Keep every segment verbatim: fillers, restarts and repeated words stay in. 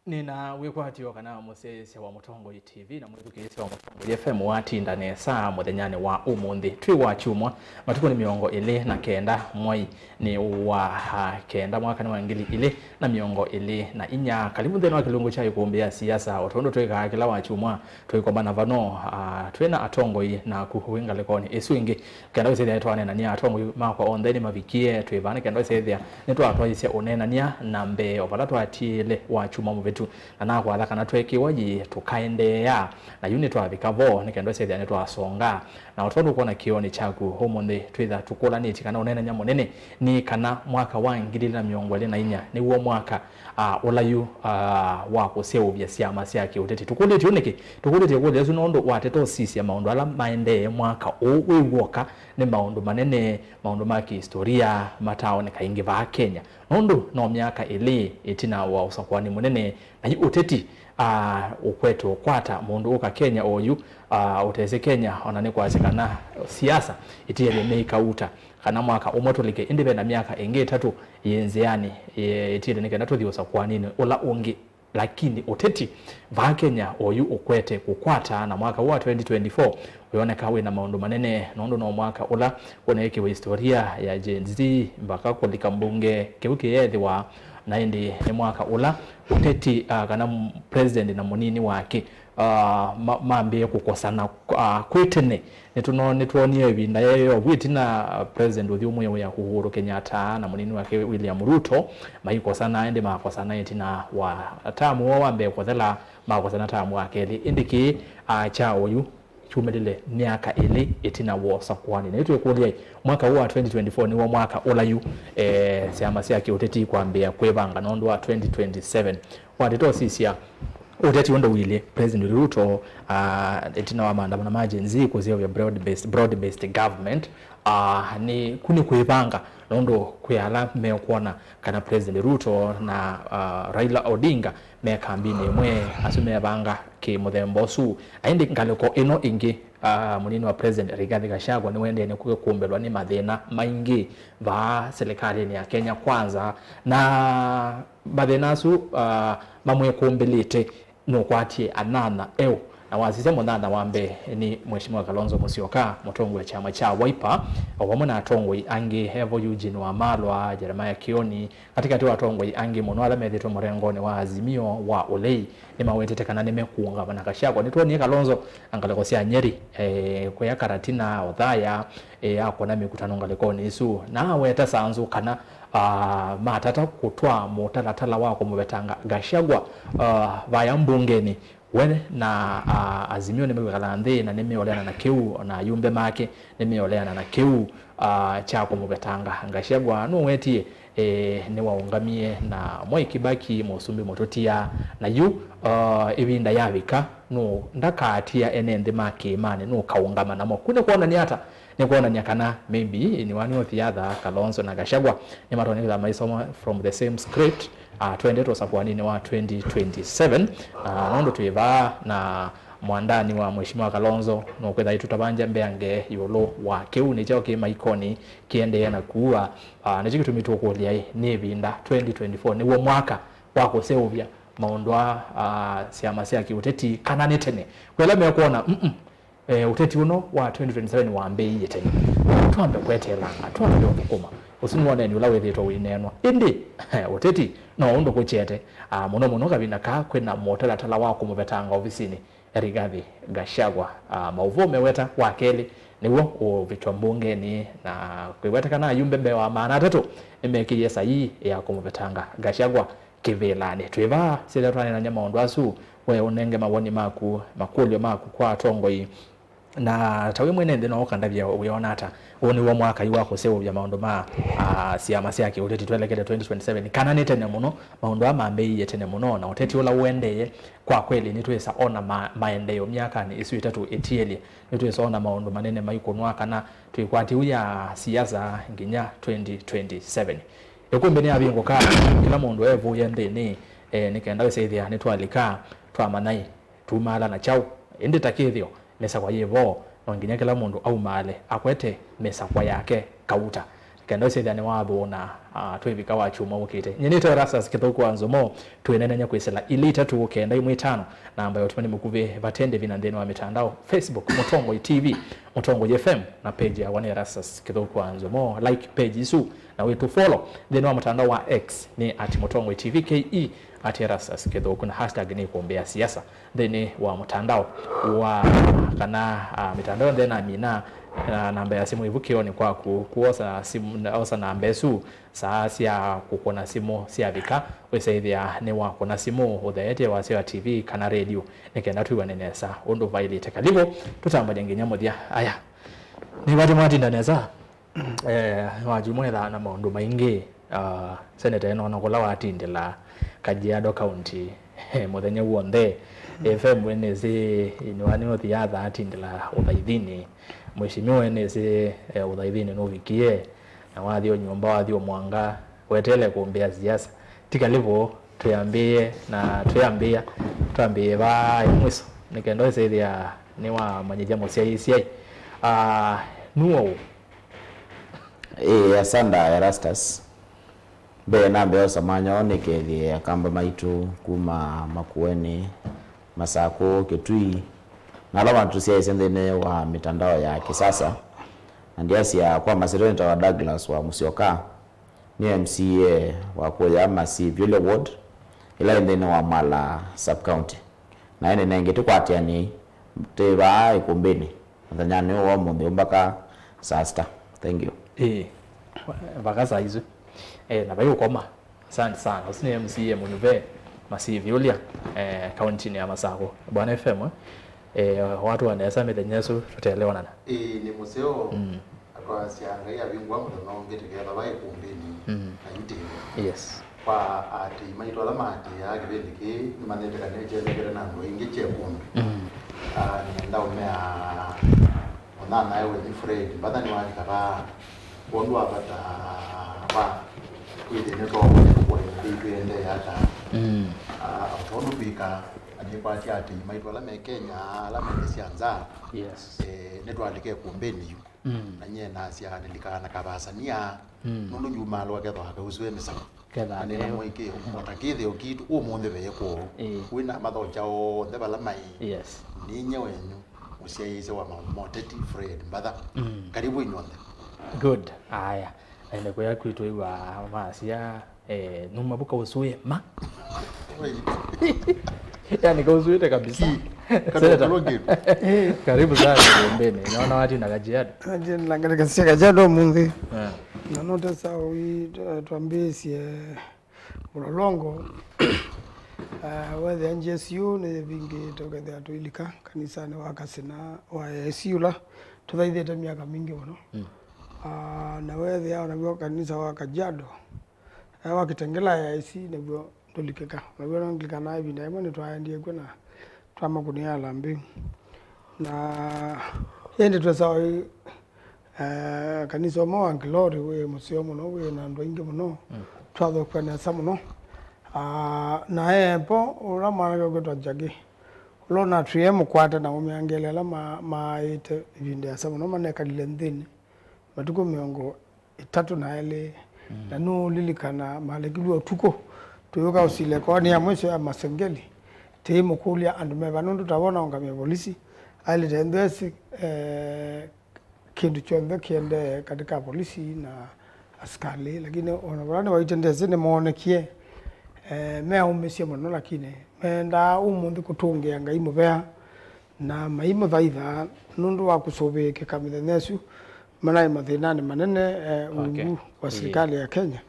Nĩna wĩkwatyo kana mũsyaĩĩsya wa Mũtongoi T V na mwĩthukĩĩsya wa Mũtongoi F M watinda nesa mũthenyanĩ wa ũmũnthĩ. Twĩ wa kyumwa, matukũ nĩ mĩongo ĩlĩ na kenda, mwai nĩ wa, ah, kenda, mwaka nĩ wa ngili ilĩ na mĩongo ĩlĩ na inya. Kalivu nthĩnĩ wa kĩlungu kya ĩkũmbĩ ya siasa, o tondũ twĩkaa kĩla wa kyumwa, tũikombana vano, ah, twĩ na atongoi naku wĩ ngalĩkonĩ ĩsu ĩngĩ. Kenda wĩsĩthĩa nĩtwaneenania, atongoi makwa onthe nĩmavikie twĩ vaa nĩ kenda wĩsĩthĩa nĩtwatwaisye ũneenania na mbee o vala twatiĩle wa kyumwa mũvĩtu, na nakwatha kana tweekĩwa yĩĩ tũkaendeea, na yu nĩtwavika vo nĩ kenda wĩsĩthĩa nĩtwasonga. Na o tondũ ũkwona kĩonĩ kyaku ũmũnthĩ, twĩtha tũkũlanĩtye kana ũneenania mũnene nĩ kana mwaka wa ngili ilĩ na mĩongo ĩlĩ na inya nĩw'o mwaka, ah, ũla yu, ah, wa kũseũvya syama sya kĩũteti. Tũkũlĩtye ũu nĩkĩ? Tũkũlĩtye ĩkũlyo ĩsu nũndũ wateta ũsisya maũndũ ala maendee mwaka ũũ wĩ w'oka nĩ maũndũ manene, maũndũ ma kĩhistoria mataaoneka ĩngĩ vaa Kenya. Nũndũ no myaka ĩlĩ ĩtina wa ũsakũani mũnene, na yu ũteti, ah, ũkwete ũkwata mũndũ ũka Kenya oyu, ah, ũtesĩ Kenya, ona nĩ kwasya kana siasa itielye nĩ ikauta, kana mwaka ũmwe tũlike, ĩndĩ ve na myaka ĩngĩ ĩtatũ yĩ nzĩanĩ, ĩ-, ĩtiele nĩ kenda tũthi ũsakũaninĩ ũla ũngĩ. Lakini ũteti vaa Kenya oyu ũkwete kũkwata, na mwaka ũũ wa twenty twenty-four ũyoneka wĩ na maũndũ manene, nũndũ no mwaka ũla ũneekiwe historia ya Gen Z mbaka kũlika mbunge kĩu kĩyeethĩwa, na ĩndĩ nĩ mwaka ũla ũteti, ah, kana m-, president na mũnini wake, ah, ma-, mambĩĩe kũkosana, ah, kwĩ tene. Nĩtũno-, nĩtwonie ĩvinda yeyo vu ĩtina, ah, President ũthyũmũĩwe ya Uhuru Kenyatta na mũnini wake William Ruto maikosana, ĩndĩ makosana ĩtina wa tamu woo wa mbee kũthela, makosana tamu wa kelĩ. Ĩndĩ kĩĩ, ah, kya oyu kyumĩlile myaka ĩlĩ ĩtina wa ũsakũani. Na yu twĩkũlya-ĩ, mwaka ũũ wa twenty twenty-four nĩw'o mwaka ũla yu, eh, syama sya kĩũteti ikwambĩĩa kwĩvanga nũndũ wa twenty twenty-seven. Wateta ũsisya ũteti ũndũ ũilyĩ, President Ruto, ah, ĩtina wa maandamano ma Gen Z kũseũvya broad based, broad based government, ah, nĩ, ku nĩ kwĩvanga nũndũ kwĩ ala mekwona kana President Ruto na, ah, Raila Odinga me kambinĩ ĩmwe, asu mevanga kĩ mũthemba ũsu. Na ĩndĩ ngalĩko ĩno ĩngĩ, ah, mũnini wa President Rigathi Gachagua nĩwaendee nĩ kũmbĩlwa nĩ mathĩna maingĩ vaa silikalĩnĩ ya Kenya Kwanza, na mathĩna asu, ah, mamwĩkũmbĩlĩte nũkwatie anana eũ, na wasisya mũnana wa mbee nĩ Mheshimiwa Kalonzo Musyoka, mũtongoi wa kyama kya Wiper, o vamwe na atongoi angĩ evo Eugene Wamalwa, Jeremiah Kioni, katĩkatĩ wa atongoi angĩ mũno ala methĩtwe mũrengonĩ wa Azimio wa ũlei, nĩmawetete kana nĩmekũũngama na Gachagua. Nĩtwonie Kalonzo na ngalĩko sya Nyeri, eh, kũya Karatina, Othaya, eh, akona mĩkutano ngalĩkonĩ ĩsu, na aweta sanzu kana, ah, matata kũtwaa mũtalatala wa kũmũvetanga Gachagua, ah, vaya mbungenĩ. We na, ah, Azimio nĩmekwĩkala nthĩ na nĩmeũleana na kĩu, na ayumbe make nĩmeũleana na kĩu, ah, kya kũmũvetanga Gachagua. Nũwetie, eh, nĩwaũngamie na Mwai Kibaki, mũsumbĩ mũtũtia, na yu, ah, ĩvinda yavika, nũ ndakaatia ene nthĩ ma kĩĩmanĩ, nũkaũngama namo. Ku nĩkwonany'a ata? Nĩkwonany'a kana maybe in one or the other, Kalonzo na Gachagua nĩmatonya kwĩthĩwa maisoma from the same script, ah, twendetwe ũsakũaninĩ wa twenty twenty-seven, ah, nũndũ twĩ vaa na mwandani wa Mheshimiwa Kalonzo, nũkwĩthĩwa aitũtavangya mbeange ĩũlũ wa kĩu nĩ kyaũ kĩ maikonĩ kĩendee na kuua. Ah, nĩkyo kĩtumi tũkũlya-ĩ, nĩ ĩvinda, twenty twenty-four nĩw'o mwaka wa kũseũvya maũndũ aa, ah, syama sya kĩũteti, kana nĩ tene? Kwĩ ala mekwona, mm, mm, eh, ũteti ũno wa twenty twenty-seven wambĩĩie tene. Twambe kweteelanga, twambe ũthũkũma. Ũsu nĩw'o ũneeni ũla wĩthĩĩtwe ũineenwa. Ĩndĩ, ũteti no ũndũ kũkyete, ah, mũno mũno kavinda kaa kwĩ na mũtalatala wa kũmũvetanga ovisinĩ Rigathi Gachagua. Ah, maũvoo meweta wa kelĩ nĩw'o ũvĩtw'a mbungenĩ, na kwĩweta kana ayumbe mbee wa maana atatũ nĩmekĩie saii ya kũmũvetanga Gachagua kĩvĩlanĩ. Twĩ vaa, syĩthĩa twaneenany'a maũndũ asu, we ũnenge mawoni maku, makũlyo maku kwa atongoi. Na ta wĩ mwene nthĩ no ũkandavye wĩona ata? Ũũ nĩw'o mwaka yu wa kũseũvya maũndũ ma, ah, syama sya kĩũteti twelekele twenty twenty-seven, kana nĩ tene mũno? Maũndũ aa mambĩĩie tene mũno, na ũteti ũla ũendee, kwa kweli, nĩtwĩsa ona ma-, maendeeo myakanĩ ĩsu ĩtatũ ĩtielye. Nĩtwĩsa ona maũndũ manene maikũnwa kana twĩkwatĩw'a siasa nginya twenty twenty-seven. Ĩkũmbĩ nĩyavingũka, kĩla mũndũ evũĩa nthĩnĩ, eh, nĩ kenda wĩsĩthĩa nĩtwalika, twamanya-ĩ, tumaala na kyaũ. Ĩndĩ ta kĩthĩo, mĩsakwa yĩ vo, no nginya kĩla mũndũ aumaale akwete mĩsakwa yake kauta. Kenda ũsethĩa nĩwathũna, ah, twĩvika wa kyumwa ũkĩte. Nyie nĩtawa Erastus Kĩthũku wa Nzomo, twĩnenenya kwĩsĩla ilĩ itatũ kenda ĩmwe ĩtano, namba ya ũtũmani mũkuvĩ vate ndĩvi na nthĩnĩ wa mĩtandao, Facebook, Mũtongoi T V, Mũtongoi F M, na page yakwa nĩ Erastus Kĩthũku wa Nzomo. Like page isu, na wĩtũ follow nthĩnĩ wa mũtandao wa X nĩ at Mũtongoi T V K E, at Erastus Kĩthũku, na hashtag nĩ kũmbĩa siasa nthĩnĩ wa mũtandao wa, kana, ah, mĩtandao yonthe namina, ah, namba ya simũ ĩvu kĩonĩ kwaku, kuosa simũ, osa namba ĩsu, saa sya kũkũna simũ syavika, wĩsaĩthĩa nĩ wakũna simũ ũtheetye wasya wa T V kana radio, nĩ kenda twĩw'ane nesa ũndũ vaĩlĩte. Kalivũ, tũtambany'a nginya mũthya. Aya, nĩwatĩ mwatinda nesa? Eh, wa kyumwa ethaa na maũndũ maingĩ. Ah, seneta ĩno ona kũla watindĩla Kajiado County, eh, mũthenya w'onthe. F M nĩsĩ, inũani ũthi yatha atindĩla ũthaithinĩ. Mheshimiwa nĩsĩ, eh, ũthaithinĩ nũvikie, na wathi o nyũmba, wathi o mwanga, wetele kũmbĩa siasa. Ti kalivũ twĩambĩĩe, na twĩambĩĩa, twambĩĩe vaa mwiso, nĩ kenda ũsĩthĩa nĩwamanyĩthya mũsyaĩĩsyai. Ah, nuo Ĩĩ, asanda Erastus. Mbee nambe osa mwanya ũũ nĩkethĩe akamba maitũ kuma Makueni, Masakũ, Kitui, na ala matũsyaĩĩsye nthĩnĩ wa mĩtandao ya kĩsasa. Na ndyasya kwa maseto nĩtawa Douglas wa Musyoka, nĩ M C A wa kũya Masiviulya Ward, ĩla ĩ nthĩnĩ wa Mwala Sub-County. Na ĩndĩ nengĩ tũkwatĩanĩei, twĩ vaa ĩkũmbĩnĩ mũthenyanĩ ũũ wa ũmũnthĩ mbaka saa sita. Thank you. Ĩĩ, vaka saa isu. Eh, na vai ũkoma. Asante sana. Ũsu nĩ M C A mũnyuve Masiviulya, eh, kauntinĩ ya Masakũ. Bwana F M, eh, watu wa nesa mĩthenya ĩsu tũteleonana. Ĩĩ, nĩ mũseo. Mm. Atwasya Ngai avingũa mũthenya ũngĩ tũketha vai ĩkũmbĩnĩ. Mm. Na itĩĩo. Yes. Kwa aatĩĩi maitũ ala maatĩĩaa kĩvĩndĩ kĩĩ, nĩmanĩte kana nĩkyendekete na andũ aingĩ kye kũndũ. Mm. Ah, nĩenda ũmea mũnyanyae wenyu Fred, mbatha nĩwalika vaa. Kwondũ wa vata wa kwĩthĩa nĩtwaũmanya kũkũlya nthĩ itũ ĩendee ata. Mm. Ah, o tondũ twĩka, na nĩkwatya aatĩĩi maitũ ala me Kenya, ala me nthĩ sya nza, yes, eh, nĩtwalika ĩkũmbĩnĩ yu. Mm. Na nyie nasya nĩlikaa na kavasania, mm, nũndũ nyumaa lwa kethwa kausue mĩsako. Ketha na nĩna neo. Mũĩkĩĩo, o ta kĩthĩo kitũ, ũmũnthĩ ve kũũ. Ĩĩ. Wĩna mathokya onthe vala maĩ. Yes. Nĩ inyia wenyu, mũsyaĩĩsya wa maũndũ ma ũteti, Fred Mbatha. Mm. Karibu inyonthe. Good. Aya. Ene kũya kwitũ ĩwa masya, eh, numa vuka usue ma. Oi. Yani kausuĩte kabisa. Ki, Senator. Karibu sana Gombeni. Naona watu na Kajiado. Kajiado, na katika sia Kajiado ũmũnthĩ. Eh. Na notesa ũi, eh, twambĩĩsye mũlolongo. Eh, wethĩa G S U nĩ vingĩ tũkethĩa tũilika kanisanĩ wa Kasina wa A I C ũla tũthaithĩte myaka mingĩ mũno. Mm. Ah, na wethĩa onaw'o kanisa wa Kajiado, eh, wa Kitengela A I C nĩw'o ndũlikĩka. Naw'o nongilikana ĩvinda yĩmwe nĩtwaendie kw'o na twamakũnĩa alambĩ. Na ĩndĩ twesa, eh, kanisa ũmwe wa Ngilori wĩ mũseo mũno, wĩ na andũ aingĩ mũno. Mm. Twathokw'a nesa mũno. Ah, na epo ũla mwanake ũkwĩtwa Jackie, ũla ũnatwĩe mũkwate na ũmĩangĩle ala ma-, maaĩte ĩvinda yasa mũno manekalile nthĩnĩ matukũ mĩongo ĩtatũ na elĩ. Mm. Na nũũlilikana malekilw'e ũtukũ, tũyũka ũsilya koani ya mwiso ya Masengeli, tĩimũkũlya andũ meva, nũndũ tawona ũngamĩa volisi ailĩte nthwesi, eh, kĩndũ kyonthe kĩendee katĩ ka volisi na asikalĩ, lakini ona vala nĩwaĩte ndesĩ nĩmoonekie, eh, meaũmĩsye mũno, lakini mendaa ũmũnthĩ kũtũngĩa Ngai mũvea na maimũthaitha nũndũ wa kũsũvĩĩkĩka mĩthenya ĩsu. Manaĩ mathĩnanĩ manene, eh, okay, ungu wa, ĩĩ, silikalĩ ya Kenya.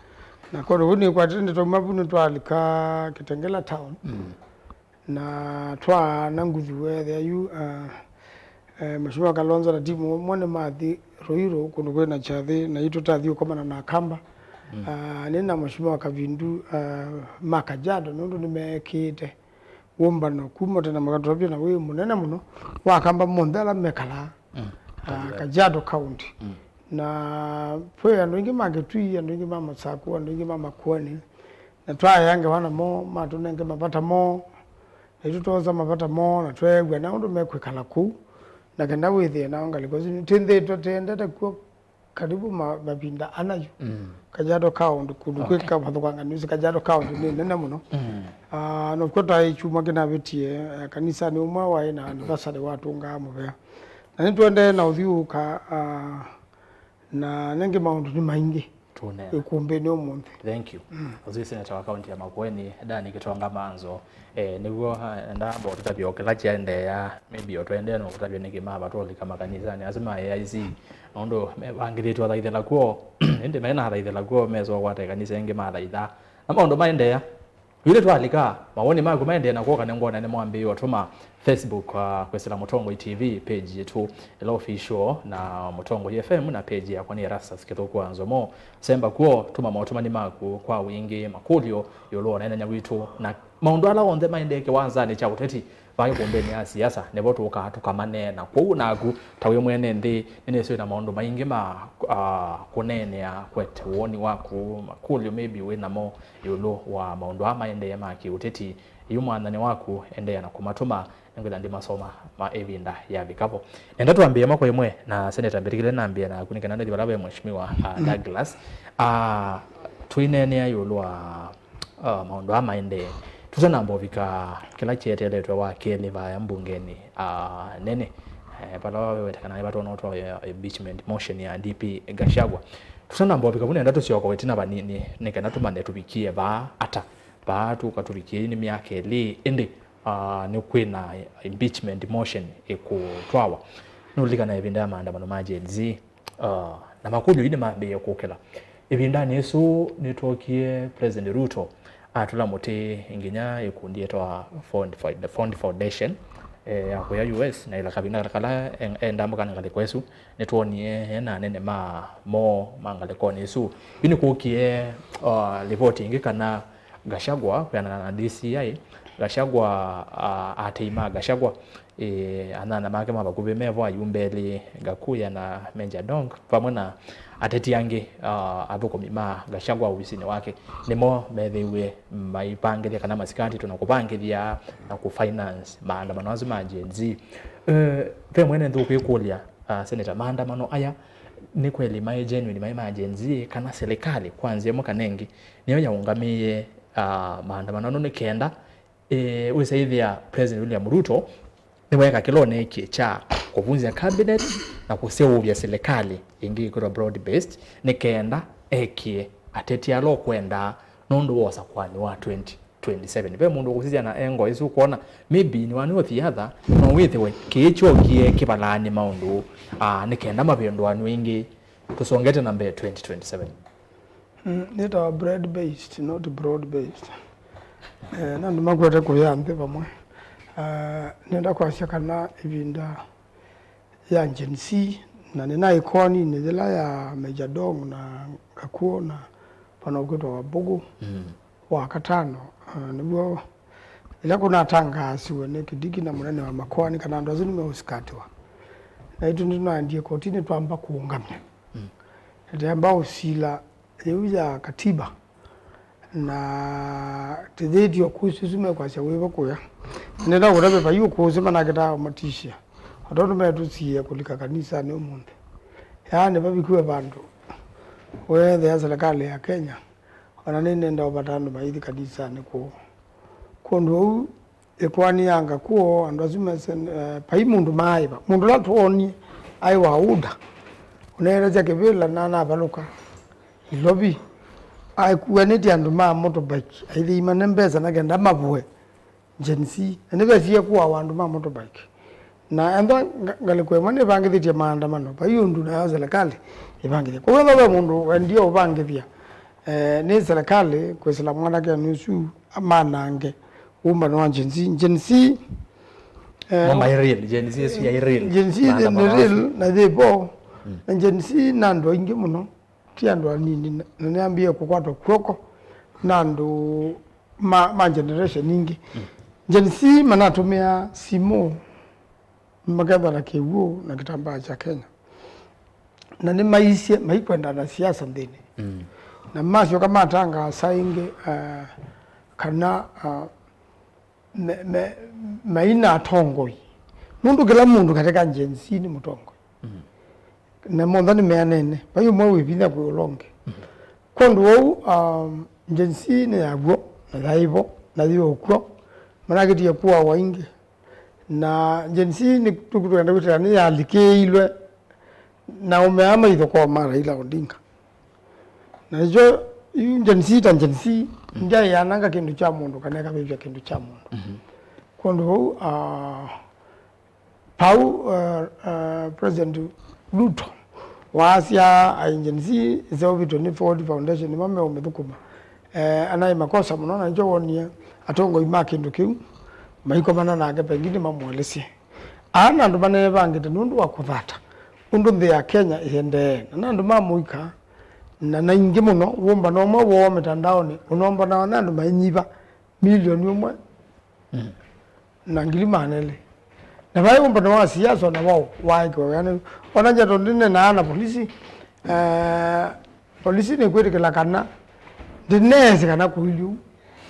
Na kwoou nĩkwatĩte nĩtwauma vu nĩtwalika Kitengela town. Mm. Na twaana nguthu weethĩa yu, ah, eh, Mheshimiwa Kalonzo na timu mo nĩmathi Ruiru kũndũ kwĩ na kyathĩ, na itũ tathi ũkomana na Akamba. Mm. Ah, nĩ na Mheshimiwa Kavindu, ah, ma Kajiado, nũndũ nĩmeekĩĩte wũmbano kuma tene makatũtavya na wĩ mũnene mũno wa Akamba monthe ala mekalaa, mm, ah, Kajiado. Kajiado County. Mm. Na kwĩ andũ aingĩ ma Kitui, andũ aingĩ ma Masakũ, andũ aingĩ ma Makueni, na twaea ngewa namo, matũnenge mavata moo, naitũ twosa mavata moo, na tweew'a na ũndũ mekwĩkala kũu, na kenda wĩthĩe nao ngalĩko isu. Twĩthĩĩtwe tũendete kw'o karibu ma-, mavinda ana yu. Mm. Kajiado County, kũndũ kwĩ Okay. kavathũkang'anĩsye, Kajiado County nĩ nene mũno. Mm. Ah, nokw'o twaĩ kyumwa kĩnavĩtie, eh, kanisanĩ ũmwe waĩ na anniversary watũngaa mũvea. Na nĩtũendee na ũthyũũka, ah, na nengĩ maũndũ nĩ maingĩ Tũneena. ĩkumbĩnĩ ũmũnthĩ. Thank you. Mm. Ũsu Senator wa kaunti ya Makueni, Dani Kitonga Manzo. Eh, nĩw'o, ah, ndamba ũtũtavya o kĩla kyaendeea, maybe o tũendee no kũtavya nĩkĩ mava tũlika makanisanĩ asu ma A I C, nũndũ mevangĩthĩtwe athaithĩla kw'o, ĩndĩ mena athaithĩla kw'o mesũa kwata ĩkanisa ĩngĩ mathaitha. Na maũndũ maendeea. Yu nĩtwalika, mawoni maku maendee na kwoka nĩngwona nĩmwambĩĩe ũtũma Facebook, ah, kwĩsĩla Mũtongoi T V page yitũ ĩla official na Mũtongoi F M na page yakwa nĩ Erastus Kĩthũku wa Nzomo. Semba kw'o, tũma maũtũmani maku kwa wingĩ, makũlyo ĩũlũ wa ũneenany'a witũ na maũndũ ala onthe maendee kĩwanzanĩ kya ũteti vaa ĩkumbĩnĩ ya siasa, nĩvo tũũkaa tũkamaneena. Kwoou naku, ta wĩ mwene nthĩ, nĩnĩsĩ wĩ na maũndũ maingĩ ma, ah, kũneenea, kwete woni waku, makũlyo maybe wĩ namo ĩũlũ wa maũndũ aa maendee ma kĩũteti. Yu mwathani waku, endeea na kũmatũma, nĩngwĩtha ndĩmasoma ma ĩvinda yavika vo. Nenda twambĩĩe ĩmwe kwa ĩmwe na Seneta mbĩtĩkĩle nambĩĩe naku nĩ kana nĩthi vala ve Mheshimiwa, ah, Douglas. Ah, tũineenea ĩũlũ wa, ah, maũndũ aa maendee. Tũtanamba ũvika kĩla kyeteeletwe wa kelĩ vaya mbungenĩ, ah, nene, eh, vala vawetekana nĩ vatona ũtwawa impeachment motion ya D P Gachagua. Tũtanamba ũvika vu nenda tũsyoka ĩtina vanini nĩ kana tũmanye tũvikie vaa ata. Vaa tũka tũvikie nĩ myaka ĩlĩ, ĩndĩ, ah, nĩ kwĩ na impeachment motion ĩkũtwawa. Nũlilikana ĩvinda ya maandamano ma Gen Z, ah, na makũlyo yu nĩmambĩĩe kũkĩla. Ĩvindanĩ ĩsu nĩtwokie President Ruto atũla mũtĩ nginya ĩkundi yĩtawa Ford Fo-, Ford Foundation, eh, ya kũya U S, na ĩla kavinda kala en-, endambũka na ngalĩko ĩsu, nĩtwonie e na anene ma moo ma ngalĩkonĩ ĩsu. Yu nĩkũkie, ah, livoti ĩngĩ kana Gachagua, kwĩanana na D C I, Gachagua, ah, atei ma Gachagua, eh, anyanya make ma vakuvĩ me vo, ayumbe elĩ, Gakuya na Major Dong, vamwe na ateti angĩ, ah, athũkũmi ma Gachagua ovisinĩ wake, nĩmo methĩiwe maivangĩthya kana masikatĩtwe na kũvangĩthya na kũfinance maandamano asu ma Gen Z. Eh, ve mwene nthĩ ũkwĩkũlya, ah, Senator, maandamano aya nĩ kweli maĩ genuine, maĩ ma Gen Z, kana silikalĩ kwa nzĩa ĩmwe kana ĩngĩ nĩyo yaũngamĩie, ah, maandamano nĩ kenda, eh, wĩsa ĩthĩa President William Ruto nĩweeka kĩla ũneekie kya kũvunzya cabinet na kũseũvya silikalĩ ĩngĩ ĩkwĩtwa broad based, nĩ kenda ekie ateti ala ũkwendaa nũndũ wa ũsakũani wa twenty twenty-seven. Ve mũndũ ũkũsisya na engo ĩsu ũkwona maybe in one or the other no wĩthĩwe kĩĩ kyokie kĩvalaanĩ maũndũ, ah, nĩ kenda mavĩndũanw'e ĩngĩ tũsongete na mbee twenty twenty-seven. Mm, nĩtawa bread based, not broad based. Eh, na andũ makwete kũya nthĩ vamwe. Ah, nĩenda kwasya kana ĩvinda ya Gen Z, na nĩnaĩ koninĩ yĩla ya Major Dong na Gakuo na vana ũkwĩtwa Wambugu, mm, wa katano, ah, nĩw'o ĩla kũnatangaasiwe nĩ Kĩdiki na mũnene wa makoani kana andũ asu nĩmeũsikatĩwa. Naitũ nĩtũnaendie kotinĩ twamba kũũngamya. Mm. Nĩtwamba ũsila yĩu ya katiba, na tĩthĩtio kũsĩ ũsu mekwasya wĩvo kũya. Nenda kũtavya vai ũkũsĩ manakĩtaa ũmatishia, o tondũ metũsiĩĩa kũlika kanisanĩ ũmũnthĩ. Yaani vavikiwe vandũ weethĩa silikalĩ ya Kenya, ona nĩnenda ũvata andũ maithi kanisanĩ kũu. Kwondũ ũu, ĩkoani ya Gakuo, andũ asu mese, eh, vai mũndũ maaĩva. Mũndũ ũla twonie aĩ wa UDA. Ũneelesya kĩvĩla na anavalũka Ilovi. Aikuanĩtye andũ ma motorbike, aithĩimane mbesa na kenda mavũe Gen Z. Na nĩvesie kũawa andũ ma motorbike. Na ethwa nga-, ngalĩko ĩmwe nĩvangĩthĩtye maandamano, vai ũndũ nayo silikalĩ ĩvangĩthya. Kwoou ethwa ve mũndũ wendie ũvangĩthya, eh, nĩ silikalĩ kwĩsĩla mwanakeanĩ ũsu amanange ũmbano wa Gen Z. Gen Z, eh, Mo mai real, Gen Z ĩsu yai real. Gen Z nĩ, nĩ maandamano real asu. Na yĩ vo. Mm. Na Gen Z na andũ aingĩ mũno, ti andũ anini. Na, na nĩambĩĩe kũkwatwa kw'oko na andũ ma, ma generation ingĩ. Mm. Gen Z manatũmĩaa simũ makethwa na kĩw'ũ na kĩtambaa kya Kenya. Na nĩmaisye maikwenda na siasa nthĩnĩ. Mm. Na masyoka matangaasa ĩngĩ, ah, kana, ah, me, me, maina atongoi. Nũndũ kĩla mũndũ katika Gen Z nĩ mũtongoi. Mm. Na monthe nĩmeanene, vai ũmwe wĩ vinya kwĩ ũla ũngĩ. Kwondũ wou, um, Gen Z nĩ ya w'o, na yaĩ vo, na yĩ o kw'o, manakĩtie kũawa ĩngĩ. Na Gen Z nĩ tũkwenda kwĩtĩkĩla nĩyalikĩĩilwe na aũme aa maithokoo ma Raila Odinga. Na nĩkyo yu Gen Z ta Gen Z, ndyaĩananga kĩndũ kya mũndũ kana ĩkavĩvya kĩndũ kya mũndũ. Kwondũ vau, ah, vau, ah, ah, President Ruto waasya ai Gen Z ĩseũvĩtwe nĩ Ford Foundation nĩmo meũmĩthũkũma. Eh, anaĩ makosa mũno, na nĩkyo wonie atongoi ma kĩndũ kĩu maikomana nake, pengine mamũelesye. Aa nĩ andũ maneevangĩte nũndũ wa kũthata ũndũ nthĩ ya Kenya ĩendee, na nĩ andũ ma mũika, na naingĩ mũno wũmbano ũmwe woo mĩtandaonĩ ũnombanawa nĩ andũ mainyiva milioni ũmwe na ngili maana elĩ. Na vaĩ ũmbano wa siasa ona wao waekiwa wĩanĩu. Ona nja tondũ nĩneenaa na polisi, eh, polisi nĩkwĩtĩkĩla kana ndĩneesĩ kana kũilyĩ ũu,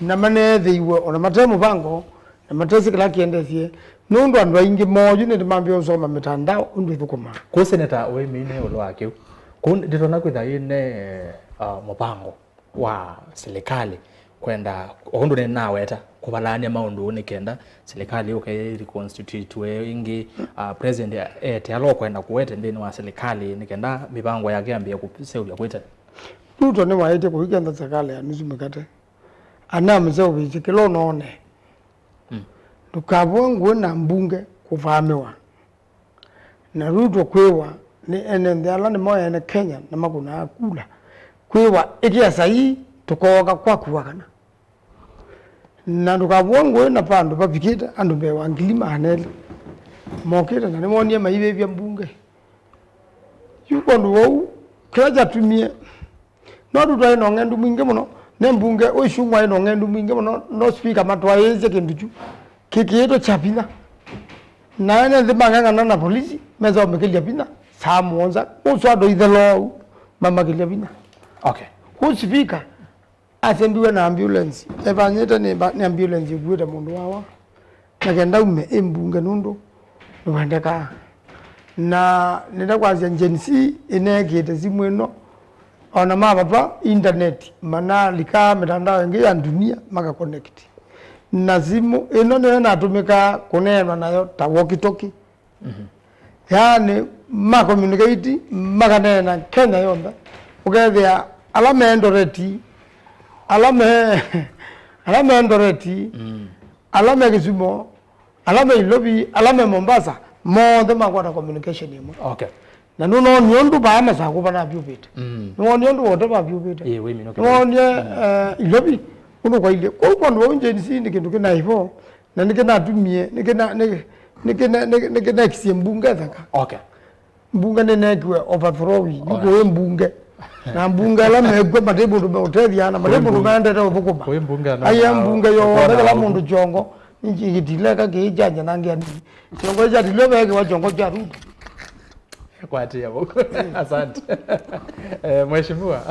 na maneethĩiwe ona mate mũvango, na matesĩ kĩla kĩendesye, nũndũ andũ aingĩ moyu nĩndĩmambĩe ũsoma mĩtandao ũndũ ĩthũkũmaa. Kũu seneta ũĩmĩine ĩũlũ wa kĩu. Kũu ndĩtonya kwĩtha ĩne, uh, mũvango wa silikalĩ kwenda, o ũndũ nĩnaweta, kũvalaany'a maũndũ nĩ kenda silikalĩ yũke reconstitutwe ĩngĩ, uh, president ete ala ũkwenda kũwete nthĩnĩ wa silikalĩ nĩ kenda mĩvango yake yambĩe kũseũvya kwĩtene. Ruto nĩwaĩtye kũikentha silikalĩ ya nusu mĩkate. Anamũseũvĩsye kĩla ũnoone. Ndũkavũe ngũĩ na mbunge kũvaamĩwa. Na Ruto kwĩwa nĩ ene nthĩ ala nĩmo ene Kenya na makũnaa kula. Kwĩwa ĩkĩa saii tũkooka kwaku wakana. Na ndũkavũe ngũĩ na vandũ vavikĩte andũ mbee wa ngili maana elĩ mokĩte na nĩmonie maivĩvya mbunge. Yu kwondũ wou, kĩla kyatumie, no tũtwaĩ na ũng'endu mwingĩ mũno, ne mbunge ũisyungwa ĩ na ũng'endu mwingĩ mũno, no spika matwaĩĩsye kĩndũ kyu kĩkĩĩtwe kya vinya. Na ene nthĩ mang'ang'ana na polisi, mesa ũmĩkĩlya vinya, saa mũonza, ũsu andũ ithelou mamakĩlya vinya. Okay. Kũ spika, asembiwe na ambulance. Evanyĩte nĩ mba-, nĩ ambulance ĩkuĩte mũndũ wawa. Na kenda ume ĩ mbunge nũndũ nĩwendekaa. Na nĩnda kwasya Gen Z ĩneekĩte simũ ĩno. Ona mavata internet, manalika mĩtandao ĩngĩ ya dunia, maka connect. Na simũ ĩno nĩyo ĩnatũmĩkaa kũneenwa nayo ta walkie-talkie. Yaani, ma communicate, makaneena Kenya yonthe. Ũkethĩa ala me Eldoret, ala me, ala me Eldoret, ala me Kisumu, ala me Nairobi, ala me Mombasa, monthe makwata communication ĩmwe. Okay. Na nũnoonie ũndũ vaa Masakũ vanavyũvĩte. Nĩwonie ũndũ wote vavyũvĩte. Ĩĩ, wĩmina ũkĩmanya. Nĩwonie, eh, Nairobi, ũndũ kwailyĩ. Kwoou kwondũ vau Gen Z nĩ kĩndũ kĩnaĩ vo, na nĩkĩnatumie, nĩkĩna-, nĩ-, nĩkĩna-, nĩ-, nĩkĩneekisie mbunge thaka. Okay. Mbunge nĩneekiwe overthrow, yu kũĩ mbunge. Na mbunge ala mekw'a mate mũndũ meũtethya, na mate mũndũ maendete ũthũkũma. Kũĩ mbunge, no. Aiye mbunge yonthe kĩla mũndũ kyongo, nĩkĩtileka kĩĩ kyanja na ngĩa nini. Kyongo kyatilwe veekiwa kyongo kya Ruto. Kwatia vau. Asante. Eh, Mheshimiwa,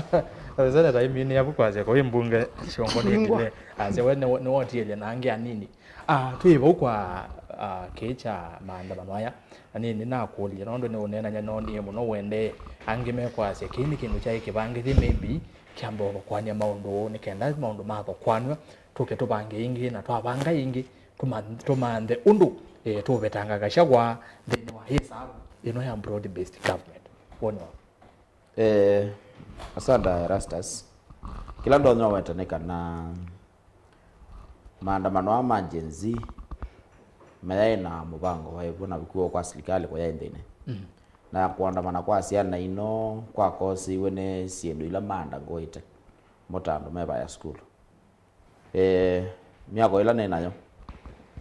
Seneta Imini yaku kwasya kũĩ mbunge kyongo nĩtileka. Asya we nĩ, nĩwotielya na ngĩa nini. Ah, twĩ vau kwa, ah, kĩĩ kya maandamano aya, na nĩ, nĩnakũlya, nũndũ nĩũneenany'a noonie mũno ũendee, angĩ mekwasya kĩĩ nĩ kĩndũ kyaĩ kĩvangĩthye, maybe, kyamba ũthũkũany'a maũndũ ũũ, nĩ kenda maũndũ mathũkũanw'a, tũke tũvange ĩngĩ, na twavanga ĩngĩ, tũma-, tũmanthe ũndũ, eh, tũũvetanga Gachagua nthĩnĩ wa ĩsavu ĩno ya broad based government. Woni waku? Eh, asante Erastus. Kĩla ndonya ũweta nĩ kana maandamano aa ma Gen Z mayaĩ na mũvango waĩ vo na kuo kwa silikalĩ kũyaĩ nthĩnĩ. Na kũandamana kwa syana ino kwakosiwe nĩ syĩndũ ila maandangũĩte mo ta andũ me vaya sukulu. Eh, myako ĩla nĩ nayo,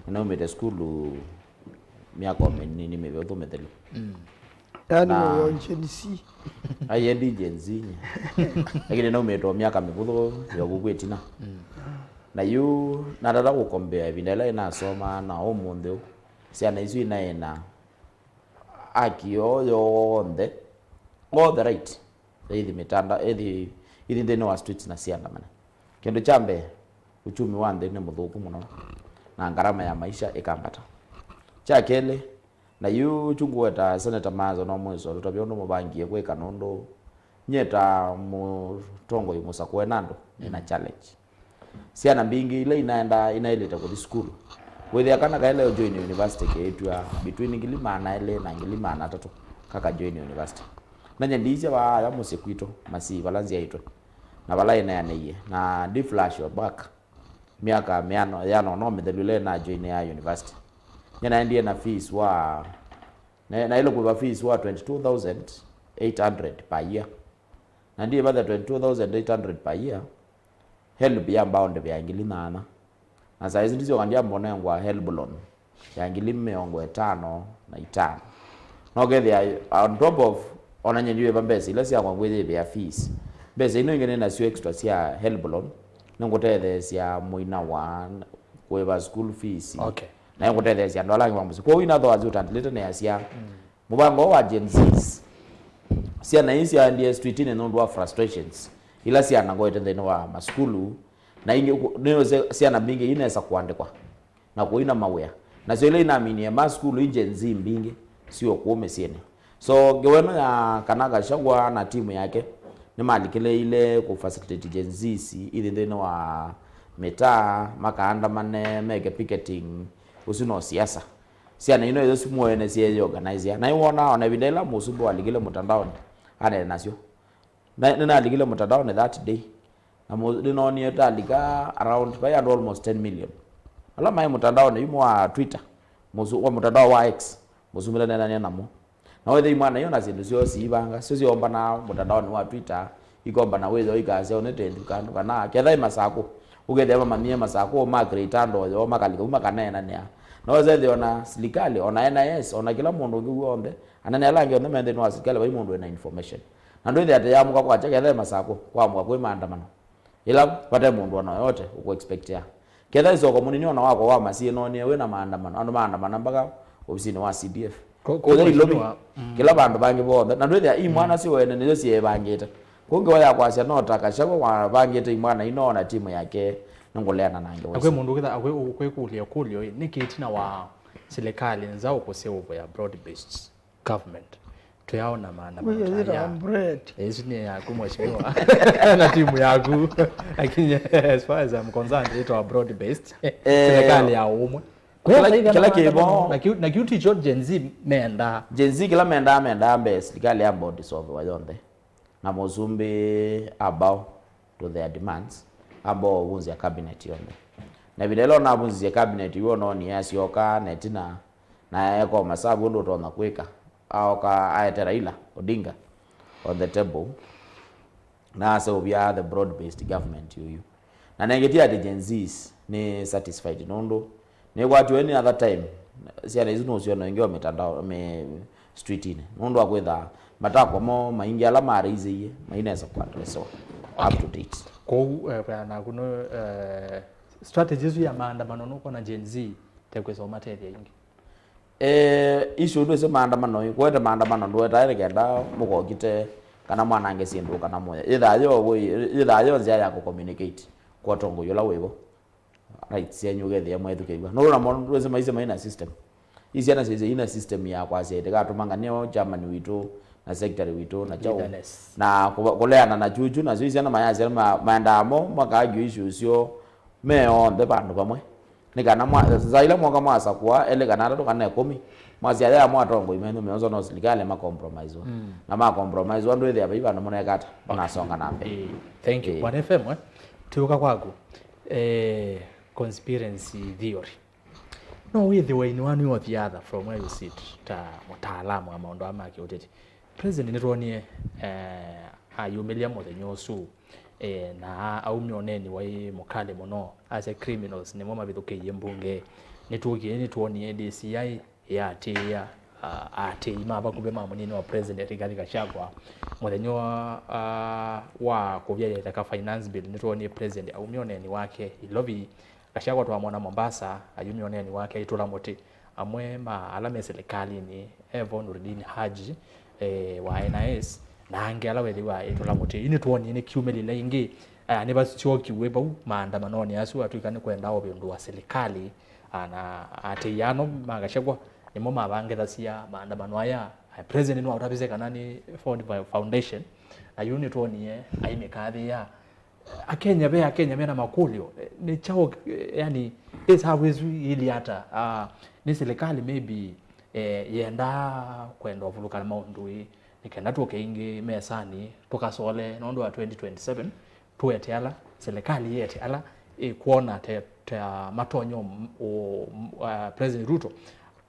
nĩnaumĩte sukulu myako mĩnini mĩvũthũ mĩthelu. Yaani na mũyo Gen Z. Ai, endi Gen Z nye. Lakini naumĩte o myaka mĩvũthũ ya ũvuku ĩtina. Na yu natata kũkombea ĩvinda ĩla ĩnasomaa na ũmũnthĩ ũũ, syana isu inaĩ na haki yoo yonthe, all the right, ya ithi mĩtanda, ithi, ithi nthĩnĩ wa streets na siandamane. Kĩndũ kya mbee, uchumi wa nthĩ nĩ mũthũku mũno, na ngarama ya maisha ĩkambata. Kya kelĩ, Na yu kyu ngũweta Senator Maanza no mwĩso tũtavya ũndũ mũvangie kwĩka, nũndũ nyie ta mũtongoi mũsakũe na andũ nĩ na challenge. Syana mbingĩ ila inaendaa inaĩlĩte kũthi sukulu, wĩthĩa kana kaĩle join university keĩtw'a between ngili maana elĩ na ngili maana atatũ kaka join university. Na nyie ndiisye vaa aya mũsyĩ kwitũ Masii vala nzyaĩtwe na vala ĩneanĩie, na ndi flash back myaka mĩano yana ũno mĩthelu ĩla ĩna join ya university. Nyie naendie na fees wa, na, naĩle kũĩva fees wa twenty two thousand eight hundred per year. Na ndiĩva the twenty two thousand eight hundred per year, HELB yamba ũndĩvĩa ngili nyanya. Na saa ĩsu ndisyoka ndyamba ũnengwa HELB loan ya ngili mĩongo ĩtano na itano. No kethĩa on top of, ona nyie ndiwĩva mbesa ila syakwa ngwĩyĩvĩa fees. Mbesa ino ingĩ nĩ nasyo extra sya HELB loan, nĩngũtetheesya mũina wa kũĩva school fees. Okay. Na nĩngũtetheesya andũ ala angĩ ma mũsyĩ. Kwoou in other words, ũtandĩlĩte nĩasya, mũvango wa Gen Zs, syana ii syaendie streetini nũndũ wa frustrations ila syanangoete nthĩnĩ wa masukulu, na ingĩ kũ-, nĩwĩsĩ syana mbingĩ inesa kũandĩkwa na kũina mawĩa. Nasyo ila inaminie masukulu i Gen Z mbingĩ sio kũu mĩsyĩnĩ. So ngewa ĩno ya kana Gachagua na timu yake nĩmalikĩlĩile kũ facilitate Gen Zs ithi nthĩnĩ wa mĩtaa, makaandamane, meke picketing, ũsu no siasa. Syana ino isu mwene syeorganize. Na iwona ona ĩvinda ĩla mũsumbĩ walikile mũtandaonĩ anene nasyo. Na nĩnalikile mũtandaonĩ that day. Na mu-, nĩnoonie talika around, vai andũ almost ten million ala maĩ mũtandaonĩ yu wa Twitter, mũsu-, wa mũtandao wa X, mũsumbĩ ndaneenanie namo. Na wethe imwana iyo na syĩndũ syoo siivanga, syo syoombana mũtandaonĩ wa Twitter, ikombana wĩthĩwa ikasya ũnĩte nduka andũ kana ketha ĩ Masakũ, ũkethĩa mamanyie Masakũ, ma create andũ yoo, makalika u makaneenanĩa. Na wesethĩa ona silikalĩ, ona N I S, ona kĩla mũndũ ũngĩ w'onthe, anene ala angĩ onthe me nthĩnĩ wa silikalĩ, vai mũndũ wĩna information. Na ndwĩthĩa atĩ yamũka kwakya ketha ĩ Masakũ, kwamũka kwĩ maandamano. Ĩla vate mũndũ ona yote ũkũexpectia. Ketha ĩ soko mũnini ona wakwa wa Masii noonie wĩna maandamano, andũ maandamana mpaka ovisinĩ wa C D F. Ko-, ko-, kũya Ilovi, wa, mm, kĩla vandũ vangĩ vonthe. Na ndwĩthĩa imwana syo ene nĩsyo syeevangĩte. Kũu ngewa ya kwasya no ta Gachagua wavangĩte imwana ino na timu yake nĩngũleana na ngewa akwĩ isu. Mũndũ ũkĩtha, akwĩ, ũkwĩkũlya kũlyo ĩ, nĩkĩ ĩtina wa silikalĩ nzaũ kũseũvĩa broad based government? Tũyaona maandamano ta aya. Bread. Ĩsu nĩ yaku, mheshimiwa, na timu yaku. Lakini as far as I'm concerned, ĩtwa broad based. Eh, serikali ya ũmwe. Kĩla, kĩla kĩvo. Na kiu, na kiu ticho Gen Z menda. Gen Z kĩla menda, menda ambe serikali yambe dissolve yonthe. Na mũsumbĩ abow to their demands, amba ũvunzya cabinet yonthe. Na ĩvinda ĩla ũnavunzisye cabinet, yu ũnoonie asyoka na ĩtina, na eeka masavu ũndũ ũtonya kwĩka, aoka aete Raila Odinga on the table, na aseũvya the broad based government yuyu. Na nengĩtie atĩ Gen Zs nĩ satisfied nũndũ nĩkwatiwe any other time, syana isu nũsyona ingĩ o mitandao, me streetini. Nũndũ wa kwĩtha matakwa moo maingĩ ala maraisĩie mainesa kũaddressiwa up to date. Kwoou, eh, kwa naku no, eh, strategy isu ya maandamano nũkwona Gen Z tekwĩsa ũmatethya ingĩ? Eh, issue ndwĩsĩ maandamano ĩ, kũete maandamano ndũetae nĩ kenda mũkokite kana mwanange syĩndũ kana mũya. Yĩthaa yo wĩ, yĩthaa yo nzĩa ya kũcommunicate kwa ũtongoi ũla wĩvo. Rights syenyu ũkethĩa mwethukĩĩw'a. Nũndũ namo ndwĩsĩ maisye maina system. Ii syana syĩsĩ ina system ya kwasya ĩtĩkatũmanga nĩyo chairman witũ na secretary witũ na chao. Leaderless. Na kũva-, kũleana na chuchu, nasyo ii syana mayasya ma-, maendaa mo makaargue issues syoo me onthe vandũ vamwe. Nĩ kana mwa-, saa ila mwoka mwasakũa elĩ kana atatũ kana ĩkũmi, mwasya aya mwatongoi menyu meũnza no silikalĩ ma compromisewa. Mm. Na ma compromisewa ndwĩthĩa vai vandũ mũneka ata, mũnasonga na mbee. Eh, thank you. Eh. Bwana F M, eh, twĩũka kwaku. Eh, conspiracy theory. No wĩthĩwe in one way or the other from where you sit ta mũtaalamu wa maũndũ aa ma kĩũteti. President nĩtwonie, eh, ayumĩlya mũthenya ũsu, eh, na aumya ũneeni waĩ mũkalĩ mũno, asya criminals nĩmo mavithũkĩie mbunge. Nĩtwũkie, nĩtwonie D C I ĩatĩĩa, ah, atĩĩi ma vakuvĩ ma mũnini wa president Rigathi Gachagua. Mũthenya wa, ah, wa kũvya yĩtaka finance bill, nĩtwonie president aumya ũneeni wake Ilovi, Gachagua twamwona Mombasa, ayumya ũneeni wake aitũla mũtĩ. Amwe ma ala me silikalĩnĩ, evo Noordin Haji, eh, wa N I S, na angĩ ala wethĩwa aitũla mũtĩ. Yu nĩtwonie nĩkyumĩlile ĩngĩ, aya nĩvasyokiw'e vau maandamanonĩ asu atw'ĩka nĩkwenda ũvĩndũa silikalĩ, ah, na atĩĩano ma Gachagua Nĩmo mavangĩthasya maandamano aya. Eh, president nĩwaũtavisye kana nĩ Ford Fo-, Foundation, na yu nĩtwonie aimĩkathĩĩa. Akenya, ve Akenya mena makũlyo, eh, nĩ kyaũ, eh, yani, ĩ savu ĩsu ĩilyĩ ata? Ah, nĩ silikalĩ maybe, eh, yendaa kwenda ũvulũka maũndũ ĩ, nĩ kenda tũke ĩngĩ mesanĩ, tũkasole nũndũ wa twenty twenty-seven, tũete ala, silikalĩ yĩete ala ĩkwona te, te, ah, matonya ũm-, ũ-, uh, President Ruto,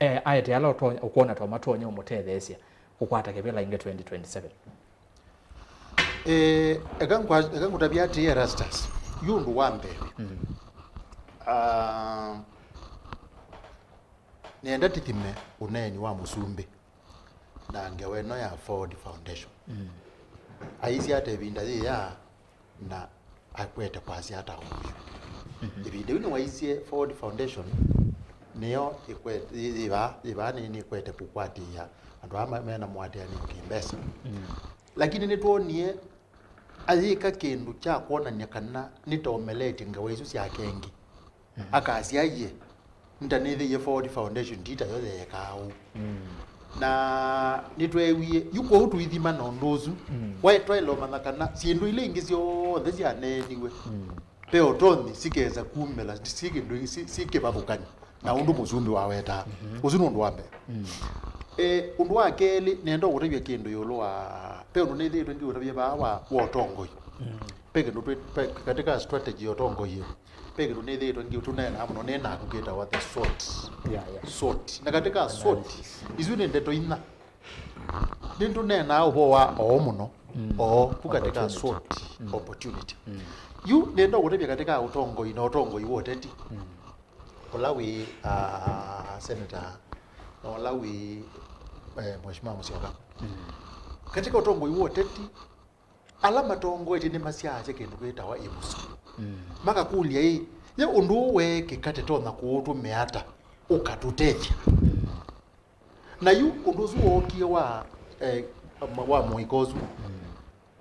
eh, aete ala ũtonya, ũkwona ta matonya ũmũtetheesya kũkwata kĩvĩla ĩngĩ twenty twenty-seven. Eh, eka ngwa-, eka ngũtavye atĩĩ, Erastus, yu ũndũ wa mbee. Mm. Ah, nĩenda tĩthime ũneeni wa mũsumbĩ na ngewa ĩno ya Ford Foundation. Mm. Aisye ata ĩvinda yĩĩ na akwete kwasya ata ũyu? Mhm. Ĩvinda yu nĩwaisye Ford Foundation nĩyo ĩkwete, yĩ-, yĩvaa, yĩvaa nĩ, nĩkwete kũkwatĩĩa andũ aa ma-, mena mũatĩanĩo kĩmbesa. Mm. Lakini nĩtwonie ayĩka kĩndũ kya kwonany'a kana nĩtomeletye ngewa isu syake ĩngĩ. Mm. Akasya, "Aiye, nĩtanĩthĩie Ford Foundation, ti tayo yeekaa ũu." Mm. Na nĩtweewie, yu kwoou tũithima na ũndũ ũsu. Mm. Waĩ twaĩle ũmanya kana syĩndũ ila ingĩ syonthe syaneeniwe, mm, ve ũtonyi sikesa kumĩla, si kĩndũ, si, si kĩvathũkany'o na, okay, ũndũ mũsumbĩ wawetaa. Mhm. Ũsu nĩ ũndũ wa mbee. Mm. Eh, ũndũ wa kelĩ, nenda ũkũtavya kĩndũ ĩũlũ wa, ve ũndũ nĩthĩĩtwe ngĩũtavya vaa wa, wa ũtongoi. Mm. Ve kĩndũ twĩ, ve, katika strategy ya ũtongoi, ve kĩndũ nĩthĩĩtwe ngĩ-, tũneenaa mũno nĩ naku kĩtawa the SWOT. Yeah, yeah. SWOT. Na katika SWOT, analysis, isu nĩ ndeto inya. Nĩtũneenaa ũvoo wa oo mũno, mm, oo, vu katika opportunity. SWOT, mm, opportunity. Mm. Yu nĩenda ũkũtavya katika ũtongoi na ũtongoi wa ũteti. Mm. Ũla wĩ, ah, senator, na ũla wĩ, eh, Mheshimiwa Musyoka. Mm. Katika ũtongoi wa ũteti, ala matongoetye nĩmasyaasya kĩndũ kĩtawa ĩvuso. Mm. Makakũlya, ĩ, ye ũndũ ũũ weekĩka tũtonya kũũtũmĩa ata ũkatũtethya? Mm. Na yu ũndũ ũsu wookie wa, eh, wa mũika ũsu. Mm.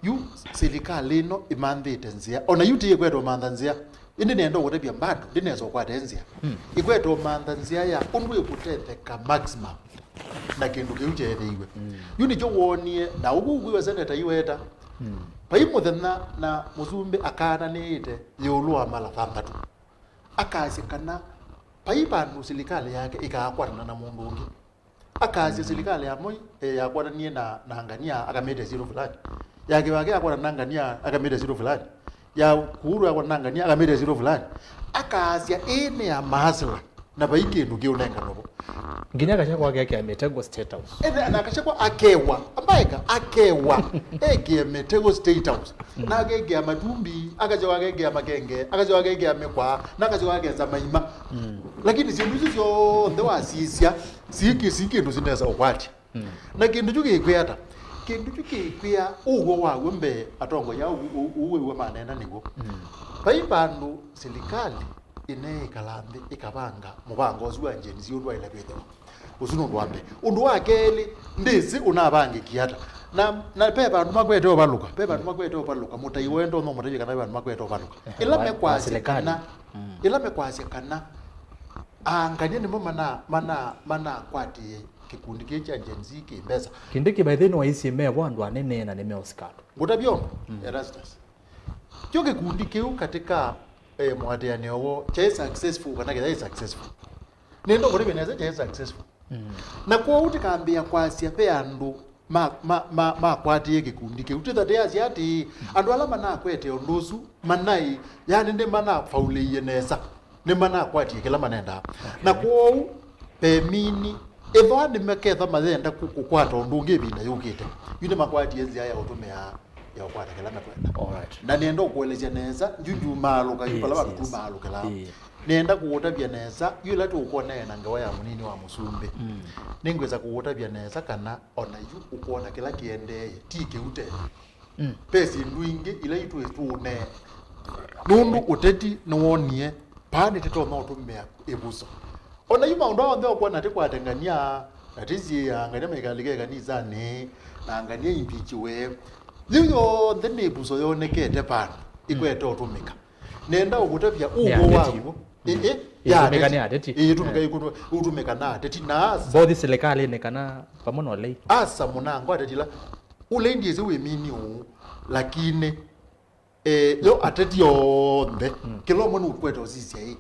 Yu silikalĩ ĩno ĩmanthĩte nzĩa. O na yu ti ĩkwete ũmantha nzĩa. Ĩndĩ nĩenda ũkũtavya bado, ndĩnesa ũkwate nzĩa. Mm. Ĩkwete ũmantha nzĩa ya ũndũ ĩkũtetheka maximum na kĩndũ kĩu kyeethĩiwe. Mm. Yu nĩkyo woonie, na ũu ũkwĩwa seneta iweta. Mm. Vai mũthenya na mũsumbĩ akaananĩĩte ĩũlũ wa mala thanthatũ. Akasya kana vai vandũ silikalĩ yake ĩkaakwatana na mũndũ ũngĩ. Akasya, mm, silikalĩ ya Moi, eh, yakwatanie na, na ngania, akamĩte syĩndũ fulani. Ya Kĩbaki yakwatana na ngania, akamĩte syĩndũ fulani. Ya Uhuru yakwatana na ngania, akamĩte syĩndũ fulani. Akasya, ĩĩ nĩ ya maasila, na vai kĩndũ kĩũnengana vo. Nginya Gachagua akekĩa mĩtego State House. Ĩĩ, na Gachagua akewa, ambaeka, akewa, ekĩa mĩtego State House. Mm. Na akekĩa matumbi, akasyoka akekĩa makenge, akasyoka akekĩa mĩkwaa, na akasyoka akesa maima. Mm. Lakini syĩndũ isu syonthe wasisya, si kĩ-, si kĩndũ sinesa ũkwatya. Mm. Na kĩndũ kyu kĩkwĩa ata? Kĩndũ kyu kĩkwĩa ũw'o waw'o mbee, atongoi au ũ-, ũ-, ũw'o wĩw'a maneena nĩw'o. Mm. Vai vandũ silikalĩ ĩneĩkala nthĩ ĩkavanga mũvango ũsu wa Gen Z ũndũ waĩle kwĩthĩwa. Ũsu nĩ ũndũ wa mbee. Ũndũ wa kelĩ, ndĩsĩ ũnavangĩkie ata. Na, na ve vandũ makwete ũvalũka, ve vandũ makwete ũvalũka, mũtai woo ndonya ũmũtavya kana ve vandũ makwete ũvalũka. Ehe, ĩla wa, wa mekwasya silikalĩ, kana, mm, ĩla mekwasya kana angania nĩmo mana, mana, manakwatĩe kĩkundi kĩĩ kya Gen Z kĩ mbesa. Kindiki, by the way, nĩwaisye me vo andũ anene na nĩmeũsika andũ. Ngũtavya ũndũ, mm, Erastus. Kyo kĩkundi kĩu katika, eh, mũatĩanĩo woo, kyaĩ successful kana kĩtaĩ successful? Nĩenda ũkũtavya nesa kyaĩ successful. Mm. Na kwoou tĩkambĩĩa kwasya ve andũ ma, ma, ma, makwatĩe kĩkundi kĩu. Twĩtha tĩasya atĩĩ, andũ ala manakwete ũndũ ũsu, manaĩ, yani nĩmanafaulĩie nesa, nĩmanakwatie kĩla manendaa. Okay. Na kwoou, ve mini, ethĩwa nĩmaketha mayenda kũ-, kũkwata ũndũ ũngĩ ĩvinda yũkĩte, yu nĩmakwatie nzĩa ya ũtũmĩa ya ũkwata kĩla makwenda. Alright. Na nĩenda ũkũelesya nesa, yu, mm, njumaalũka, yu, yes, vala vandũ, yes, tumaalũkĩlaa. Ĩĩ. Nĩenda kũũtavya nesa, yu ĩla tũũkonae na ngewa ya mũnini wa mũsumbĩ. Mm. Nĩngwĩsa kũũtavya nesa kana o na yu ũkwona kĩla kĩendee, ti kĩu tene. Mm. Ve syĩndũ ingĩ ila itwĩtũũnee. Nũndũ ũteti nĩwonie, vaa nĩtĩtonya ũtũmĩa ĩvuso. O na yu maũndũ aa onthe ũkwona tĩkwate ngania, na tĩsiĩĩa ngania maikalike kanisanĩ, na ngania impichiwe. Yĩu yonthe nĩ ĩvuso yonekete vandũ, mm, ĩkwete ũtũmĩka. Nenda ũkũtavya ũw'o waw'o. Mm. Ĩĩ, ya Ĩtũmĩka ateti. Nĩ ateti. Ĩtũmĩka ĩkũtũ- ĩtũmĩka na ateti na asa. Both serikali-inĩ kana vamwe na ũlei. Asa mũnango ateti ila. Ũlei ndiĩsĩ wĩ mini ũũ, lakini eh, yo ateti onthe kĩla ũmwe nũkwete ũsisya ĩ,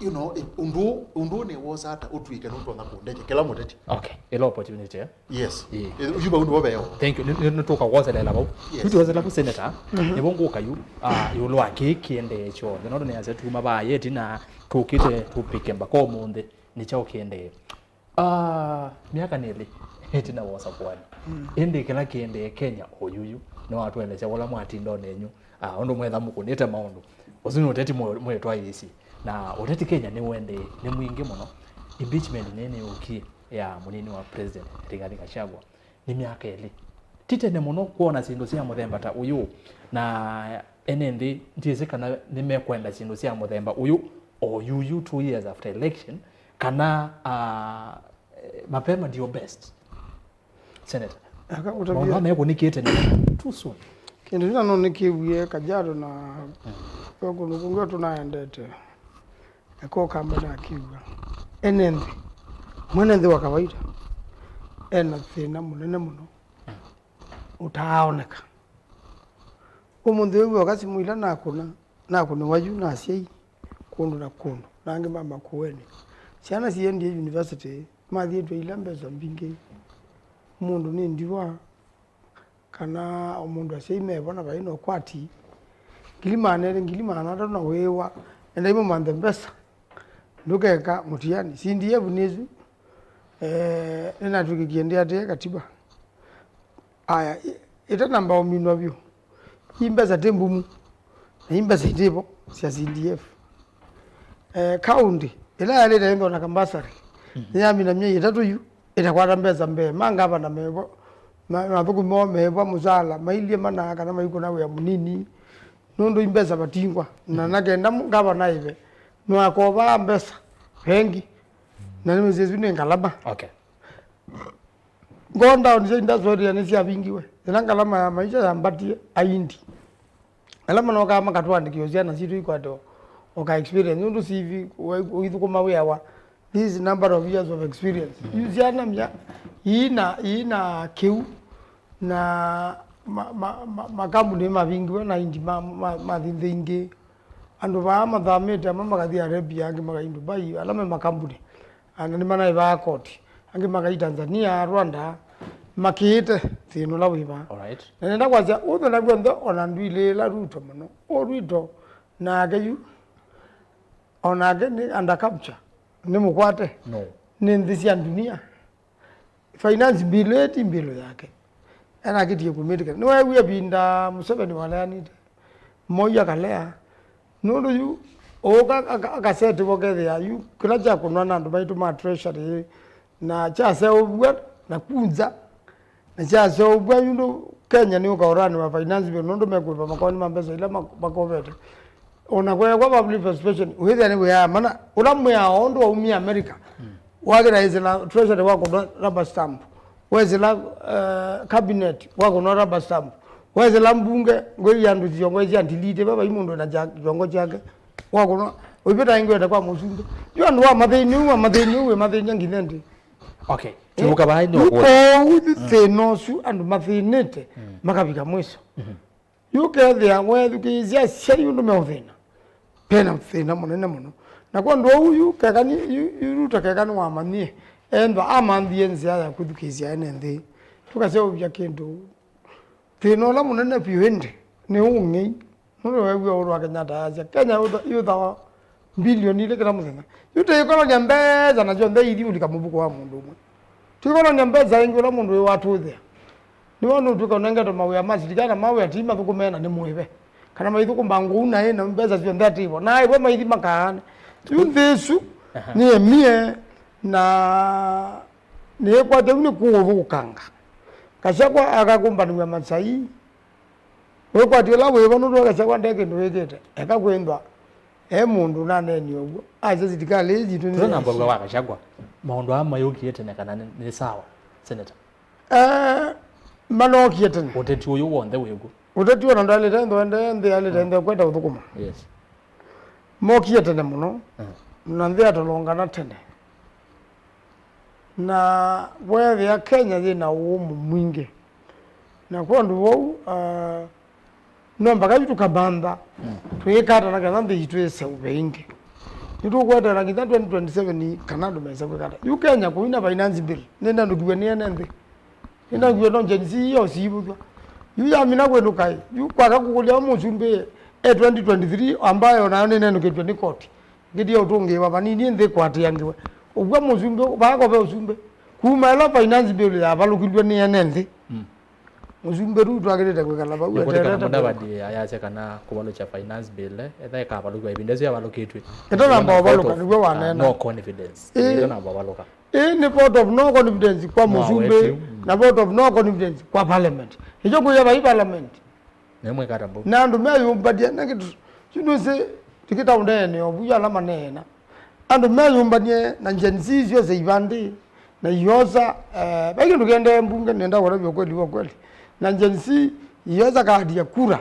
you know, ĩ, ũndũ ũndũ nĩ wosa ata ũtwĩke nũtonya kũndeke kĩla mũteti. Okay, ĩla opportunity eh? Yes. Ĩĩ. Ĩ, yu vau nĩvo veo. Thank you. Nĩ- nĩ- nĩtũka woseleela vau. Yes. Yu tuoselela ku senator, nĩvo ngũka yu, ah, ĩũlũ wa kĩĩ kĩendee kyonthe nondũ nĩasya tuma vaa yeti na tũkĩte tũpike mbaka ũmũnthĩ nĩ kyaũ kĩendee. Ah, myaka nĩ ĩlĩ ĩtina wa ũsakũani. Ĩndĩ kĩla kĩendee Kenya oyuyu nĩwatũelesya ũla mwatinda onenyu, ah, ũndũ mwetha mũkũnĩte maũndũ. Ũsu nĩ ũteti mwe- mwĩtwaĩĩsye. Na ũteti Kenya nĩũendee, nĩ mwingĩ mũno. Impeachment nĩ nĩyũkie ya mũnini wa President Rigathi Gachagua. Nĩ myaka ĩlĩ. Ti tene mũno kwona syĩndũ sya mũthemba ta ũyũ, na ene nthĩ ndyĩsĩ kana nĩmekwenda syĩndũ sya mũthemba ũyũ oyuyu two years after election, kana ah, eh, mapema ndio best. Senator, aka maũndũ kũtavia aa mekũnĩkĩte nĩ too soon. Kĩndũ kĩla no nĩkĩw'ie Kajiado na ve kũndũ kũngĩ tũnaendete. Eka ũkamba nakiw'a. Ene nthĩ, mwene nthĩ wa kawaida ena thĩna mũnene mũno ũtaaoneka. Ũmũnthĩ ũyũ wĩwa kasi mũila nakũna, nakũnĩwa yu na asyai kũndũ na kũndũ, na angĩ ma Makueni. Syana siendie university, mathiĩtwe ila mbesa mbingĩ. Mũndũ nĩ ndiwa, kana o mũndũ asyai mevo na vai na ũkwati, ngili maana elĩ, ngili maana atatũ na wĩĩwa, endai mũmanthe mbesa, ndũkeka mũtiani. C D F nĩsu, eh, nĩnatw'ĩkĩkie ndĩatĩe katiba. Aya, ĩ- ĩtanamba ũminwa vyũ, ii mbesa ti mbumu, na ii mbesa itivo sya C D F. Eh, kaunti ĩla yaĩlĩte ĩnthona kambasarĩ, nĩyamina myei ĩtatũ yu, ĩtakwata mbesa mbee. Ma ngavana mevo, ma- na athũkũmi moo mevo mũsala, mailyĩ mana kana maikũna wĩa mũnini, nũndũ imbesa vatingwa. Na na kenda mu- ngavana aive, nũakovaa mbesa vengi, na nĩmĩsĩ ĩsu nĩ ngalama. Okay. Ngoo ndown sya industrial area nĩsyavingiwe, ĩla ngalama ya maisha yambatie aindi. Ala manokaa makatũandĩkĩo syana sitũ ikwate o- o ka experience, nũndũ C V wa- ũithũkũma wĩawa this number of years of experience. Yu syana mya ii na ii na kĩu na ma- ma- ma- makambuni mavingiwe na indi ma- ma- mathi nthĩ ingĩ. Andũ vaa mathamĩte, amwe makathi Arabia, angĩ makai Dubai, ala me makambuni. Na nĩmanaĩvaa koti. Angĩ makai Tanzania, Rwanda, makĩĩte thĩna ũla wĩ vaa. Alright. Na nenda kwasya, ũthũ naw'o nthe, ona ndwilĩĩla Ruto mũno. Ũ Ruto nake yu, onake nĩ under capture, nĩ mũkwate. No. Nĩ nthĩ sya dunia. Finance bill ĩĩ ti bill yake. Ena kĩtie kumĩtĩkĩla. Nĩweewie ĩvinda Museveni waleanĩte. Moi akalea. Nũndũ yu ũka aka- akasetiwa kethĩa yu kĩla kyakũnwa na andũ maitũ ma treasury na kyaseũvw'a na kunza na kyaseũvw'a yu ndũ Kenya nĩ ũkaũranĩ wa finance bill nũndũ mekũĩva makoni ma mbesa ila mak- makovete. Ona kweekwa public participation, wĩthĩa nĩ wĩa mana, ũla mwĩao ũndũ waumie America, wakĩla ĩsĩla treasury wakũnwa rubber stamp, wesĩla eh, cabinet wakũnwa rubber stamp, wesĩla mbunge ngwĩi andũ siongo sya ndilite, vavai mũndũ na kya- kĩongo kyake, wakũnwa, ũivĩta ingwete kwa mũsumbĩ. Yu andũ wa mathĩni ũu, wa mathĩni ũu, wĩ mathĩnia nginya ndĩ. Okay, eh, tũka vaa nĩ ũkũlya. Kwoou thĩna ũsu andũ mathĩnĩte makavika mwiso. Yu kethĩa weethukĩĩsya asyai ũndũ meũthĩna, pena thĩna mũnene mũno. Na kwa ũndũ ũu yu keka nĩ- yu- yu Ruto keka nĩwamanyie, ethwa amanthie nzĩa ya kwĩthukĩĩsya ene nthĩ. Tũkaseũvya kĩndũ. Thĩna ũla mũnene vyũ ĩndĩ nĩ ũng'ei. Nũndũ weew'a ũndũ wa Kenyatta ayasya, Kenya yũtha- yũthawa mbilioni ilĩ kĩla mũthenya. Yu tũikolony'a mbesa nasyo nthei ithi ũlika mũvuko wa mũndũ ũmwe. Tũikolony'a mbesa ingĩ ũla mũndũ wĩ watũthĩa. Nĩwe nũtw'ĩka ũnengetwe mawĩa ma silikalĩ na mawĩa ti mathũkũme na nĩ mũĩve. Kana maithũkũma ngũu na ĩ na mbesa syonthe atĩvo. Na aĩvwa maithi makaane. Yu nthĩ ĩsu nĩemie na nĩĩkwatya yu nĩ kũũthũkanga. Gachagua akakũmbanĩw'a Masai. Wĩkwatya ũla wĩvo nũndũ Gachagua nde kĩndũ wĩkĩte. Eka kwĩnthwa e mũndũ ũnaneenie ũw'o. Asya silikalĩ ĩĩ yitũ nĩ tũtanamba wĩa wa Gachagua. Maũndũ aa mayũkie tene kana nĩ, nĩ sawa, Senator? Eh, manokie tene. Ũteti ũyũ w'onthe wĩkw'o. Ũteti ona ndwaĩlĩte nthĩ, nthĩ yaĩlĩte nthĩ kwenda ũthũkũma. Yes. Mokie tene mũno. Mm. na nthĩ yatolongana tene. Na weethĩa Kenya yĩ na ũũmũ mwingĩ. Na kwondũ vau, ah, no mpaka yu tũkamantha, mm, twĩkatana kana nthĩ yitũ ĩseũve ĩngĩ. Nĩtũkweteela nginya twenty twenty-seven kana andũ mese kwĩkata. Yu Kenya kũina finance bill, nĩnenũkiw'e nĩ ene nthĩ. Nĩnenũkiw'e no Gen Z yo siivũthw'a. Yu yamina kwĩnũka ĩ, yu kwaka kũkũlya mũsumbĩ e twenty twenty-three ambayo nayo nĩnenũkĩtw'e nĩ koti. Ngĩtia ũtũngĩĩwa vanini nthĩ kwatĩangĩwe. Ũkw'a mũsumbĩ, vaa kove ũsumbĩ. Kuma ĩla finance bill yavalũkilw'e nĩ ene nthĩ. Mm. Mũsumbĩ rĩu twagĩrĩte kwĩkala vau nĩkũtikana eterete Mudavadi ayasya kana kũvalũkya finance bill, eh, etha ĩkavalũkwa ĩvinda ĩsu yavalũkĩtw'e. Ĩtanamba ũvalũka, nĩw'o wanena. No confidence. Ĩĩ. Ĩtanamba ũvalũka. Ĩĩ nĩ vote of no confidence kwa mũsumbĩ, mm, na vote of no confidence kwa parliament. Nĩkyo kwĩya vai parliament. Nĩmwĩkata mbau. Na andũ meyũmbanie na kĩndũ, you know, sĩ, tikĩtaũndeene ovu ala maneena. Andũ meyũmbanie na Gen Z syose ivandĩ, na iosa, eh, vai kĩndũ kĩendee mbunge, nenda kũtavya ukweli wa kweli. Na Gen Z iosa kadi ya kura.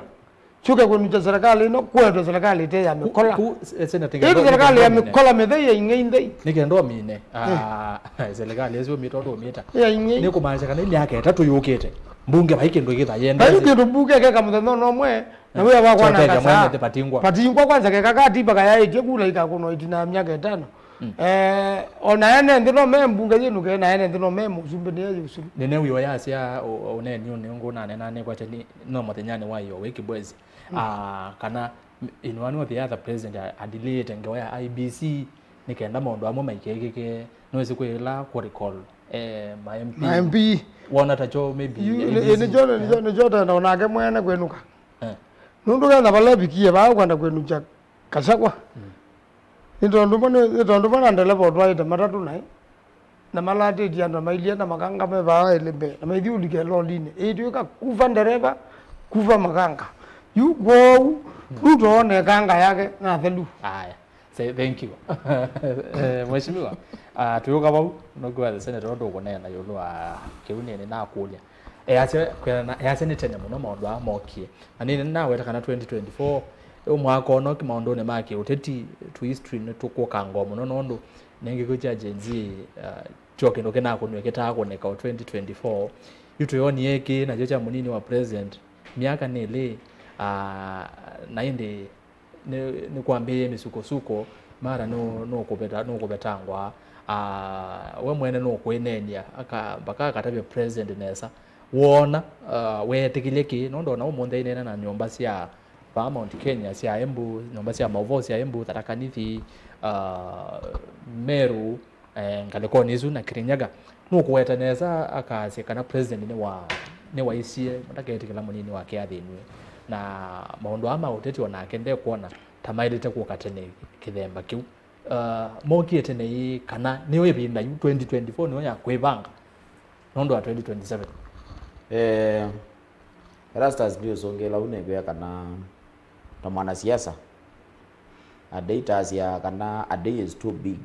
Syũke kwĩnũkya serikali ĩno, kũetwe serikali ĩte ya mĩkola. Ku, ku, eh, Senate, ĩĩ, nĩkenda, serikali ya mĩkola mĩthei ya ing'ei nthei. Nĩkenda ũmine. Ah, serikali ĩsu ũmĩta ũndũ ũmĩta. Ya ing'ei. Nĩkũmaanisha kana ĩ myaka ĩtatũ yũkĩte, mbunge vai kĩndũ kĩtha yenda. Vai kĩndũ mbunge keka mũthenya ũmwe, na wĩa wakwa na kasa. Patingwa. Patingwa kwanza keka katiba kayaĩtye kula ikakũnwa itina ya myaka ĩtano. Mm. Eh, ona ene nthĩ no me mbunge yĩnũke, na ene nthĩ no me mũsumbĩ nĩye yũsulu. Nĩnewie yasya ũ-, ũneeninĩ ũngĩ ũnanena nĩkwatya nĩ, no mũthenyanĩ wa ĩyo wĩ Kibwezi. Mm. Ah, kana in one or the other president a-, adiliĩte ngewa ya I B C, nĩ kenda maũndũ amwe maikekĩke, nĩwĩsĩ kwĩ ĩla kũ recall, eh, ma M P. Ma M P. Wona takyo maybe yu, A B C. Nĩ, nĩkyo, nĩkyo, nĩkyo tena onake mwene kwĩnũka. Eh. Nũndũ kenda vala vikie vaa kwenda kwĩnũkya Kasakwa. Mm. Nĩ tondũ mo, nĩ tondũ mo na ndeleva ũtwaĩte matatũ naĩ, na malatĩtye andũ na mailyĩ na makanga me vaa elĩ mbee, na maithyũlũkĩa lolinĩ ĩitw'ĩka kuva ndereva, kuva makanga. Yu kwoou, mm, Ruto one kanga yake na thelu. Aya. Say thank you. Eh, Mheshimiwa, ah, twĩũka vau, nũkwĩwa the senator ũndũ ũkũneena ĩũlũ wa kĩu nĩ, nĩnakũlya. Easya, kwĩana, easya nĩ tene mũno maũndũ aa mokie. Na nĩ, nĩnaweta kana twenty twenty-four, ĩ mwaka ũno kĩ maũndũnĩ ma kĩũteti, tũ history nĩtũkũkangwa mũno nũndũ nĩ ngĩkũ kya Gen Z, ah, kyo kĩndũ kĩnakũnw'e kĩtaakũnĩka o twenty twenty-four. Yu twĩonie kĩ nakyo kya mũnini wa president, myaka nĩ ĩlĩ, ah, na ĩndĩ nĩ, nĩkwambĩĩe mĩsukosuko, mara nũ-, nũkũveta-, nũkũvetangwa, ah, we mwene nũkwĩneenia, aka-, mpaka akatavya president nesa. Woona, ah, weetĩkĩlye kĩ? Nũndũ ona ũmũnthĩ aineena na nyũmba sya vaa Mount Kenya sya Embu, nyũmba sya maũvoo sya Embu, Tharaka Nithi, ah, Meru, eh, ngalĩkonĩ ĩsu na Kirinyaga, nũkũweta nesa akasya kana president nĩwa-, nĩwaisye ndaketĩkĩla mũnini wake athĩnw'e, na maũndũ aa ma ũteti onake ndekwona ta maĩlĩte kũka tene kĩthemba kĩu. Uh, mokie tene ĩ kana nĩyo ĩvinda yu twenty twenty-four nĩyo ya kwĩvanga nũndũ wa twenty twenty-seven? Eh, Erastus ndiũsũngĩĩla ũu nĩkwĩa kana ta mwanasiasa, a day tasya kana a day is too big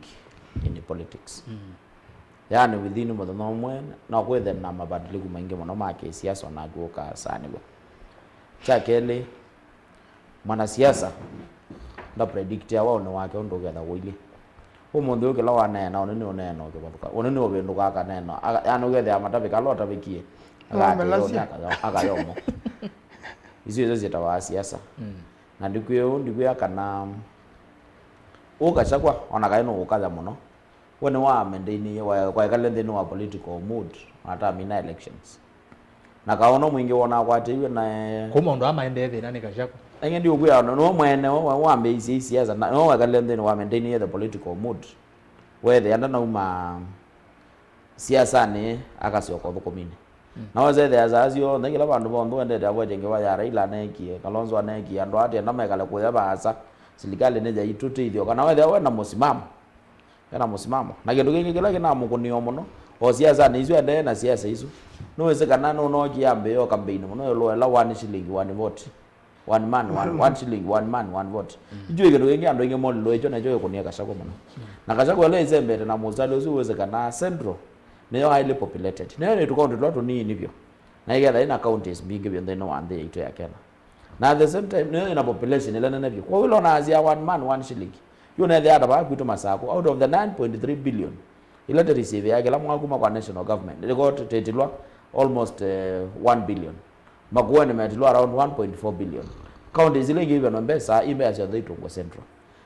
in politics. Mm. Yaani within mũthenya ũmwe no kwĩthe na mabadiliku maingĩ mũno ma kĩsiasa ona akyũka asanĩw'a. Kya kelĩ, mwanasiasa ndapredictia waũnĩ wake ũndũ ũketha ũilyĩ. Ũmũnthĩ ũyũ kĩla waneena, ũnĩ nĩũneena ũkĩvathũka, ũnĩ nĩũvĩndũka akaneena, aka-, yaani ũkethĩa matavĩka ala ũtavĩkie, agaatĩĩa ũnĩ akayo-, akayomo. Isu isu syĩtawa siasa. Mm. Na ndikwĩa ũu, ndikwĩa kana ũũ Gachagua, ona kaĩ nũkũkaya mũno, we nĩwamendeinie, wa-, waekale nthĩnĩ wa political mood, atamina elections. Na kaono mwingĩ wona akwatĩiw'e na, eh, kũ maũndũ aa maendee thĩna nĩ Gachagua. Aingĩ ndiũkwĩa, no, no mwene, wa-, wambĩĩisye siasa, na, no waekale nthĩnĩ wa maintainie the political mood. Wethĩa ndanauma siasanĩ, akasyoka ũthũkũminĩ. Mm. Na wesethĩa saa syonthe, kĩla vandũ vonthe wendete avwete ngewa ya Raila aneekie, Kalonzo aneekie, andũ aa tenda mekale kũya vaasa, silikalĩ nĩ yaitũ, tũtĩthyo. Kana wethĩa we na mũsimamo, ena mũsimamo. Na kĩndũ kĩngĩ kĩla kĩnamũkũnĩo mũno, o siasanĩ isu endee na siasa isu, nĩwĩsĩ kana nũnookie ambĩĩo kambeini mũno ĩũlũ wa ĩla one shilling, one vote. One man, one, one shilling, one man, one vote. Mm. Ĩkyo kĩndũ kĩngĩ andũ aingĩ molilwe ĩkyo, na ĩkyo gĩkũnie Gachagua mũno. Mm. Na Gachagua ĩla ĩsembete na mũsali ũsu wĩsĩ kana Central nĩyo highly populated. Nĩyo ĩna tũkaũntĩ tũla tũnini vyũ. Na ĩketha ĩna counties mbingĩ vyũ nthĩnĩ wa nthĩ yaitũ ya Kenya. Na at the same time, nĩyo ĩna population ĩla nene vyũ. Kwoou ĩla ũnaasya one man, one shilling, Yu nethĩa ata vaa kwitũ Masakũ, out of the nine point three billion ila tũreceive ya kĩla mwaka kuma kwa national government, nĩko tũtilwa almost, eh, one billion. Makueni metilwa around one point four billion. Counties ila ingĩ ivenwa mbesa, i mbesa syonthe itũngwa Central.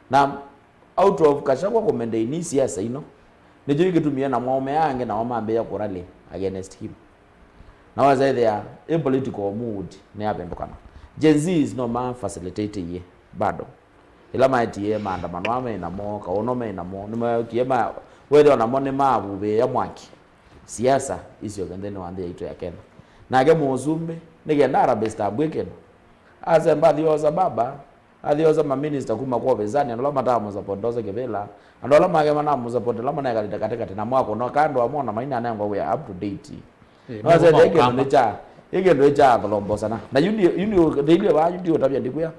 Na out of Gachagua kũmaintain siasa ino, nĩkyo kĩtumie namo aũme angĩ nao mambĩĩa kũrally against him. Na weza ethĩa ĩ political mood nĩyavĩndũkana. Gen Zs no ma facilitate ĩĩ bado. Ĩla maetie maandamano aa me namo, kaũno me namo, nĩmekie ma, wethĩwa namo nĩmavuvĩĩa mwaki siasa isyoke nthĩnĩ wa nthĩ yaitũ ya Kenya. Nake mũsumbĩ, nĩ kenda Harambee Stamp ĩkĩndũ, asemba athiosa baba, athiosa maminista kuma kwa ũvĩsanĩ, andũ ala matamũsapoti ndose kĩvĩla, andũ ala make manamũsapoti, ala manekalĩte katĩkatĩ, na mwakũno kando amwe na mainanengwa we are up to date. Ĩĩ, no asete ĩkĩndũ nĩ kya, ĩkĩndũ nĩ kya tholombosana. Na yu nĩ, yu nĩ thĩilye vaa, yu ndiũtavya ndikwĩa.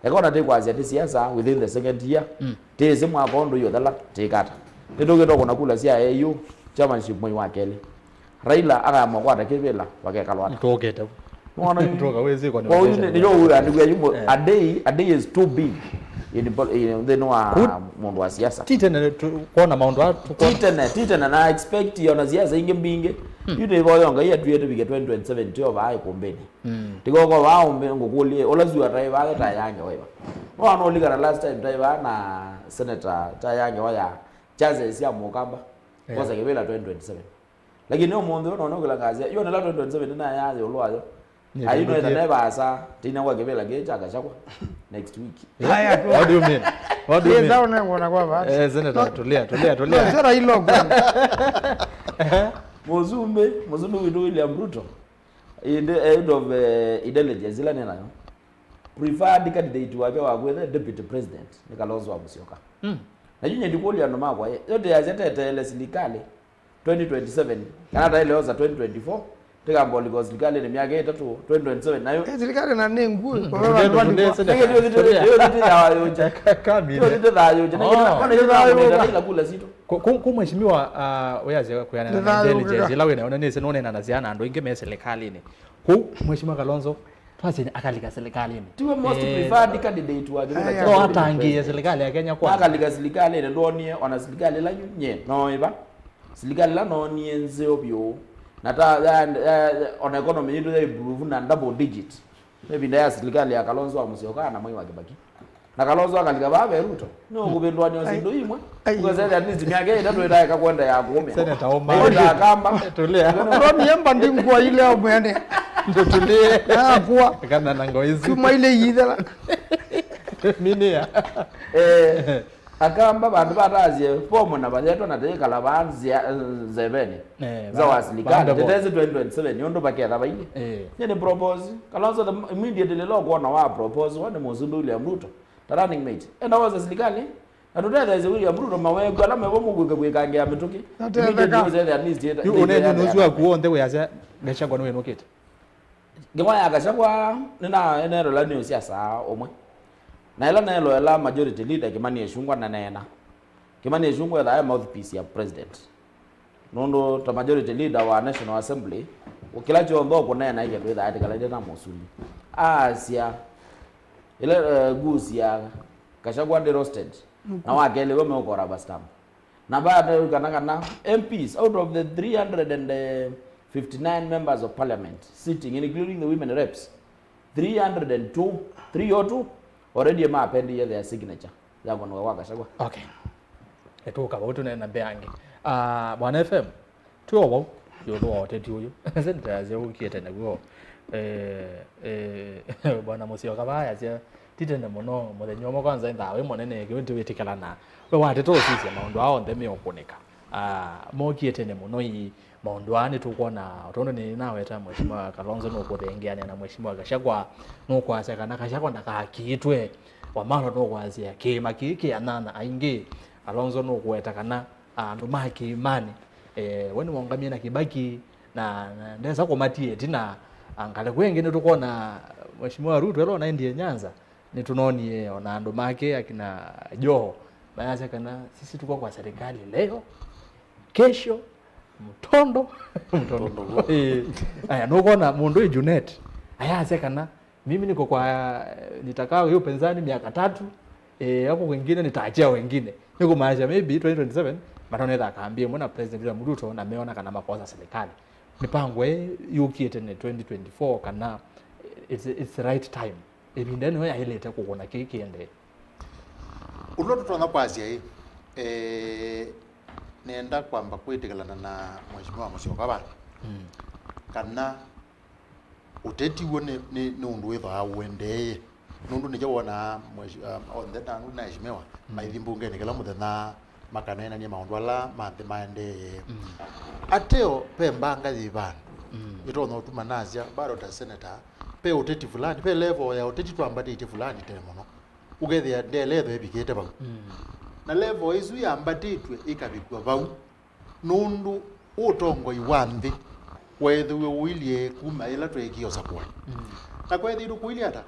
Eka ona tĩkwasya tĩ siasa within the second year. Mm. Tĩĩsĩ mwaka ũndũ ĩũthela, tĩkata. Nĩtũkĩtwa kũna kula sya A U chairmanship mwei wa kelĩ. Raila akayamwa kwata kĩvĩla, vakekalwa ata. Nĩtũkĩte. Nĩwona yu? Nĩtũka wĩsĩ kwa nĩ. Kwoou nĩtũkĩte. Nĩyo ũandĩkwĩa yu mũ-, eh, a day, a day is too big in pol-, in, nthĩnĩ wa mũndũ wa siasa. Ti tene tu-, kwona maũndũ aa tũkwona. Ti tene, ti tene na expect ona siasa ingĩ mbingĩ. Hmm. Yu nĩvoyo Ngai atwie tũvike twenty twenty-seven tio vaa ĩkũmbĩnĩ. Mm. Tikoko vaa ũmbe ngũkũlye, ũla sua taĩ vaa taĩ yange waiva. No anũlikana last time taĩ vaa na senator taĩ yange waya chances sya mũkamba. Yeah. Kosa kĩvĩla twenty twenty-seven. Lakini ũmũnthĩ ũno nũkĩla ngasia, yu nĩla twenty twenty-seven nĩnaya yũlũ wayo. Ayu no ĩtha nevaasa, tina kwa kĩvĩla kĩĩ kya Gachagua next week. Haya, what do you mean? What do you mean? Ĩtha ũnengwa na kwa bahati. Eh, senator, tulia, tulia, tulia. No, sio Raila kwani. Mũsumbĩ, mũsumbĩ witũ William Ruto. In the head of, eh, intelligence ila nĩ nayo, preferred candidate wake wa kwĩtha deputy president nĩ Kalonzo wa Musyoka. Mm. Na yu nyendikũlya andũ makwa, yo ndĩasya teteele silikalĩ twenty twenty-seven, kana taĩle osa twenty twenty-four, tĩkamba ũlika silikalĩnĩ myaka ĩtatũ, twenty twenty-seven nayo. Eh, silikalĩ na nĩ ngũ. Mm. Nĩkĩ ndio tĩthaa yũkya. Kamili. Ndio tĩthaa yũkya. Na kĩna, oh, ona ĩthaa yũkya. Kula sitũ. Ku, ku, ku mheshimiwa, ah, wĩasya kwĩanana na intelligence ĩla wĩ nayo, na nĩsĩ nũneenanasya na andũ aingĩ me silikalĩnĩ. Kũu, Mheshimiwa Kalonzo, twasye akalika silikalĩnĩ. Tiwe most preferred candidate wa kĩvĩla kya no atangĩĩe silikalĩ ya Kenya kwa. Akalika silikalĩnĩ, ndwonie ona silikalĩ ĩla yu nye, no ĩva. Silikalĩ ĩla noonie nzeo vyũ. Na ta, ya, ya, ona economy yitũ ya improve na double digit. Nĩ ĩvinda ya silikalĩ ya Kalonzo wa Musyoka na Mwai wa Kibaki. Na Kalonzo akalika vaa ve Ruto. Nĩ ũkũvĩndũanĩa syĩndũ imwe. Ai. Ũkasethĩa at least myaka ĩtatũ ĩtaeka kwenda ya kũũmĩa. Senator Omar. Ĩta Akamba. Tulia. Ndoni yemba ndingwa ile omwene. Ndio tulie. Akwa. Kana na ngoizi. Kuma ile yithela. Minia. Eh. Akamba vandũ vataasye fomu na vathetwa na tĩkala vaa nzĩa, nzevenĩ. Eh, za va-, wa silikalĩ. Vandũ vo. Tetesi twenty twenty-seven, nĩ ũndũ vaketha vailĩ. Eh. Nye nĩ propose. Kalonzo the immediately lo kuona wa propose wa nĩ mũsumbĩ William Ruto. Ta running mate. Enda wosa silikalĩ. Na tũtetheesye William Ruto mawekũ ala mevo mũkwĩka kwĩkangĩa mĩtũkĩ. Immediately ũsethĩa at least ĩta-, yu ũneenyũ nũsu waku w'onthe wĩasya Gachagua nĩwĩnũkĩte. Ngewa ya Gachagua, nĩnaeneloela news sya saa ũmwe. Na ĩla neloela majority leader Kimani Ichung'wah naneena. Kimani Ichung'wah ethaa e mouthpiece ya president. Nũndũ ta majority leader wa National Assembly, kĩla kyonthe ũkũneena ĩ kĩndũ ĩthaa ĩtĩkalaĩte na mũsumbĩ. Aasya, ĩla, eh, goose ya Gachagua ndĩ roasted, na wa kelĩ we meũkora rubber stamp. Na vaa kana kana M Ps out of the three hundred and fifty-nine members of parliament sitting, including the women reps, three hundred and two, three oh two already mapendie their signature ya kũnũka kwa Gachagua. Okay. Nĩtũũka vau tũneena mbeange. Ah, Bwana F M, twĩ o vau ĩũlũ wa ũteti ũyũ. Seneta asya ũkie tene w'o. Eh, eh, Bwana Musyoka vaa asya, ti tene mũno, mũthenya ũmwe kwanza ĩthaa wĩ mũnene, kĩu nĩtwĩtĩkĩlana. We wateta ũsisya maũndũ aa onthe meũkũnĩka. Ah, mokie tene mũno ii, maũndũ aa nĩtũkwona, o tondũ nĩnaweta Mheshimiwa Kalonzo nũkũthengeanĩa na Mheshimiwa Gachagua, nũkwasya kana Gachagua ndakakiitwe. Wamalwa nũkwasya kĩĩma kĩĩ kĩ anyanya aingĩ. Kalonzo nũkũweta kana andũ ma kĩĩmanĩ, eh, we nĩwaũngamie na Kibaki, na, na ndesa kũmatia ĩtina, ah, ngalĩko ĩngĩ nĩtũkwona Mheshimiwa Ruto ĩla ũnaendie Nyanza, nĩtũnonie ona andũ make akina Joho mayasya kana sisi tuko kwa serikali leo, kesho, mtondo, mtondo. Mtondo. Eh, aya, nũkwona mũndũ ĩ Junet ayasya kana mimi niko kwa, eh, nitakaa hiyo upinzani miaka tatu, Eh, hapo kwingine ni tajia wengine. Ni kumaanisha maybe twenty twenty-seven, matonetha kambi ĩmwe na President William Ruto na meona kana makosa serikali. Mipango ĩ yũkĩte nĩ twenty twenty-four kana it's, it's the right time. Ĩvinda nĩyo yaĩlĩte kũkũna kĩĩ kĩendee. Ũndũ tũtonya kwasya ĩ, eh, nenda kwamba kwĩtĩkĩlana na Mheshimiwa Musyoka vaa. Mm. Kana ũteti w'o nĩ, nĩ, nĩ ũndũ wĩthĩawa ũendeeye. Nũndũ nĩkyo wonaa mweshi-, um, onthe na nũndũ na aheshimiwa, mm, maithi mbungenĩ kĩla mũthenya makaneenanie maũndũ ala ma nthĩ maendeeye. Mm. Ateo ve mbanga yĩ vandũ, mm, ĩtonya ũtuma nasya bado ta senator, ve ũteti fulani, ve level ya ũteti twambatĩtye fulani tene mũno. Ũkethĩa ndeletho ĩvikĩte vau. Mm. Na level ĩsu yambatĩtw'e ĩkavikw'a vau. Nũndũ ũtongoi wa nthĩ weethĩiwe ũilyĩ kuma yĩla tweekie ũsakũani. Mm. Na kweethĩitwe kũilyĩ ata?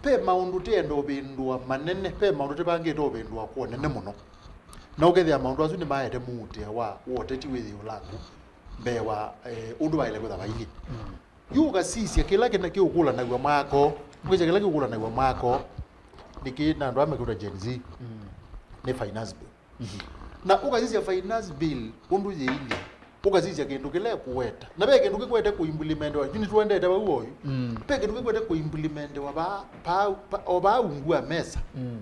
Ve maũndũ tĩenda ũvĩndũa manene, ve maũndũ tĩvangĩte ũvĩndũa kwa ũnene mũno. Na ũkethĩa maũndũ asu nĩmaete muutĩa wa, wa ũteti wĩthĩe ũlangu mbee wa, eh, ũndũ vaĩle kwĩtha vailyĩ. Mm. Yu ũkasisya kĩla kĩna kĩũkũlanaw'a mwako, ũkasisya kĩla kĩũkũlanaw'a mwako, nĩkĩ na andũ aa mekĩtwa Gen Z, mm, nĩ finance bill. Mhm. Na ũkasisya finance bill ũndũ yĩilyĩ, ũkasisya kĩndũ kĩla ĩkũweta. Na ve kĩndũ kĩkwete kũimplementiwa, yu nĩtũendete vau oyu. Mm. Ve kĩndũ kĩkwete kũimplementiwa va, va, va, o vaa ungu wa mesa. Mm.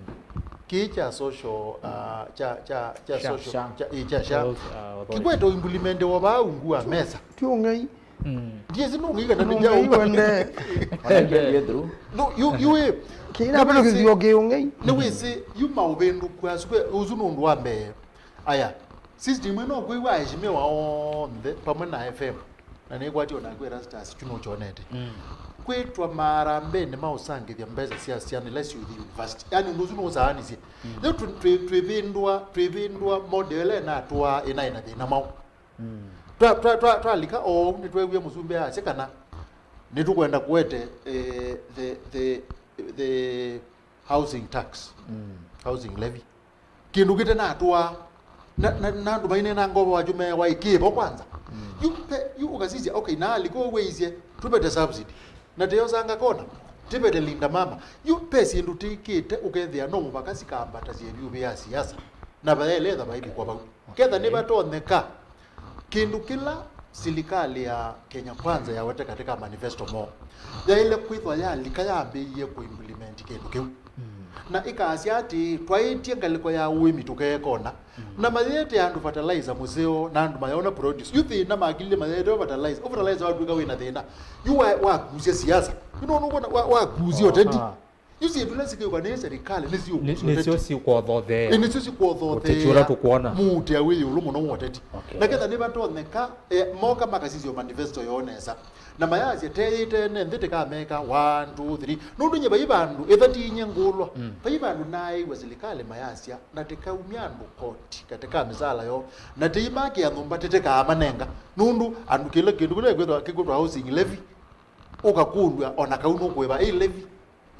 Kĩĩ kya social, uh, kya, kya, kya SHA, social, SHA. Kya, ĩ, kya SHA. Health, uh, authority. Kĩkwete ũimplementiwa vaa ungu wa mesa. Ti ũng'ei. Mm. Ndiĩsĩ nũng'ei kana nĩ nũng'ei wende. Ona ĩngĩ through. No, yu, yu ĩ. Kĩna nĩ vĩndũ wĩsĩ, kĩthio kĩ ũng'ei. Nĩ wĩsĩ, yu maũvĩndũku asu, kwe, ũsu nĩ ũndũ wa mbee. Aya, system ĩno kwĩw'a aheshimiwa onthe, pamwe na F M. Na nĩkwatio naku Erastus, kyu nũkyonete. Mm. Kwĩtwa marambenĩ ma ũsangĩthya mbesa sya syana ila syũthi university. Yaani ũndũ ũsu nũũsaanisye. Mm. Rĩu twĩ-, twĩ-, twĩvĩndũa, twĩvĩndũa model ĩla ĩnatũaa ĩnaĩ na thĩna mwaũ. Mm. Twa-, twa-, twa-, twalika oou, nĩtweewie mũsumbĩ asya kana nĩtũkwenda kũete, eh, the, the, the housing tax, mm, housing levy. Kĩndũ kĩte natũa, na, na, na andũ mainena ngova wacho mewa ĩkĩvo kwanza. Mm. Yu pe, yu ũkasisya, okay, na aliko weisye, tũvete subsidy. Na tĩyosanga kona, tĩvete linda mama. Yu pe syĩndũ tĩkĩte ũkethĩa no mũvaka sikambatasye vyũ vya siasa. Na vayaĩle etha vaivikwa vau. Ketha nĩvatonyeka, kĩndũ kĩla silikalĩ ya Kenya Kwanza yawete katika manifesto moo, yaĩle kwĩthwa yalika yambĩĩie kũimplement kĩndũ kĩu. Mm. Na ĩkasya atĩĩ, twaĩtye ngalĩko ya ũĩmi tũkeekona, mm, na mayĩete andũ fertilizer mũseo, na andũ mayona produce. Yu thĩna makilile mayĩete fertilizer. Ũ fertilizer watw'ĩka wĩna thĩna. Yu wa-, wakusya siasa. Yu nũndũ wa-, wakusya ũteti. Aha. Yu syĩndũ ila sikĩũka nĩ serikali, nĩ nĩ, nĩsyo siũkũthothea. Ĩ, nĩsyo siũkũthothea. Ũteti ũla tũkwona. Muutĩa wĩ ĩũlũ mũno wa ũteti. Okay. Na ketha nĩvatonyeka, eh, moka makasisya manifesto yoo nesa. Na mayasya, teyĩtene nthĩ tĩkameka, one, two, three. Nũndũ nye vai vandũ, ĩtha tinye ngũlwa. Mm. Vai vandũ naĩw'a serikali mayasya, na tĩkaumya andũ koti, katĩ ka mĩsala yoo, na tĩimakĩa nyũmba tĩtĩkaamanenga. Nũndũ andũ kĩla kĩndũ kĩla kĩkwĩtwa, kĩkwĩtwa housing levy, ũkakũlw'a ona kau nũkũĩva ĩ levy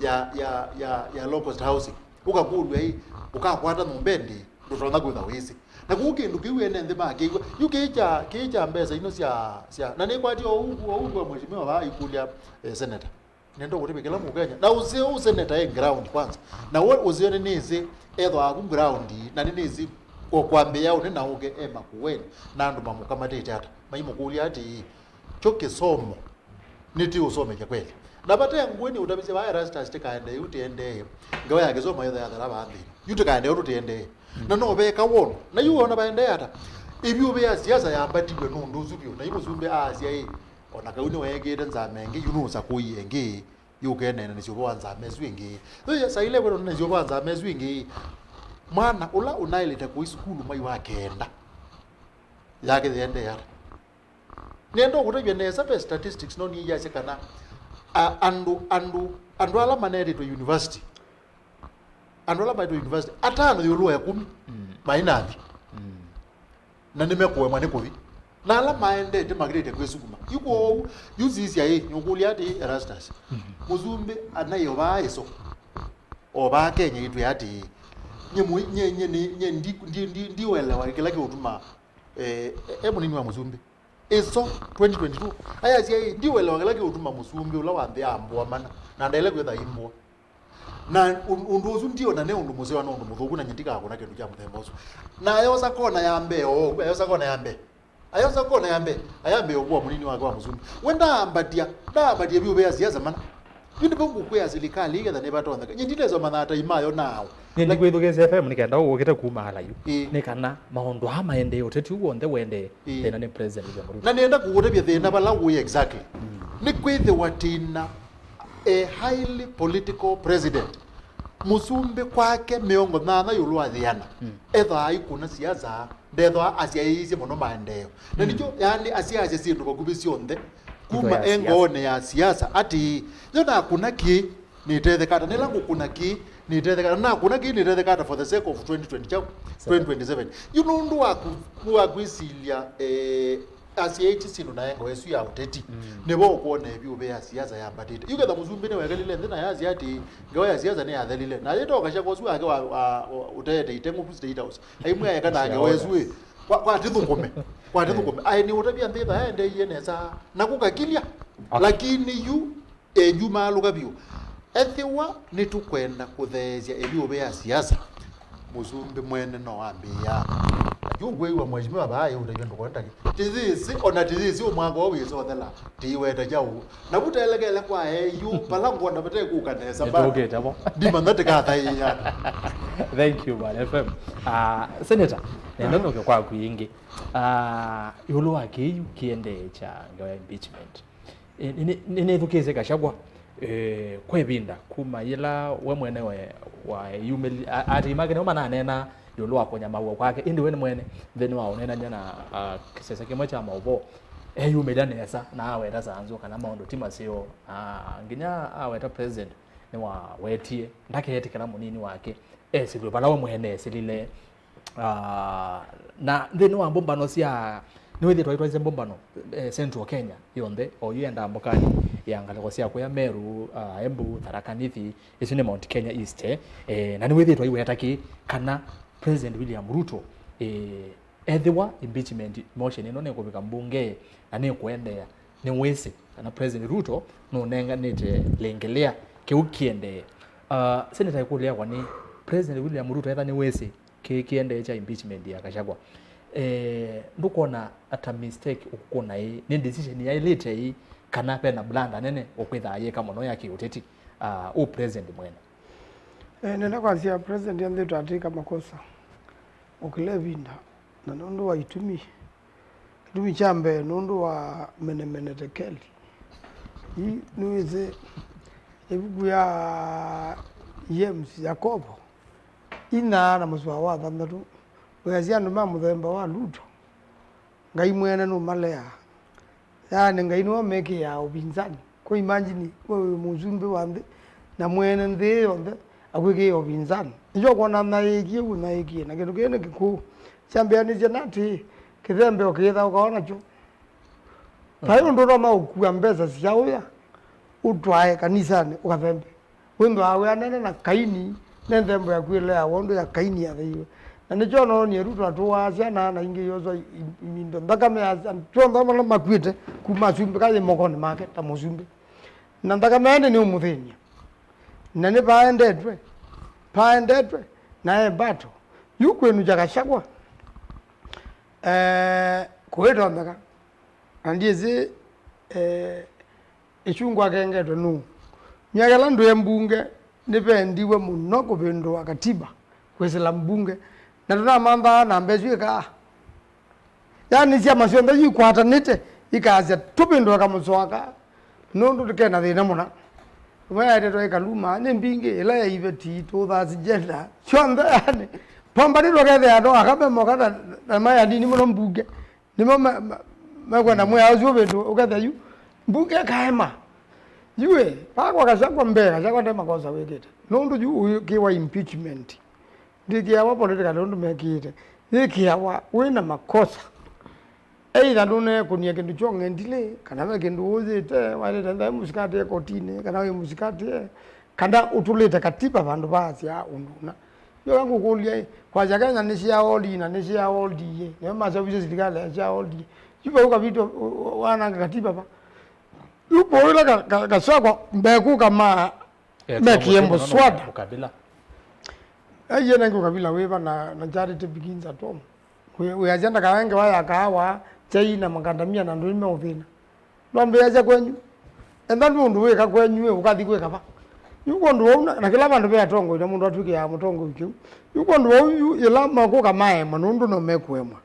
ya, ya, ya, ya low cost housing. Ũkakũlw'a ĩ, ũkakwata nyũmba ĩndĩĩ, ndũtonya kwĩtha wĩsĩ. Na kũu kĩndũ kĩu ene nthĩ makĩw'a. Yu kĩĩ kya, kĩĩ kya mbesa ino sya, sya, na nĩkwatie oungu, oungu wa mheshimiwa vaa ikũlya, eh, senator. Nenda kũtĩvĩkĩla Mũkenya. Na ũseo ũ senator e ground kwanza. Na we ũseo nĩnĩsĩ ethwa aku ground, na nĩnĩsĩ o kwambĩĩa ũnĩ na ũke e Makueni, na andũ mamũkamatĩte ata. Maimũkũlya atĩĩ, kyo kĩsomo nĩtĩũsomethya kweli? Na vate ngũĩ nĩ ũtavisye vaa Erastus tĩkaendee yu tĩendee. Ngewa ya kĩsomo yothe yathela vaa nthĩnĩ. Yu tĩkaendee ũndũ tĩendee. Na no veka wono. Na yu wona vaendee ata? Ĩvyũvĩ ya siasa yambatiw'e nũndũ ũsu vyũ. Na yu mũsumbĩ aasya ĩ, ona kau nĩweekĩte nzama ĩngĩ, yu nũsakũie ĩngĩ. Yu ũkeneenanĩsya ũvoo wa nzama ĩsu ĩngĩ. Yu saile kwenda ũneenanĩsya ũvoo wa nzama ĩsu ĩngĩ. Mwana ũla ũnaĩlĩte kũi sukulu mwai wa kenda yake yĩendee ata? Nĩenda ũkũtavya nesa ve statistics no nĩyasya kana, a, andũ, andũ, andũ ala maneetĩtwe university, andũ ala maĩtwe university, atano ĩũlũ wa ĩkũmi, mm, maĩ nathi. Mm. Na nĩmekũemwa nĩ kũthi. Na ala maendete makĩlĩte kwĩsukuma. Yu kwoou, yu sisya ĩ, nĩũkũlya atĩĩ, Erastus, mm, mũsumbĩ anaĩ o vaa ĩso, o vaa Kenya itwĩa atĩĩ, nye mũ-, nye, nye, nye, nye ndi, ndi, ndi, ndiũelewa kĩla kĩũtuma, eh, e, e mũnini wa mũsumbĩ. Ĩso twenty twenty-two. Ayasya ĩ, ndiũelewa kĩla kĩũtuma mũsumbĩ ũla wa nthĩ ambũa mana, na ndaĩle kwĩtha imbũa. Na un- ũndũ ũsu ndiona nĩ ũndũ mũseo na ũndũ mũthũku, na nyie ndikakũna kĩndũ kya mũthemba ũsu. Na ayosa kona ya mbee o ũu, ayosa kona ya mbee. Ayosa kona ya mbee, ayambĩĩa ũkua mũnini wake wa mũsumbĩ. We ndaambatia, ndaambatia vyũ vea siasa mana. Yu nĩvo ngũkwĩa silikalĩ ĩketha nĩvatonyeka. Nyie ndilesoma na atai mayo nao. Nĩ ndikwĩthukĩĩsya F M nĩ kenda ũkĩte kuma ala yu. Ĩĩ. Nĩ kana maũndũ aa maendee, ũteti ũũ w'onthe wendee, ĩĩ, thĩna nĩ President William Ruto. Na nĩenda kũũtavya thĩna vala ũĩ exactly. Mm. Nĩ kwĩthĩwa tĩna a highly political president. Mũsumbĩ kwake mĩongo nyanya ĩũlũ wa yĩana. Mm. Ethwaa aikũna siasa, ndethwaa asyaĩĩsye mũno maendeeo. Na, mm, nĩkyo, yani, asyaasya syĩndũ vakuvĩ syonthe kuma e ngoonĩ ya siasa, atĩ, yo nakũna kĩĩ, nĩtetheka ata? Nĩla ngũkũna kĩĩ, nĩtetheka ata? Nakũna kĩĩ, nĩtetheka ata for the sake of twenty twenty kyaũ? Twenty twenty-seven. Yu nũndũ wa ku- wa kwĩsilya, eh, asyaĩtye syĩndũ na e ngoo ĩsu ya ũteti, mm, nĩvo ũkwona ĩvyũvĩ ya siasa yambatĩte. Yu ketha mũsumbĩ nĩwekalile nthĩ na yasya atĩ ngewa ya siasa nĩyathelile. Na yĩtoka Gachagua ũsu wake wa, wa, wa, ũteete iteng'ũ ku State House. Aimwĩa eka na ngewa ĩsu ĩ, kwa, kwa tithũkũme. Kwa tithũkũme. Aĩ nĩ ũtavya nthĩ ĩtha yaendeeie nesa. Na kũkakilya. Okay. Lakini yu enyumaalũka vyũ. Ethĩwa nĩtũkwenda kũtheesya ĩvyũvĩ ya siasa, mũsumbĩ mwene no ambĩĩa. Yu ngwĩw'a mheshimiwa vaa ĩũtavya ndũkonda kĩ. Tithisi, ona tithisi ũmwaka ũũ wĩsothela, tiiweta kyaũ. Na vu telekele kwa eyu, vala ngwona vatekũka nesa. Nĩtũkĩte vo. Ndimanya tĩkathaĩĩa. Thank you, Bwana F M. Ah, Senator, nenda nũke kwaku ĩngĩ. Ah, ĩũlũ wa kĩu kĩendee kya ngewa ya impeachment. Ĩ, nĩ- nĩ- nĩnĩthukĩĩsye Gachagua, eh, kwa ĩvinda kuma yĩla we mwene we weyumĩli-, a- aatĩĩi make nĩmo mananeena ĩũlũ wa kũnyamaw'a kwake, ĩndĩ we nĩ mwene nthĩnĩ wa ũneenany'a na, ah, kĩsese kĩmwe kya maũvoo, eyumĩlya nesa na aweta sanzũ kana maũndũ ti maseo, na nginya aweta president nĩwawetie ndaketĩkĩla mũnini wake esĩlw'e vala we mwene esĩlile. Ah, na nthĩnĩ wa mbũmbano sya, nĩwĩthĩtwe aitwaisye mbũmbano, eh, Central Kenya yonthe, oyu enda mbũkanĩ ya ngalĩko sya kũya Meru, ah, Embu, Tharaka Nithi, ĩsu nĩ Mount Kenya East, eh, na nĩwĩthĩtwe aiweta kĩ kana President William Ruto, eh, ethĩwa impeachment motion ĩno nĩkũvika mbunge na nĩkũendeea, nĩwĩsĩ kana President Ruto nũnenganĩte lengelea kĩu kĩendee. Ah, Senator, ĩkũlyo yakwa nĩ, President William Ruto etha nĩwĩsĩ kĩĩ kĩendee kya impeachment ya Gachagua, eh, ndũkona ata mistake ũkũna ĩ? Nĩ decision yaĩlĩte ĩ, kana vena blunder nene ũkwĩthaa yĩka mũno ya kĩũteti, ah, ũ president mwene? Eh, nenda kwasya president anthĩtwe atĩka makosa o kĩla ĩvinda, na nũndũ wa itumi. Kĩtumi kya mbee, nũndũ wa menemene tekeli. Ii nĩwĩsĩ ĩvuku ya James, Yakovo, inya na mũsoa wa thanthatũ, wĩasya andũ ma mũthemba wa Luto, Ngai mwene nũmaleaa. Yaani, Ngai nĩwe ũmekĩaa ũvinzani. Kwa imagine, we wĩ mũsumbĩ wa nthĩ, na mwene nthĩ ĩĩ yonthe akwĩkĩĩa ũvinzani. Nĩkyo ũkwona nyaĩĩkie ũu nyaĩĩkie, na kĩndũ kĩĩ nĩ kĩkũũ. Kyambĩanĩsye na atĩĩ, kĩthembeo kĩĩthaũkawa nakyo. Vai ũndũ ũtonya ũkua mbesa sya ũya, ũtwae kanisanĩ ũkathembe. Wĩthĩawa wĩanene na Kaini, ne nthembo yaku ĩleawa ũndũ ya Kaini yatheiwe. Na nĩkyo noonie Ruto atũaa syana na ingĩ ioswa i- i- indo. Nthakame ya sya- onthe ala makuĩte kuma asumbĩ ka yĩ mokonĩ make ta mũsumbĩ. Na nthakame ĩndĩ nĩũmũthĩny'a. Na nĩvaendetwe, vaendetwe, na e mbato. Yu kwĩnũkya Gachagua, eh, kũitonyeka. Na ndyĩsĩ, eh, Ĩkyungwa akengetwe nũũ? Myaka ĩla ndwĩ mbunge, nĩvendiwe mũno kũvĩndũa katiba kwĩsĩla mbunge, na tũnamanthaa namba ĩsu ĩkaa. Yaani syama syonthe yu ikwatanĩte ikasya tũvĩndũe kamũsoa kaa, nũndũ tũkena thĩna mũna. Ĩmwe yaetetwe ĩ Kaluma, nĩ mbingĩ, ĩla ya Iveti, tũthaa sijenda, syonthe yani. Pambanĩtwe kethĩa andũ aka memoka na, na maya nini mũno mbunge. Nĩmo me- me- mekwenda mwĩa ũsu ũvĩndũ ũkethĩa yu mbunge ĩkaema. Yu ĩ, vaa kwa Gachagua mbee, Gachagua nde makosa wĩkĩte. Nũndũ yu ũyĩkĩwa impeachment. Ndĩkĩawa politically ũndũ mekĩĩte. Yĩkĩawa wĩ na makosa. Either ndũneekũnie kĩndũ kya ũng'endilĩ, kana ve kĩndũ wũyĩte, waĩlĩte nthĩ mũsikatĩe kotinĩ, kana wĩ mũsikatĩe, kana ũtũlĩte katiba vandũ vaasya ũndũ ũna. Yoka ngũkũlya ĩ, kwasya Kenya nĩsyaolii na nĩsyaolii ĩ, nĩo maseũvisye silikalĩ ya syaolii. Yu vau kavitũ wananga katiba va. Yu kũĩla ka- ka- Gachagua mbekũka ma Eh, mekie mũswada. Ukabila. Aiye nangi ukabila wĩva na, na charity begins at home. Wĩasya ndakae ngewa ya kaawa, chai na makandamia na andũ nĩmeũthĩna. Ndwambĩĩasya kwenyu. Enda nĩ ũndũ wĩka kwenyu, ĩ, ũkathi kwĩka va? Yu kwondũ wau, na, na kĩla vandũ ve atongoi, na mũndũ atw'ĩkĩaa mũtongoi kĩu. Yu kwondũ wau, yu, yĩla makũka maemwa, nũndũ no mekũemwa.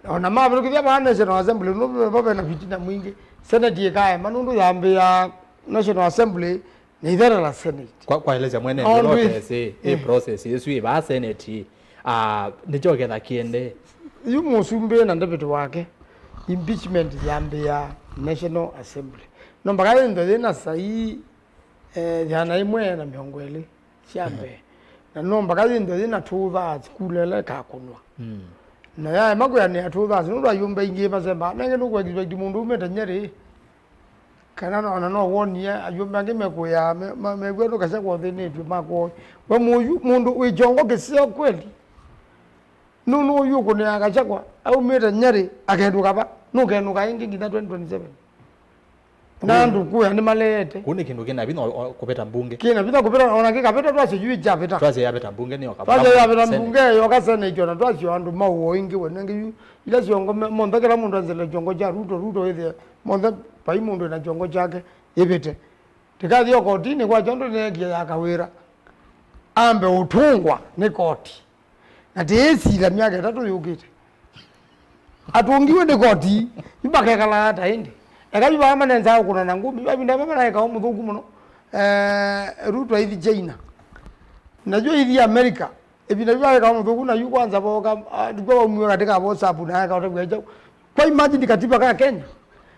O na mavĩtũkĩthya vaa National Assembly, nũndũ vo ve na vitina mwingĩ. Senate ĩkaema, nũndũ yambĩĩa National Assembly, na ĩthela Senate. Kwa, kwaelesya mwene process, ĩ, eh, process ĩsu ĩ vaa Senate, ah, nĩkyo ketha kĩende. Yu mũsumbĩ na deputy wake, impeachment yambĩĩa National Assembly. No mpaka yĩnthe yĩna saii, eh, yĩana ĩmwe na mĩongo ĩlĩ sya mbee. Na no mpaka yĩnthe yĩna two thirds kula ĩla ĩkakũnwa. Mm. Na yaema kwĩanĩa two thirds, nũndũ ayũmbe aingĩ masemba, nenge nũkũ expect mũndũ umĩte Nyeri. Kana no, ona no wonie ayũmbe angĩ mekũĩaa, me-, ma-, mew'a nũkasya kwothĩnĩtw'e makwoi. We mũyu, mũndũ wĩ kyongo kĩseo kweli. Nũ, nũyu ũkũnĩaa Gachagua, aumĩte Nyeri, akenũka va? Nũkenũka ĩngĩ nginya twenty twenty-seven? Na andũ kũya nĩmaleete. Kũu nĩ kĩndũ kĩna vinya o, o, kũvĩta mbunge. Kĩna vinya kũvĩta, ona kĩkavĩta twasye yu kyavĩta. Twasye yavĩta mbunge nĩ yoka. Twasye yavĩta mbunge, yoka Senate, ona twasye andũ maũo ĩngĩ we nenge yu. Ila syongo me-, monthe kĩla mũndũ anzele kyongo kya Ruto, Ruto wĩthĩe. Monthe vai mũndũ ena kyongo kyake, ĩvĩte. Ndĩkathi o kotinĩ kwa kyondo nĩekie ya kawĩra. Ambe ũtũngwa nĩ koti. Na tĩĩsila myaka ĩtatũ yũkĩte. Atũngiwe nĩ koti, yu makekalaa ata ĩndĩ? Eka yu vaa manensaa ũkũna na ngũmbi, yu avinda vaa maraeka ũmũthũku mũno. Eh, Ruto aithi China. Na yu aithi America. Ĩvinda yu aeka ũmũthũku na yu kwanza voka, ah, ndikwa waumiwe katika WhatsApp na aeka ũtavya kyaũ. Kwa imagine katiba ka Kenya.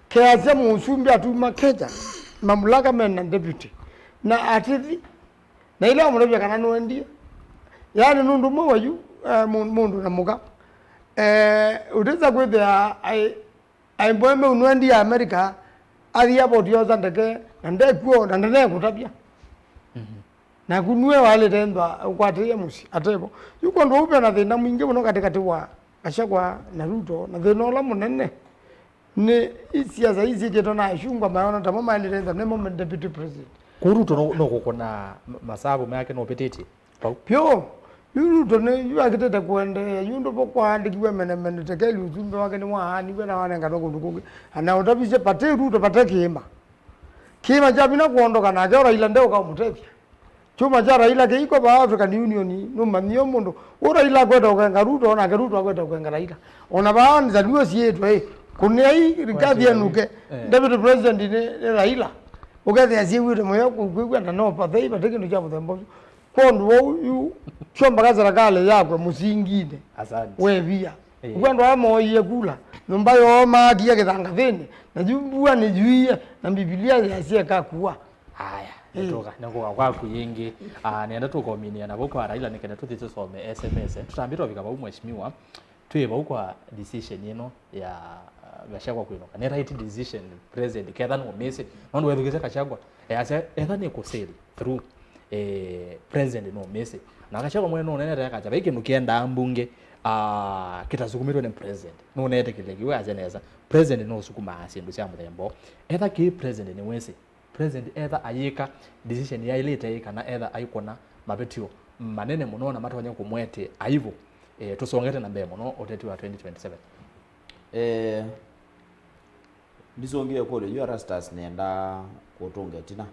Keasya mũsumbĩ atuma Kenya, mamlaka mena deputy. Na atithi, na ila amũtavya kana nũendie. Yaani nũndũ ũmwe wa yu, eh, mũ-, mũndũ na mũka. Eh, ũtĩsa kwĩthĩa ai-, Aimboe meu nũendie America, athi airport yosa ndeke, na ndekw'o, na ndanekũtavya. Mhm. Naku nue waĩlĩte nthwa ũkwatĩĩe mũsyĩ, atevo. Yu kwondũ ũu vena thĩna mwingĩ mũno katĩkatĩ wa Gachagua na Ruto, na thĩna ũla mũnene nĩ i siasa ii syĩkĩtwe na ashungwa mayona tamo maĩlĩte nthwa nĩmo me deputy president. Kũu Ruto no, no kũkũna ma-, masavu make nũvĩtĩtye. Vau. Vyũ, yu Ruto nĩ yu akĩtĩte kũendeea, yu ndũvo kwaandĩkiwe menemene, tekeli ũsumbĩ wake nĩwaaniw'e na wanenganwe kũndũ kũngĩ. Anaũtavisye vate Ruto, vate kĩĩma. Kĩĩma kya vinya kwondoka, nake o Raila ndeũka ũmũtethya. Kyũma kya Raila kĩiko vaa African Union, nũmanyie mũndũ. Ũ Raila akweta ũkenga Ruto, onake Ruto akweta ũkenga Raila. Ona vaa nzalio siĩtwe, ĩ, kũnĩai rikathi enũke. Eh. Deputy President nĩ, nĩ Raila. Ũkethĩa syĩw'ĩte mũyo kwĩw'a na no pathei vate kĩndũ kya mũthemba ũsu. Kwondũ wou yu, tyo mpaka serikali yakwe mũsinginĩ. Asante. Wevia. Eh. Ũkwendwa aya mooie kula, nyũmba yoo maakie kĩthangathĩnĩ, na yu mbua nĩyuie, na Mbivilia yasya ĩkakua. Aya, eh, nĩtũka, nĩkũka kwaku yĩngĩ. Ah, nĩenda tũkominia na vau kwa Raila nĩkenda tũthi tũsome S M S. Tũtambĩte ũvika vau, Mheshimiwa. Twĩ vau kwa decision ĩno ya, uh, Gachagua kwĩnũka. Nĩ right decision, President, ketha nũmĩsĩ. Nũndũ wethukĩsya Gachagua, easya, etha nĩ kũ sail through, eh, President nũmĩsĩ. Na Gachagua mwene nũnenete akacha, vai kĩndũ kĩendaa mbunge, ah, kĩtasukumĩtwe nĩ President. Nũnetĩkĩlĩki, we asya nesa. President nũsukumaa syĩndũ sya mũthemba ũũ. Etha kĩĩ President nĩwĩsĩ. President etha ayĩka decision yaĩlĩte ĩ kana etha aikũna mavĩtyo manene mũno na matonya kũmũetee aivu, eh, tũsongete na mbee mũno ũteti wa twenty twenty-seven? Eh, ndisũngĩe kũlyo yu Erastus nĩenda kũtũnga ĩtina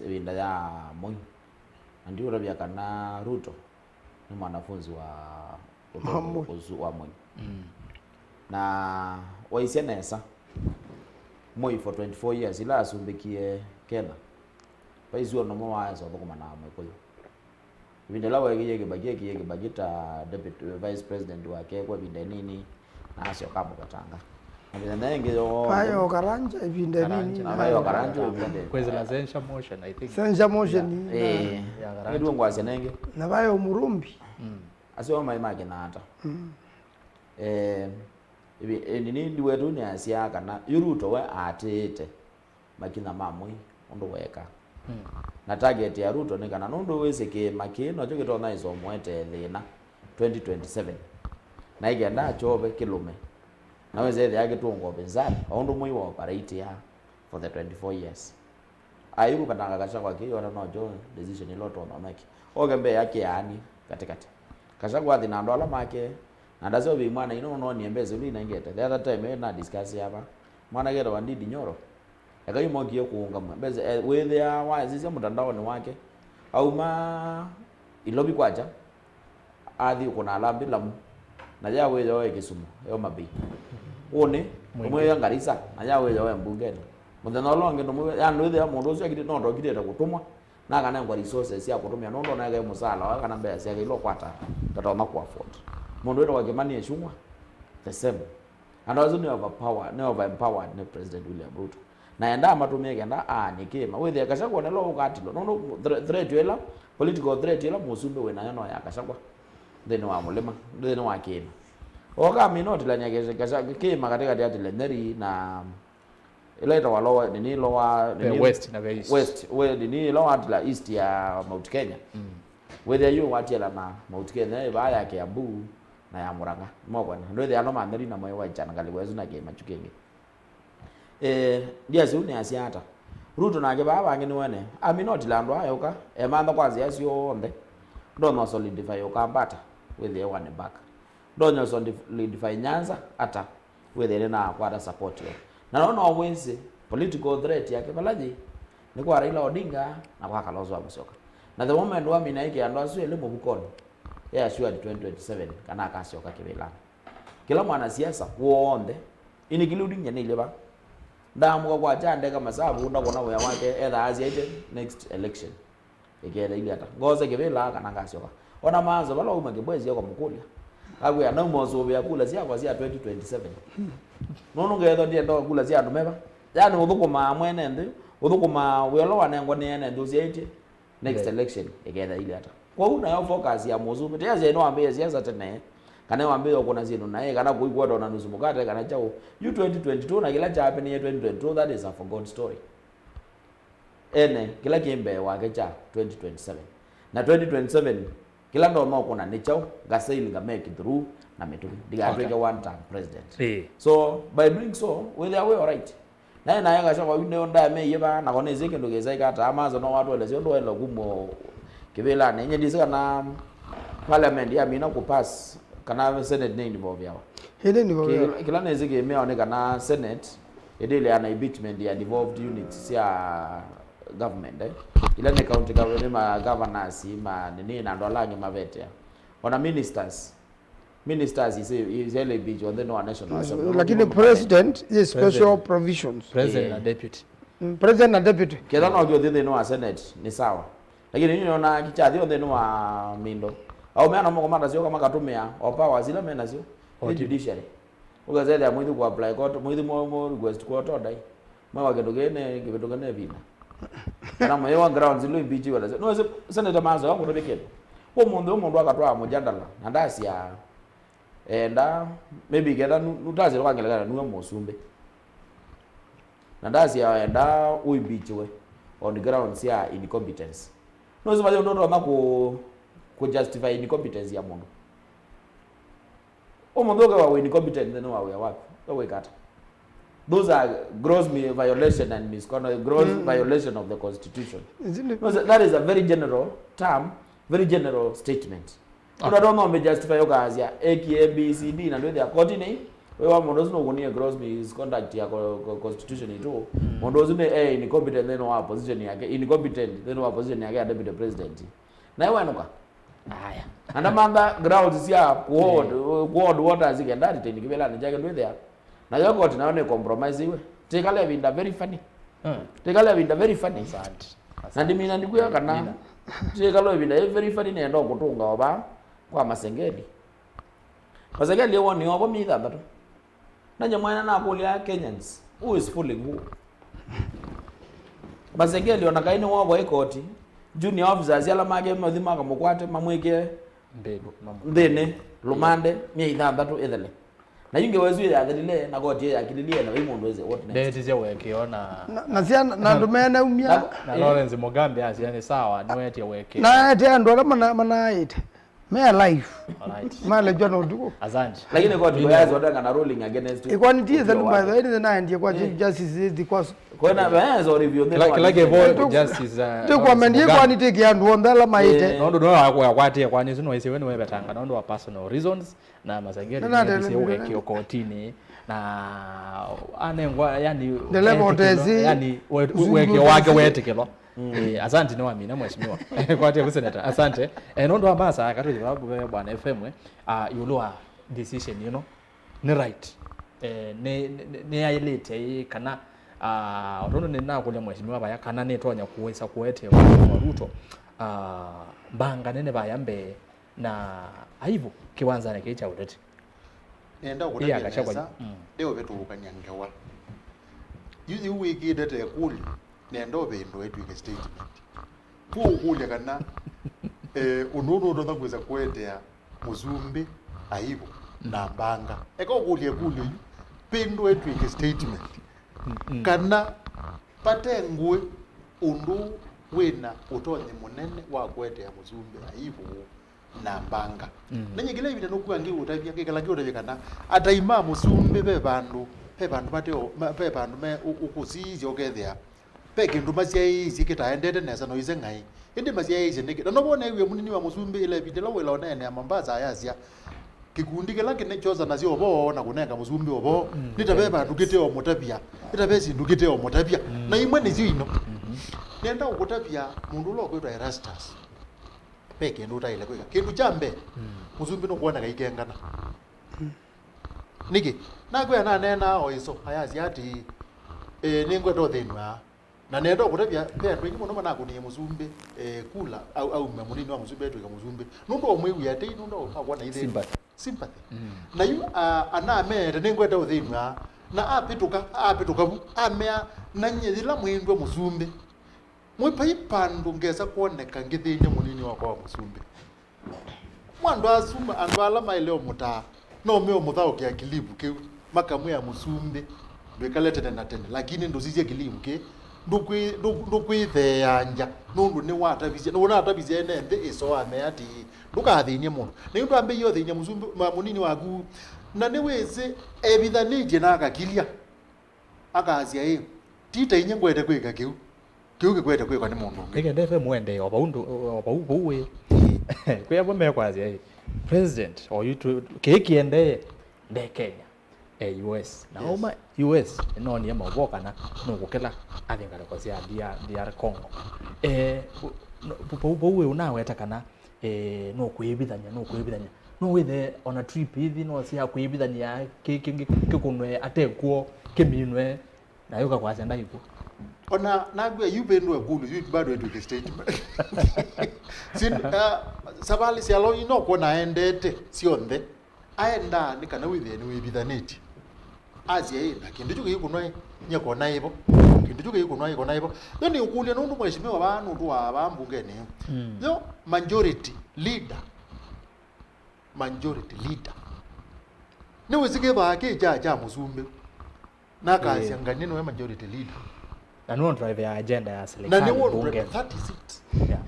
ĩvinda ya Moi, na ndiũtavya kana Ruto nĩ mwanafunzi wa ũtongoĩ ũsu wa Moi. Mm. Na waisye nesa, Moi for twenty-four years, ila asumbĩkie Kenya, vaisi ona ũmwe waesa ũthũkũma na Mũkũyũ. Ĩvinda ĩla weekie Kĩbaki, ekie Kĩbaki ta deputy vice president wake kwa ĩvinda ĩnini, na asyoka amũvetanga. Na mĩthenya ĩngĩ yonthe vayo Karanja ĩvinda ĩnini. Na vayo Karanja ĩvinda. Kwĩsĩla censure motion, I think. Censure motion. Yeah. Eh. Ya Karanja. Nĩtuo ngwasya nengĩ. Na vayo Murumbi. Mm. Asu maĩ makĩna ata? Mm. Eh, ĩvi-, eh, nini ndiwetu nĩasyaa kana yu Ruto we aatĩĩte makinya ma Moi ũndũ weekaa. Mm. Na target ya Ruto nĩ kana nũndũ wĩsĩ kĩĩma kĩĩ nokyo kĩtonya ĩsomũetee thĩna twenty twenty-seven. Na ĩkenda akyove kĩlũme. Na wĩsĩ ethĩa akĩtũnga ũpinzani, o ũndũ Moi wa operatea for the twenty-four years. Aĩ kũkatanga Gachagua kĩĩ, ona nokyo decision ĩla ũtonya ũmake. Oke mbee ya kĩaani katĩkatĩ. Gachagua athi na andũ ala make, na ndasya ũvei mwana ino nonie mbesa ĩla inengete. The other time, eh, na discuss ava. Mwana ketawa Ndindi Nyoro. Ekai mokie kũũngamw'a. Mbesa, eh, wĩthĩaa wasisya mũtandaonĩ wake. Auma Ilovi kwakya, athi ũkũna Harambee Lamu, na ya wĩya oe Kisumu, e Homa Bay. Ũnĩ, Mwingĩ. Ndũmwĩw'a Garissa, na ya wĩya oe mbungenĩ. Mũthenya ũla ũngĩ ndũmwĩw'a, yani wĩthĩa mũndũ ũsu akiti-, no ndokitĩte kũtũmwa, na akanengwa resources sya kũtũmĩa, nũndũ onaekae mũsaala wake kana mbesa syake ila ũkwata ndatonya kũ afford. Mũndũ wĩtawa Kimani Ichung'wa, the same. Andũ asu nĩ overpower, nĩ overempowered nĩ President William Ruto. Na endaa matũmĩe kenda aanie kĩĩma. Wĩthĩe Gachagua nĩlo ũkatilwa. Nũndũ thre-, threat ĩla, political threat ĩla mũsumbĩ wĩ nayo no ya Gachagua nthĩnĩ wa mũlĩma, nthĩnĩ wa kĩĩma. Oka amina ũtilany'a Gacha-, Gacha-, kĩĩma katĩkatĩ atile Nyeri na ĩla ĩtawa lower, nini lower, The nini West na the East. West, we, nini ĩla watila east ya Mount Kenya. Mm. Wĩthĩa yu watiela na Mount Kenya ĩvaa ya Kiambu na ya Murang'a. Mokwana. Ndwĩthĩa ano ma Nyeri namo ĩwaĩkya na ngalĩko ĩsu na kĩĩma kyu kĩngĩ. Eh, ndiasĩ ũu nĩasya ata. Ruto nake vaa vangĩ nĩwene. Amina ũtila andũ aya ũka, emantha kwa nzĩa syonthe. Ndonya solidify Ukambata, wĩthĩe one back. Ndonya solidify Nyanza, ata, wĩthĩe nĩnakwata support yo. Na no no wĩsĩ, political threat yake vala yĩ, nĩ kwa Raila Odinga, na kwa Kalonzo wa Musyoka. Na the moment wamina ĩkĩa andũ asu elĩ mũvukonĩ, e assured twenty twenty-seven, kana akasyoka kĩvĩlanĩ. Kĩla mwanasiasa w'onthe, including nyenĩile va, ndaamũka kwakya ndeka masavu, ndakona wĩa wake, etha asyaĩte next election ĩketha ili ata. Ngose kĩvĩla kana ngasyoka. Ona maanzo vala uma Kibwezi akamũkũlya. Akwĩa, "Nauma ũsũvĩa kula syakwa sya twenty twenty-seven. Nũndũ ngetha ndienda kula sya andũ meva." Yani ũthũkũmaa mwene nthĩ, ũthũkũmaa wĩa ũla wanengwa nĩ ene nthĩ ũsyaĩtye. Next election ĩketha ili ata. Kwoou nayo focus ya mũsumbĩ, tayari nĩwambĩĩe siasa tene, kana wambĩĩe ũkũna syĩndũ naĩ, kana kũikwata ona nusu mũkate, kana kyaũ. Yu twenty twenty-two na kĩla kyapenie twenty twenty-two, that is a forgotten story. Ene, kĩla kĩ mbee wake kya twenty twenty-seven. Na twenty twenty-seven, kĩla ndonya ũkũna nĩ kyaũ, ngasail nga make through na mĩtũkĩ. Ndigatwĩke Okay. one term president. Ĩĩ. So, by doing so, wĩthĩa wĩ alright. Naĩ naye Gachagua yu nĩyo ndameie vaa, nako nĩsĩ kĩndũ kĩsaĩka ata, Amazo no watũelesya ũndũ waĩle kuma kĩvĩlanĩ. Inye ndĩsĩ kana parliament yamina kũ pass, kana Senate nĩ involveawa. Ĩndĩ nĩ Kĩ-, vovea. Kĩla nĩsĩ kĩmĩao nĩ kana Senate ĩndĩlea na impeachment ya devolved units sya government, eh? Ila nĩ county government, ma governors, ma nini, na andũ ala angĩ mavetea. Ona ministers, Ministers is, is L A B G on the no National Assembly. Lakini president is special President. Provisions. President na Yeah. deputy. Mm, president na deputy. Ketha no kyo thĩnĩ wa Senate, ni sawa. Lakini nini ona kichathi on the no wa mindo. Au meana moko matasyoka makatũmĩa o powers ila menasyo. Ni Oti. Judiciary. Ũkasethĩa mwithi ku apply court, mwithi mo, mo request court order. Mwe wa kĩndũ kĩĩ nĩ kĩvĩtũke nĩ ĩvinda. Kana mwĩ wa grounds ilu impeach wala. No, se-, Senator Mazo, wa kũtavya kĩndũ. Kwa mũndũ, mũndũ akatwaa mũjandala, na ndasya, enda, maybe ketha nu-, nutasya kwa ngelekana nuwe mũsumbĩ. Na ndasya, enda uimpeachwe on grounds ya incompetence. No, sema yo ndo ndo ku, ku justify incompetence ya mũndũ. Ũmũnthĩ ũkewa wĩ incompetent nthĩnĩ wa wĩa waku, we wĩka ata? Those are gross mi-, violation and misconduct, gross Mm. violation of the constitution. Isn't it? No, that is a very general term, very general statement. Okay. Ũndũ atonya ũmĩ justify ũkaasya, ekie A B C D na ndwĩthĩa koti nĩ, wĩ wa mũndũ ũsu nũkũnie gross misconduct ya co-, co-, constitution itũ. Mm. Mũndũ ũsu nĩ e incompetent nthĩnĩ wa position yake, incompetent nthĩnĩ wa position yake ya deputy president. Naye wenũka. Aya. Na ndamantha grounds sya kuhold, Eh. kuhold waters kenda retain kĩvĩlanĩ kyake ndwĩthĩa. Nayo koti nayo nĩ compromise iwe. Tikale ĩvinda very funny. Hmm. Tikale ĩvinda very funny. Asante. Na ndimina ndikwĩa kana Ndina. Tikale ĩvinda ĩ very funny nenda kũtũnga ova kwa Masengeli. Masengeli woni ovo mi ithathatũ. Na nye mwene nakũlya Kenyans, who is fooling who? Masengeli ona kaĩ nĩwovwa ĩkoti, junior officers ala make mathi makamũkwate, mamwĩkĩe Mbĩndũ, mamũ- nthĩnĩ, lũmande, myei thanthatũ ĩthele. Na yu ngewa ĩsu yathelile, na koti ĩyo yakililye, na vai mũndũ wĩsĩ what next. Ndetisye wekĩo na Na, na syana, na andũ menaumya. Na, Na eh. Lawrence Mugambe asya nĩ sawa, nĩwetie wekĩo. Na ete andũ ala mana-, manaĩte. Me alive. Alright. Malejwa na ũtukũ. Asante. Lakini kwa tuko yazo ndanga na ruling against you. Ikwani ti ethelu by the way, nĩ naendie kwa Chief Justice ĩthi kwa Kwena bae so review the Kila, kila kĩvo justice uh, tĩkwamendie kwani tĩkĩ andũ onthe ala maĩte. Nondu no akwatie kwani sino isi we niwevetanga nondu wa personal reasons na masengeli Na nate- nĩthĩsie ũgekio kotini na anengwa yani Ndeleva etikilo, ũtesi. Yani we- Ũsumbi wekio wake ũtesi. Wetikilo. Eh, asante nĩ wamina mheshimiwa. Kwatia ku senator. Asante. Eh, nondu wa mbasa katuthi babu bwana F M eh, ah, iulu wa decision ĩno nĩ right. Eh, nĩ nĩ- nĩyaĩlĩte ĩ kana ah, tondũ nĩnakũlya mheshimiwa vaya kana nĩtonya kũĩsa kũete mheshimiwa Ruto ah, mbanga nene vaya mbee na aivu kĩwanzanĩ kĩĩ kya ũteti. Nenda Iya, ũkũtavya Gachagua. Nesa Mm. Ndeũvĩtũũkany'a ngewa. Yu yu wĩkĩte ta ĩkũlyo, nenda ũvĩndũe ĩtw'ĩke statement. Kwoou ũkũlya kana eh, ũndũ ũũ nũtonya kwĩsa kũetea mũsumbĩ aivu na mbanga. Eka ũkũlya ĩkũlyo yu, vĩndũe ĩtw'ĩke statement. Kana vate ngũĩ ũndũ wĩna ũtonyi mũnene wa kũetea mũsumbĩ aivu na mbanga. Mm. Nĩnyie kĩla ĩvinda nũkua ngĩũtavya, ngĩkala ngĩũtavya kana atai ma mũsumbĩ ve vandũ, ve vandũ mateo, ma- ve vandũ me ũ- ũkũsiisya ũkethĩa ve kĩndũ masyaĩĩsye kĩtaendete nesa noise ng'ai. Ĩndĩ masyaĩĩsye nĩkĩ? Na novo neewie mũnini wa mũsumbĩ ĩla ĩvinda ĩla wĩla ũneenea Mombasa ayasya, kĩkundi kĩla kĩne kyosanasya ũvoo na kũnenga mũsumbĩ ũvoo, mm, nĩ ta ve vandũ kĩteomũtavya, nĩ ta ve syĩndũ kĩteomũtavya. Mm. Na imwe nĩsyo ino. Mm-hmm. Nĩenda ũkũtavya mũndũ ũla ũkwĩtwa Erastus. Ve kĩndũ ũtaĩle kwĩka. Kĩndũ kya mbee, mũsumbĩ nũkwoneka ikengana. Nĩkĩ? Nakwĩa naneenaa o ĩso, ayasya atĩĩ, e, nĩngwenda ũthĩnw'a. Na nenda ũkũtavya, ve andũ aingĩ mũno manakũnie mũsumbĩ e, kula, au, aume mũnini wa mũsumbĩ etw'ĩka mũsumbĩ. Nũndũ omwĩw'ĩa tei, nũndũ akwona ithĩnw'a. Sympathy. Sympathy. Mm. Na yu a- anameete, nĩngwenda ũthĩnw'a. Na apĩtũka, apĩtũka vu, amea, na nyie yĩla mwĩndwe mũsumbĩ, mwĩpai pandũ ngesa kwoneka ngĩthĩny'a mũnini wakwa wa mũsumbĩ. Mo andũ asu, andũ ala maĩle ũmũtaa, no meũmũthaũkĩa kilivu kĩu, makamwĩa mũsumbĩ, ndwĩkale tene na tene, lakini ndũsisye kilivu kĩĩ, ndũkwĩ- ndũ- ndũkwĩtheeangya, nũndũ nĩwatavisye, nĩwatavisye ene nthĩ ĩso amea atĩĩ, ndũkathĩny'e mũndũ. Na yu ndwambĩie ũthĩny'a mũsumbĩ, ma- mũnini waku, na nĩwĩsĩ evithanĩtye na akakilya. Akasya ĩ, ti ta inyie ngwete kwĩka kĩu. Kĩu kĩkwete kwĩkwa nĩ mũndũ ũngĩ. Ĩkenda F M wendee o vau ndũ- o vau vau wĩ. Kwĩ amwe mekwasya ĩ, president oyu tu- kĩĩ kĩendee nde Kenya, e U S. Na yes. Auma U S nĩnonie maũvoo kana nũkũkĩla athi ngalĩko sya D R, D R Congo. Eh, vau vau wĩ ũnaweta kana eh, no kwĩvithany'a, no kwĩvithany'a. No wĩthe ona trip ithi no sya kwĩvithany'a kĩ- kĩngĩ kĩkũnwe atekw'o kĩminwe na yũka kwasya ndaĩ kw'o. Ona nakwĩa yu vĩndũ ekulu yu bado ĩtw'ĩke statement. Sin, uh, savalĩ sya loni no kwona aendete syonthe. Aendaa nĩ kana wĩthĩe nĩwĩvithanĩtye. Asya ĩ, na kĩndũ kyu kĩikũnwa ĩ, nyie kona ĩvo. Kĩndũ kyu kĩikũnwa ĩ, kona ĩvo. Yo nĩũkũlya nũndũ mheshimiwa vaa nũtũaa vaa mbungenĩ ĩ. Mm. Yo majority leader. Majority leader. Nĩwĩsĩ kĩvaa kĩ kya kya mũsumbĩ. Na akasya, eh, ngani nĩwe majority leader. Na nĩwe drive ya agenda ya na serikali nĩwe bunge. Thirty seats. Yeah.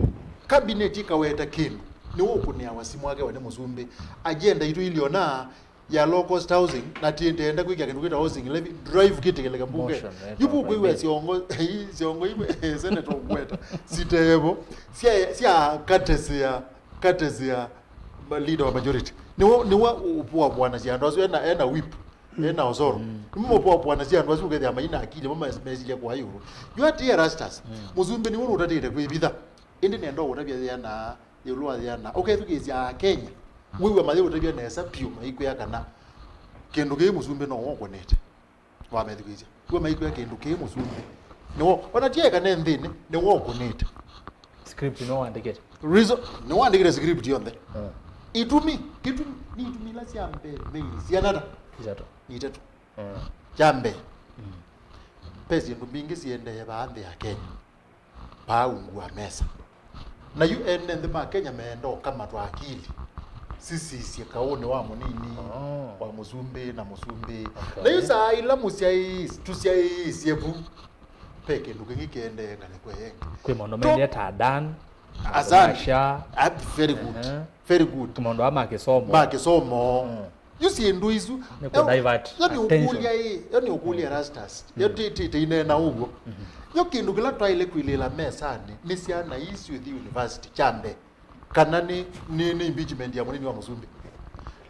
Cabinet ĩkaweta kĩndũ, nĩwe ũkũnĩawa simũ akewa nĩ mũsumbĩ. Agenda itũ iliona ya low cost housing, na ti ndenda kwĩkĩa kĩndũ kĩta housing levy, drive kĩtĩkĩlĩke mbunge. Motion, eh, yu kwa kwĩw'a siongo, siongo iwe, senator ũkweta. Sitevo, sya, sya katesea, katesea leader wa majority. Nĩwe, nĩwe ũpũapũanasya andũ asu ena, ena whip. Ena Osoro. Mm. Nĩmo mopwa pwana sya andũ asu ũkethĩa maina akili, mo mes- mesilya kwa ĩũlũ. Yu ati Erastus, mm, mũsumbĩ nĩwe ũtatĩte kwĩvitha. Ĩndĩ nenda ũkũtavya yĩana, ĩũlũ wa yĩana. Ũkethukĩĩsya Akenya. Wĩw'a mayĩũtavya nesa piũ maikwĩa kana kĩndũ kĩĩ mũsumbĩ no wokũnĩte. Wamethukĩĩsya. Wĩw'a maikwĩa kĩndũ kĩĩ mũsumbĩ. Nĩwo, ona ti ekane nthĩnĩ, nĩwo ũkũnĩte. Script nĩwe wandĩkĩte. Reason, nĩwe wandĩkĩte script yonthe. Mm. Itumi, itumi, nĩ itumi ila sya mbee main, siana ta? Itatũ. Nĩ itatũ. Mm. Kya mbee, mm, ve syĩndũ mbingĩ siendee vaa nthĩ ya Kenya. Vaa ungu wa mesa. Na yu ene nthĩ ma Kenya meenda ũkamatwa akili. Sisisye kaũnĩ wa mũnini, oh, wa mũsumbĩ na mũsumbĩ. Okay. Na yu saa ila mũsyaĩĩs-, tũsyaĩĩsye vu. Ve kĩndũ kĩngĩ kĩendee ngalĩko ĩngĩ. Kwĩ maũndũ maendee ta Dan. Asante. Maũndũ ma sha. Ah, very good. Ehe. Very good. Maũndũ aa ma kĩsomo. Ma kĩsomo. Mm. Yu syĩndũ isu. Nĩ kũ divert attention. Yo nĩ ũkũlya ĩ, yo nĩ ũkũlya Erastus. Yo ti, ti, ti inena ũguo. Yo kĩndũ kĩla twaĩle kwĩlĩĩla mesanĩ nĩ syana ii syũthi university kya mbee. Kana nĩ, nĩ, nĩ impeachment ya mũnini wa mũsumbĩ.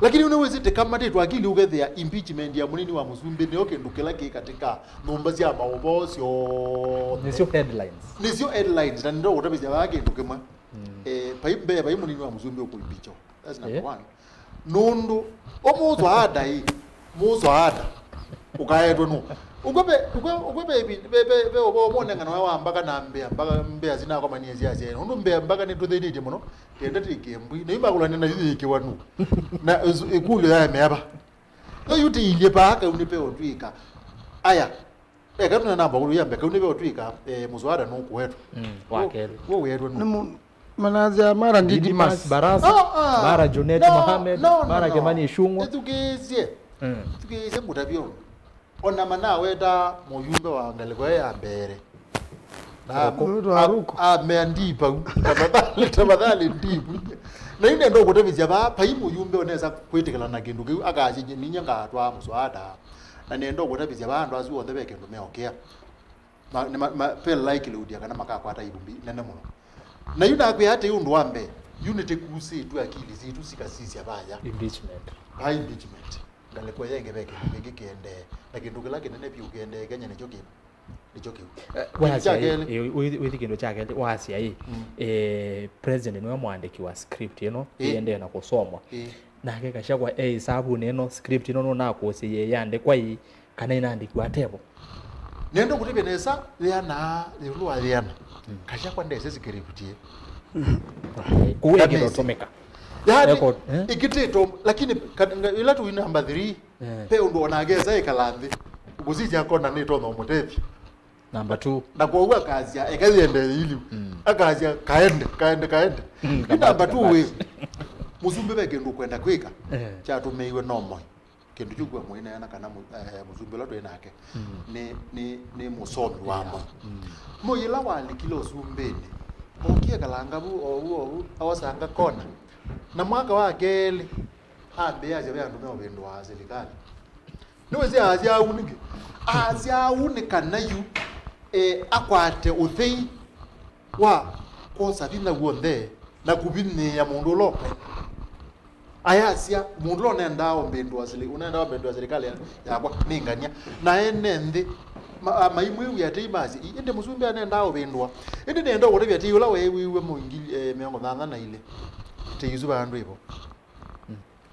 Lakini nĩwĩsĩ tĩkamatĩtwe akili ũkethĩa impeachment ya mũnini wa mũsumbĩ nĩyo kĩndũ kĩla kĩ katika nyũmba sya maũvoo syonthe. Nĩsyo headlines. Nĩsyo headlines, na nĩndo ũtavĩsya vaa kĩndũ kĩmwe. Mm. Eh, vai, mbee vai mũnini wa mũsumbĩ ũkũimpeachwa. That's number one. Nũndũ, ũmũswaada ĩ, mũswaada, ũkaetwe nũ? Ũkw'a ve, ũkw'a, ũkw'a ve, ve, ve, ve ũvoo monenganawa wa mbaka na mbĩa, mbaka, mbĩa sinakomanie sya syaĩ. Nũndũ mbĩa mbaka nĩtũthĩnĩtye mũno, kenda tĩkĩmbwi. Na imakũlania na yu yĩkĩwa nũ? Na ĩsu, ĩkũlyo ya meava. Yo yu tĩilye paa kau nĩ peo twĩka. Aya, Eka tuna namba kũlũ ya mbee, kau nĩve ũtwĩka, eh, mũswada nũkũetwe. Mm, wa kelĩ. Wo wĩetwe nũ? Nĩ mũ-, manazia mara Didimas Barasa, mara Junet Mohamed, mara Kimani Ichung'wa. Ĩthukĩĩsye. Mm. Ĩthukĩĩsye ngũtavye ũndũ. Ona manaweta mũyumbe wa ngalĩko ĩyo ya mbere. Na Ruku. Mwĩĩtu wa Ruku. Amea ndipau. Tafadhali, tafadhali ndipu. Na yu nenda ũkũtavĩsya vaa, vai mũyumbe ũnesa kwĩtĩkĩla na kĩndũ kĩu, akasya ninyie ngatwaa mũswada. Na nenda ũkũtavĩsya vaa andũ asu onthe ve kĩndũ meokĩa. Ma, nĩ ma, ma, ve likelihood ya kana makakwata ivumbi nene mũno. Na yu nakwĩa atĩ ũndũ wa mbee, yu nĩtĩkusĩtw'e akili sitũ sikasisya vaya. Impeachment. Va impeachment. Ngalĩko yenge ve kĩndũ kĩngĩ kĩendee. Na kĩndũ kĩla kĩnene vyũ kĩendee Kenya nĩkyo kĩ, nĩkyo kĩu. Eh, kĩndũ kya kelĩ. Wĩthi kĩndũ kya kelĩ, wasya ĩ, mm, eh, president nĩwe mwandĩki wa script ĩno, ĩ, ĩendee na kũsomwa. Ĩ. Nake Gachagua e ĩsavunĩ ĩno, script ĩno nũnakũsĩie yĩandĩkwa ĩ, kana ĩnaandĩkiwe atevo? Nenda kũtavya nesa, yĩana, ĩũlũ wa yĩana. Mm. Gachagua ndesĩ script ĩ. Kũu ĩkĩtũtũmĩka. Yaani, ĩkĩtĩtwo, lakini ĩla tũi namba three, eh, ve ũndũ onake esa ĩkala nthĩ. Ũkũsisya akona nĩtonya ũmũtethya. Number two. Na kwoou akasya, eka yĩendee iliu. Mm. Akasya, kaende, kaende, kaende. Mm, yu number two wĩ, mũsumbĩ ve kĩndũ ũkwenda kwĩka, eh, kyatũmĩiwe no Moi. Kĩndũ kyu kwa mũineena kana mũ-, eh, mũsumbĩ ũla twĩ nake, mm, nĩ, nĩ, nĩ mũsomi wa Moi. Mm. Moi ĩla walikile ũsumbĩnĩ, okie kalanga vu, ovu, ovu, aosanga kona. Na mwaka wa kelĩ, ambĩĩasya ve andũ meũvĩndũaa silikalĩ. Nĩwĩsĩ aasya ũu nĩkĩ? Aasya ũu nĩ kana yu, eh, akwate ũthei wa kwosa vinya w'onthe na kũvinyĩĩa mũndũ ũla ũkwenda. Ayasya, mũndũ ũla ũnendaa ũmbĩndũa sili-, ũnendaa ũmbĩndũa silikalĩ ya-, yakwa, nĩ ngania. Na ene nthĩ, ma-, a-, maimwĩw'a atei masya, "Ĩ, ĩndĩ mũsumbĩ anendaa ũvĩndũa." Ĩndĩ nĩenda ũkũtavya atei ũla weewĩiwe mo ngili, eh, mĩongo thanthatũ na ilĩ. Tei isu vandũ ivo.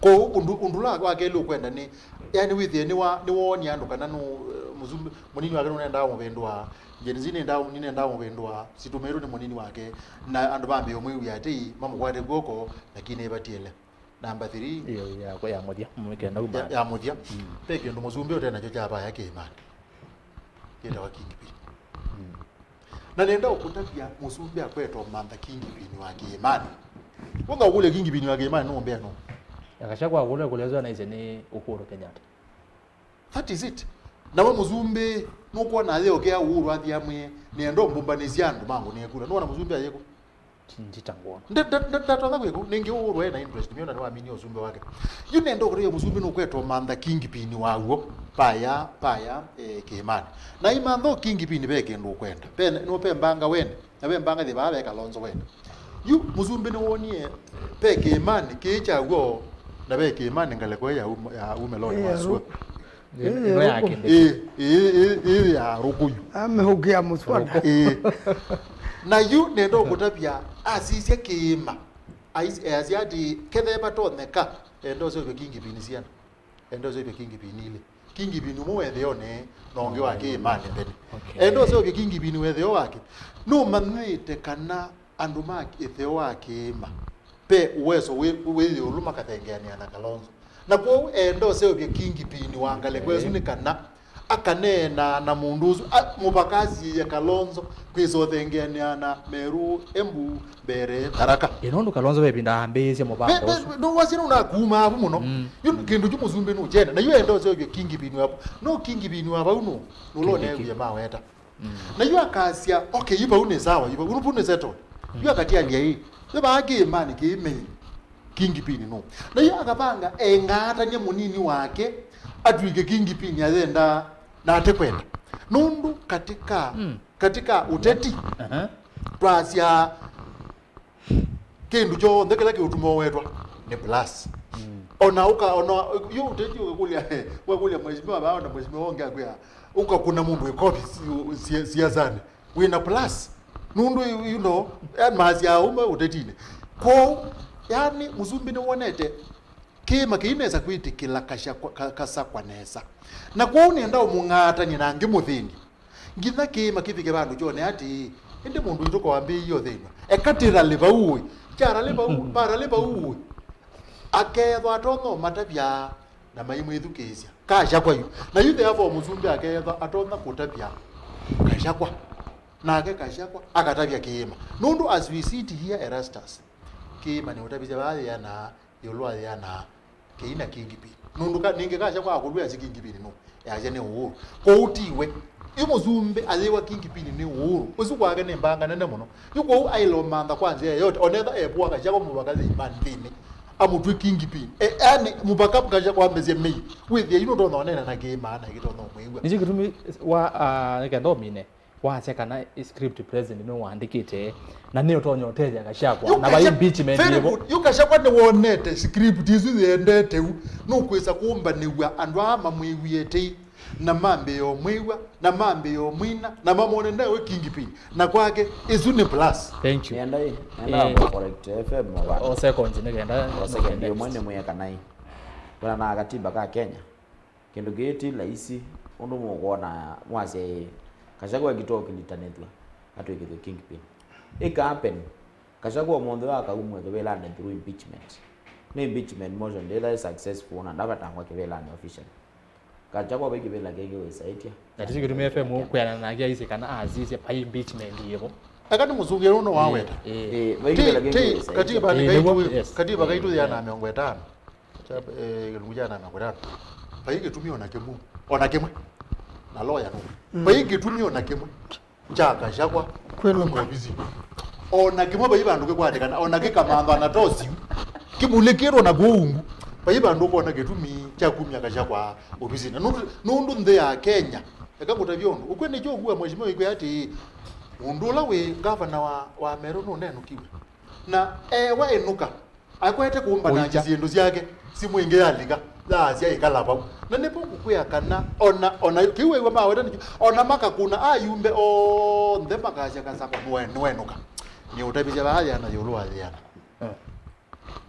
Kwoou ũndũ, ũndũ ũla wa kelĩ ũkwenda nĩ, yani, wĩthĩe nĩwa-, nĩwoonie andũ kana nũ, eh, mũsumbĩ, mũnini wake nũnendaa ũmũvĩndũa, Gen Z nĩndaa, nĩnendaa ũmũvĩndũa, situmaitũ nĩ mũnini wake, na andũ mambĩĩe ũmwĩw'ĩa atei, mamũkwate kw'oko, lakini ĩvatiele. Namba three. Ĩyo ya, ya mũthya, mũkenda uma. Ya, ya mũthya. Mm. Ve kĩndũ mũsumbĩ ũte nakyo kya vaya kĩĩmanĩ. Kĩtawa kingpin. Mm. Na nenda ũkũtavya mũsumbĩ akwete ũmantha kingpin wa kĩĩmanĩ. Wonga ũkũlya kingpin wa kĩĩmanĩ nũmbĩa nũ? Akasha kwa kũlya kũlezwa naisye nĩ Uhuru Kenyatta. That is it. Nawe mũsumbĩ nũkwona ayĩokea Uhuru athiamwĩe, nĩenda ũmbũmbanĩsya andũ mangũnĩe kula. Nũona mũsumbĩ ayĩkũ? Nditangwa. Nda-, nda-, nda-, ndatonya kwĩkũ, nĩngĩ Uhuru ena interest, mĩona nĩwaminie ũsumbĩ wake. Yu nenda ũkũtavya mũsumbĩ nũkwete ũmantha kingpin waw'o, paya, paya, eh, kĩĩmanĩ. Na imantha kingpin ve kĩndũ ũkwenda. Ve, nũpe mbanga wene, na ve mbanga thĩ vaa ve Kalonzo wene. Yu mũsumbĩ nĩwonie ve kĩĩmanĩ kĩĩ kyaw'o, na ve kĩĩmanĩ ngalĩko ya ume, ya ume loni wa sua. Ĩno ya Kindiki. Ĩĩ, ĩĩ, ĩĩ, ĩĩ ya Rũkũyũ. Amehũkĩa mũswada. Ĩĩ. Na yu nenda ũkũtavya asisye kĩĩma. Ais-, easya atĩ, kethĩwa vatonyeka, enda ũseũvye kingpin syana. Enda ũseũvye kingpin ilĩ. Kingpin ũmwe wethĩone, na ũngĩ wa kĩĩmanĩ mbene. Okay. Enda ũseũvye kingpin wethĩo wake. Nũmanyĩte kana andũ ma ĩtheo wa kĩĩma ve ũweso wĩ, wĩ ĩũlũ makathengeanĩa na Kalonzo. Na kwoou eenda ũseũvye kingpin wa ngalĩko ĩsu nĩ kana akaneenaa na mũndũ ũsu, a, mũvaka asiĩĩe Kalonzo kwĩsa ũthengeanĩa na Meru, Embu, Mbeere, Tharaka. Ĩ, nũndũ Kalonzo ve ĩvinda ambĩĩsye mũvango ũsu. Nũwasya nũnakuumaa vu mũno. Mm. Yu kĩndũ kyu mũsumbĩ nũkyenda. Na yu eenda ũseũvye kingpin wa, no kingpin wa vau nũ, nũla ũneewie maweta. Mm. Na yu akasya, okay, yu vau nĩ sawa, yu vau, vau nĩ settled. Yu akatialya ĩ, nĩ vaa kĩĩmanĩ kĩĩ main kingpin nũ? Na yu akavanga eng'aatany'a mũnini wake atw'ĩke kingpin ayenda na ate kwenda. Nũndũ katika, Mm. katika ũteti, Aha. twasya kĩndũ kyonthe kĩla kĩũtuma ũwetwa nĩ plus. Mm. Ona ũka, ona yu ũteti ũkakũlya, wakũlya mheshimiwa vaa, ona mheshimiwa ũngĩ akwĩa, ũkakũna mũndũ ĩkovi si-, si-, siasanĩ, wĩna plus. Nũndũ, you know, yani, maasya aume ũtetinĩ. Kwoou, yani, Mũsumbĩ nĩwonete kĩĩma kĩinesa kwĩtĩkĩla Kasakwa, ka-, Kasakwa nesa. Na kwoou nĩenda ũmũng'aatany'e na ngĩmũthĩny'a. Nginya kĩĩma kĩvike vandũ kyone atĩĩ, ĩndĩ mũndũ witũ kwambĩĩie ũthĩnw'a. Eka tĩralĩ vau ũĩ. Kyaralĩ vau, varalĩ vau ũĩ. Akethwa atonya ũmatavya na maimwĩthukĩĩsya. Kasakwa yu. Na yu therefore Mũsumbĩ akethwa atonya kũtavya Kasakwa. Nake Kasakwa akatavya kĩĩma. Nũndũ as we sit here, Erastus, kĩĩma nĩũtavisye vaa yĩana, ĩũlũ wa yĩana, kĩina kingpin. Nũndũ ka, ningĩ Kasakwa akũlwĩa si kingpin nũ? Yasya nĩ Uhuru. Kwoou tiwe. Yu Mũsumbĩ ayĩwa kingpin nĩ Uhuru. Ũsu kwake nĩ mbanga nene mũno. Yu kwoou aĩle ũmantha kwa nzĩa yote. Onetha epũa Kasakwa mũvaka thĩimani nthĩnĩ. Amũtw'e kingpin. E, yani, mũvaka Kasakwa ambĩsye mei. Wĩthĩa yu nũtonya ũneena na kĩĩma na kĩtonya ũmwĩw'a. Nĩkyo kĩtumi wa, ah, nĩkenda ũmine. Wasya kana script president nĩwaandĩkĩte, na nĩũtonya ũtethya Gachagua, na vai impeachment yĩvo. Yu Gachagua nĩwonete script isu yendete u, nũkwĩsa kũmbanĩw'a andũ aa mamwĩw'ĩe tei, na mambĩĩa ũmwĩw'a, na mambĩĩa ũmwina, na mamone nawe kingpin, na kwake, isu nĩ plus. Thank you. Nenda ĩ, nenda Eh, correct F M mavana. O seconds nĩkenda, o second nĩkenda ĩmwe next. Nĩmwĩe kana ĩ. Kwĩna na katiba ka Kenya. Kĩndũ kĩĩ ti laisi, ũndũ mũkwona mwasya ĩ, Gachagua ekĩtwa ũkilitanĩthw'a, atw'ĩkĩthw'e kingpin. Ĩka happen, Gachagua ũmũnthĩ wa akaumw'e kĩvĩlanĩ through impeachment. Nĩ impeachment motion ndĩthaĩ successful na ndavetangwa kĩvĩlanĩ officially. Gachagua vai kĩvĩla kĩngĩ wĩsaĩtya. Na tisi kĩtumi F M kwĩana nake aisye kana asisye vai impeachment yĩvo. Eka nĩ mũsungĩe ũno waweta. Ĩ, ĩ. Ĩ, vai kĩvĩla kĩngĩ wĩsaĩtya. Katiba nĩ kaitũ, yes. Katiba kaitũ yĩana mĩongo ĩtano. Kya, eh, kĩlungu kya nana kũtano. Vai kĩtumi ona kĩmwe, ona kĩmwe. Na lawyer nũ. Mm. Vai kĩtumi ona kĩmwe kya Gachagua kwĩlũka kuma ovisinĩ. Ona kĩmwe vai vandũ kĩkwatĩkana, ona kĩkamantha na tosiu. Kĩmulĩkĩtwe na kũu ungu. Vai vandũ ũkona kĩtumi kya kumya Gachagua ovisinĩ. Nũndũ, nũndũ nthĩ ya Kenya, eka kũtavya ũndũ. Ũkw'e nĩkyo ũkua mheshimiwa ikwĩa atĩ, mũndũ ũla wĩ ngavana wa, wa Meru nũnenũkiwe. Na ewa ĩnũka. Akwete kũmbanangya syĩndũ syake, simũ ĩngĩ yalika, yaasya ĩkala vau. Na nĩvo ngũkwĩa kana, ona, ona kĩu wĩw'a maweta nĩkyo, ona makakũna ayumbe onthe makasya Gachagua nĩwe-, nĩwenũka. Nĩũtavisya vaa yĩana ĩũlũ wa yĩana. Eh.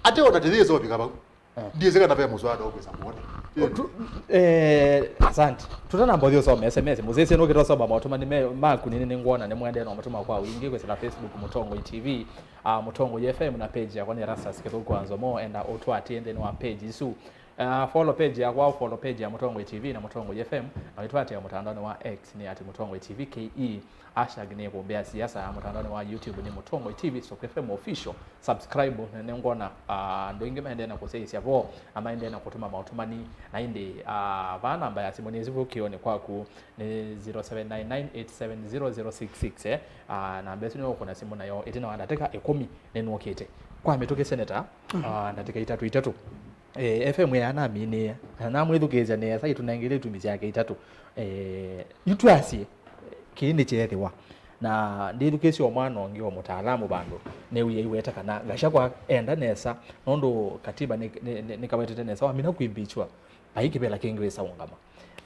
Ate ona tĩyĩsovika vau. Eh. Ndiĩsĩ kana ve mũswada ũkwĩsa kũona. O, tu-, eh, asante. Tũtanamba ũthi ũsome S M S, mũsyaĩĩsya nũkĩte ũsoma maũtũmani me-, maku, nĩnĩ nĩngwona nĩmwendee na ũmatũma kwa wingĩ kwĩsĩla Facebook Mũtongoi T V. Ah, Mũtongoi F M na page yakwa nĩ Erastus Kĩthũku wa Nzomo, enda ũtũatĩe nthĩnĩ wa page isu. Ah, follow page yakwa, follow page ya Mũtongoi T V na Mũtongoi F M, na wĩtũatĩe mũtandaonĩ wa X nĩ at Mũtongoi T V K E, hashtag nĩ Ĩkũmbĩ ya Siasa, mũtandaonĩ wa YouTube nĩ Mũtongoi T V stroke F M official. Subscribe, na nĩngwona, ah, andũ aingĩ maendee na kũsyaĩĩsya vo, na maendee na kũtũma maũtũmani, na ĩndĩ, ah, vaa namba ya simũ nĩ ĩsu vau kĩonĩ kwaku, nĩ zero seven nine nine eight seven zero zero six six, eh. Ah, namba ĩsu nĩyo ũkũna simũ nayo ĩtina wa ndatĩka ĩkũmi nĩnũkĩte. Kwa mĩtũkĩ, Seneta, ah, ndatĩka itatũ itatũ. Eh, F M ĩya naminĩe, na namwĩthukĩĩsya nesa, ĩtũnengele itumi syake itatũ. Eh, yu twasye, kĩĩ nĩkyeethĩwa. Na ndĩthukĩĩsye o mwana ũngĩ o mũtaalamu vandũ, newie aiweta kana Gachagua enda nesa, nũndũ katiba nĩ, nĩ, nĩ, nĩkawetete nesa, wamina kwimbichwa, vai kĩvĩla kĩngĩ wĩsa ũngama.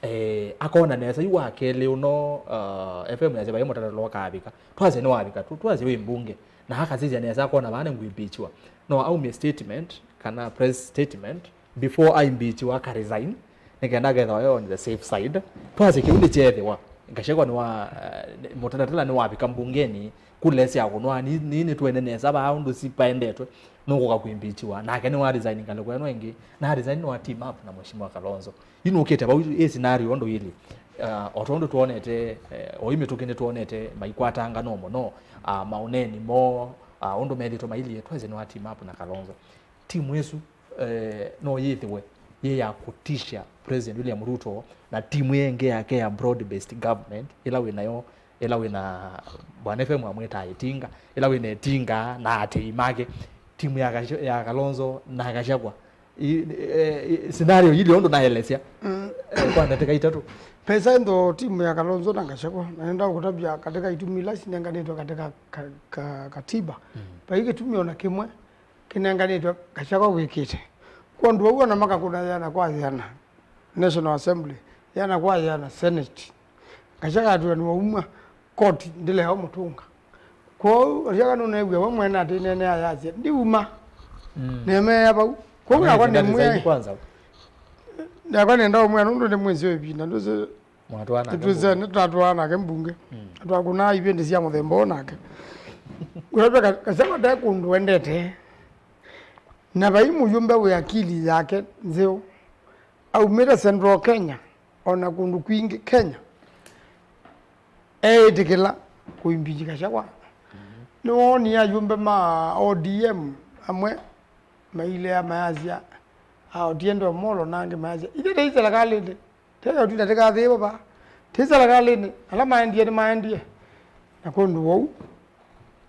Eh, akona nesa, yu wa kelĩ ũno, uh, F M yasya vai mũtatatala ũkavika. Twasye nĩwavika tu, twasye wĩ mbunge. Na akasisya nesa, akona vaa nĩngwimbichwa. No aumie statement, kana press statement, before aimbichiwa aka resign, nĩkenda akethwa e on the safe side. Twasye kĩu nĩkyeethĩwa. Gachagua nĩwa, eh, mũtatatala nĩwavika mbungenĩ, kula sya kũnwa, ni, ni, nĩtwene nesa vaa ũndũ si paendetwe, nũkũka kwimbichiwa. Nake nĩwa resign ngalĩko ĩno ĩngĩ, na resign nĩwa team up na Mheshimiwa Kalonzo. Yu nũkĩte vau ĩ scenario ũndũ ilĩ. Ah, o tondũ twonete, eh, o yu mĩtũkĩ nĩtwonete maikwatangana mũno, ah, maũneeni moo, ah, ũndũ methĩtwe mailyĩ, twasye nĩwa team up na Kalonzo. Timu ĩsu, eh, no yĩthĩwe yĩ ya kũtisha President William Ruto na timu ĩngĩ yake ya broad-based government ĩla wĩ nayo Ĩla wĩ na Bwana F M amwĩtaa Ĩtinga, ĩla wĩ na Ĩtinga na atĩi make, timu ya Kasha-, ya Kalonzo na Gachagua. I, e, i, scenario yĩlĩ ũndũ naelesya, mm, e, kwa ndatĩka itatũ. Pesa ndo timu ya Kalonzo na Gachagua, na nenda kũtavya katika itumi ila sinenganĩtwe katika ka, ka, katiba. Mm. Vai kĩtumi ona kĩmwe kĩnenganĩtwe Gachagua wĩkĩte. Kwondũ wau ona makakũna yĩana kwa yĩana, National Assembly, yĩana kwa yĩana, Senate. Gachagua atwĩa nĩwaumw'a, koti ndĩlea ũmũtũnga. Kwoou Gachagua nũneew'a we mwene atĩ nene ayasya, "Ndiuma." Mm. Nemeea vau. Kwoou nakwa nĩmwĩe, kwanza, nakwa nenda ũmwĩa nũndũ nĩmwĩsĩ ĩvinda ndũsĩ. Mwatwaana nake mbunge. Nĩtwatwaana nake mbunge. Mm. Twakũnaa ivĩndĩ sya mũthemba ũũ nake. Ũtavya Ka-, Gachagua nde kũndũ wendete. Na vai mũyũmbe wĩ akili yake nzeo. Aumĩte Central Kenya, o na kũndũ kwingĩ Kenya, eĩtĩkĩla kũimpeach Gachagua. Mm-hmm. Nĩwoonie ayũmbe ma O D M amwe mailea mayasya, a Otiende Omolo na angĩ mayasya, "Ithyĩ tei serikalĩnĩ." Tei ũtinda tĩkathĩĩwe vaa. Tei serikalĩnĩ. Ala maendie nĩmaendie. Na kwondũ wou,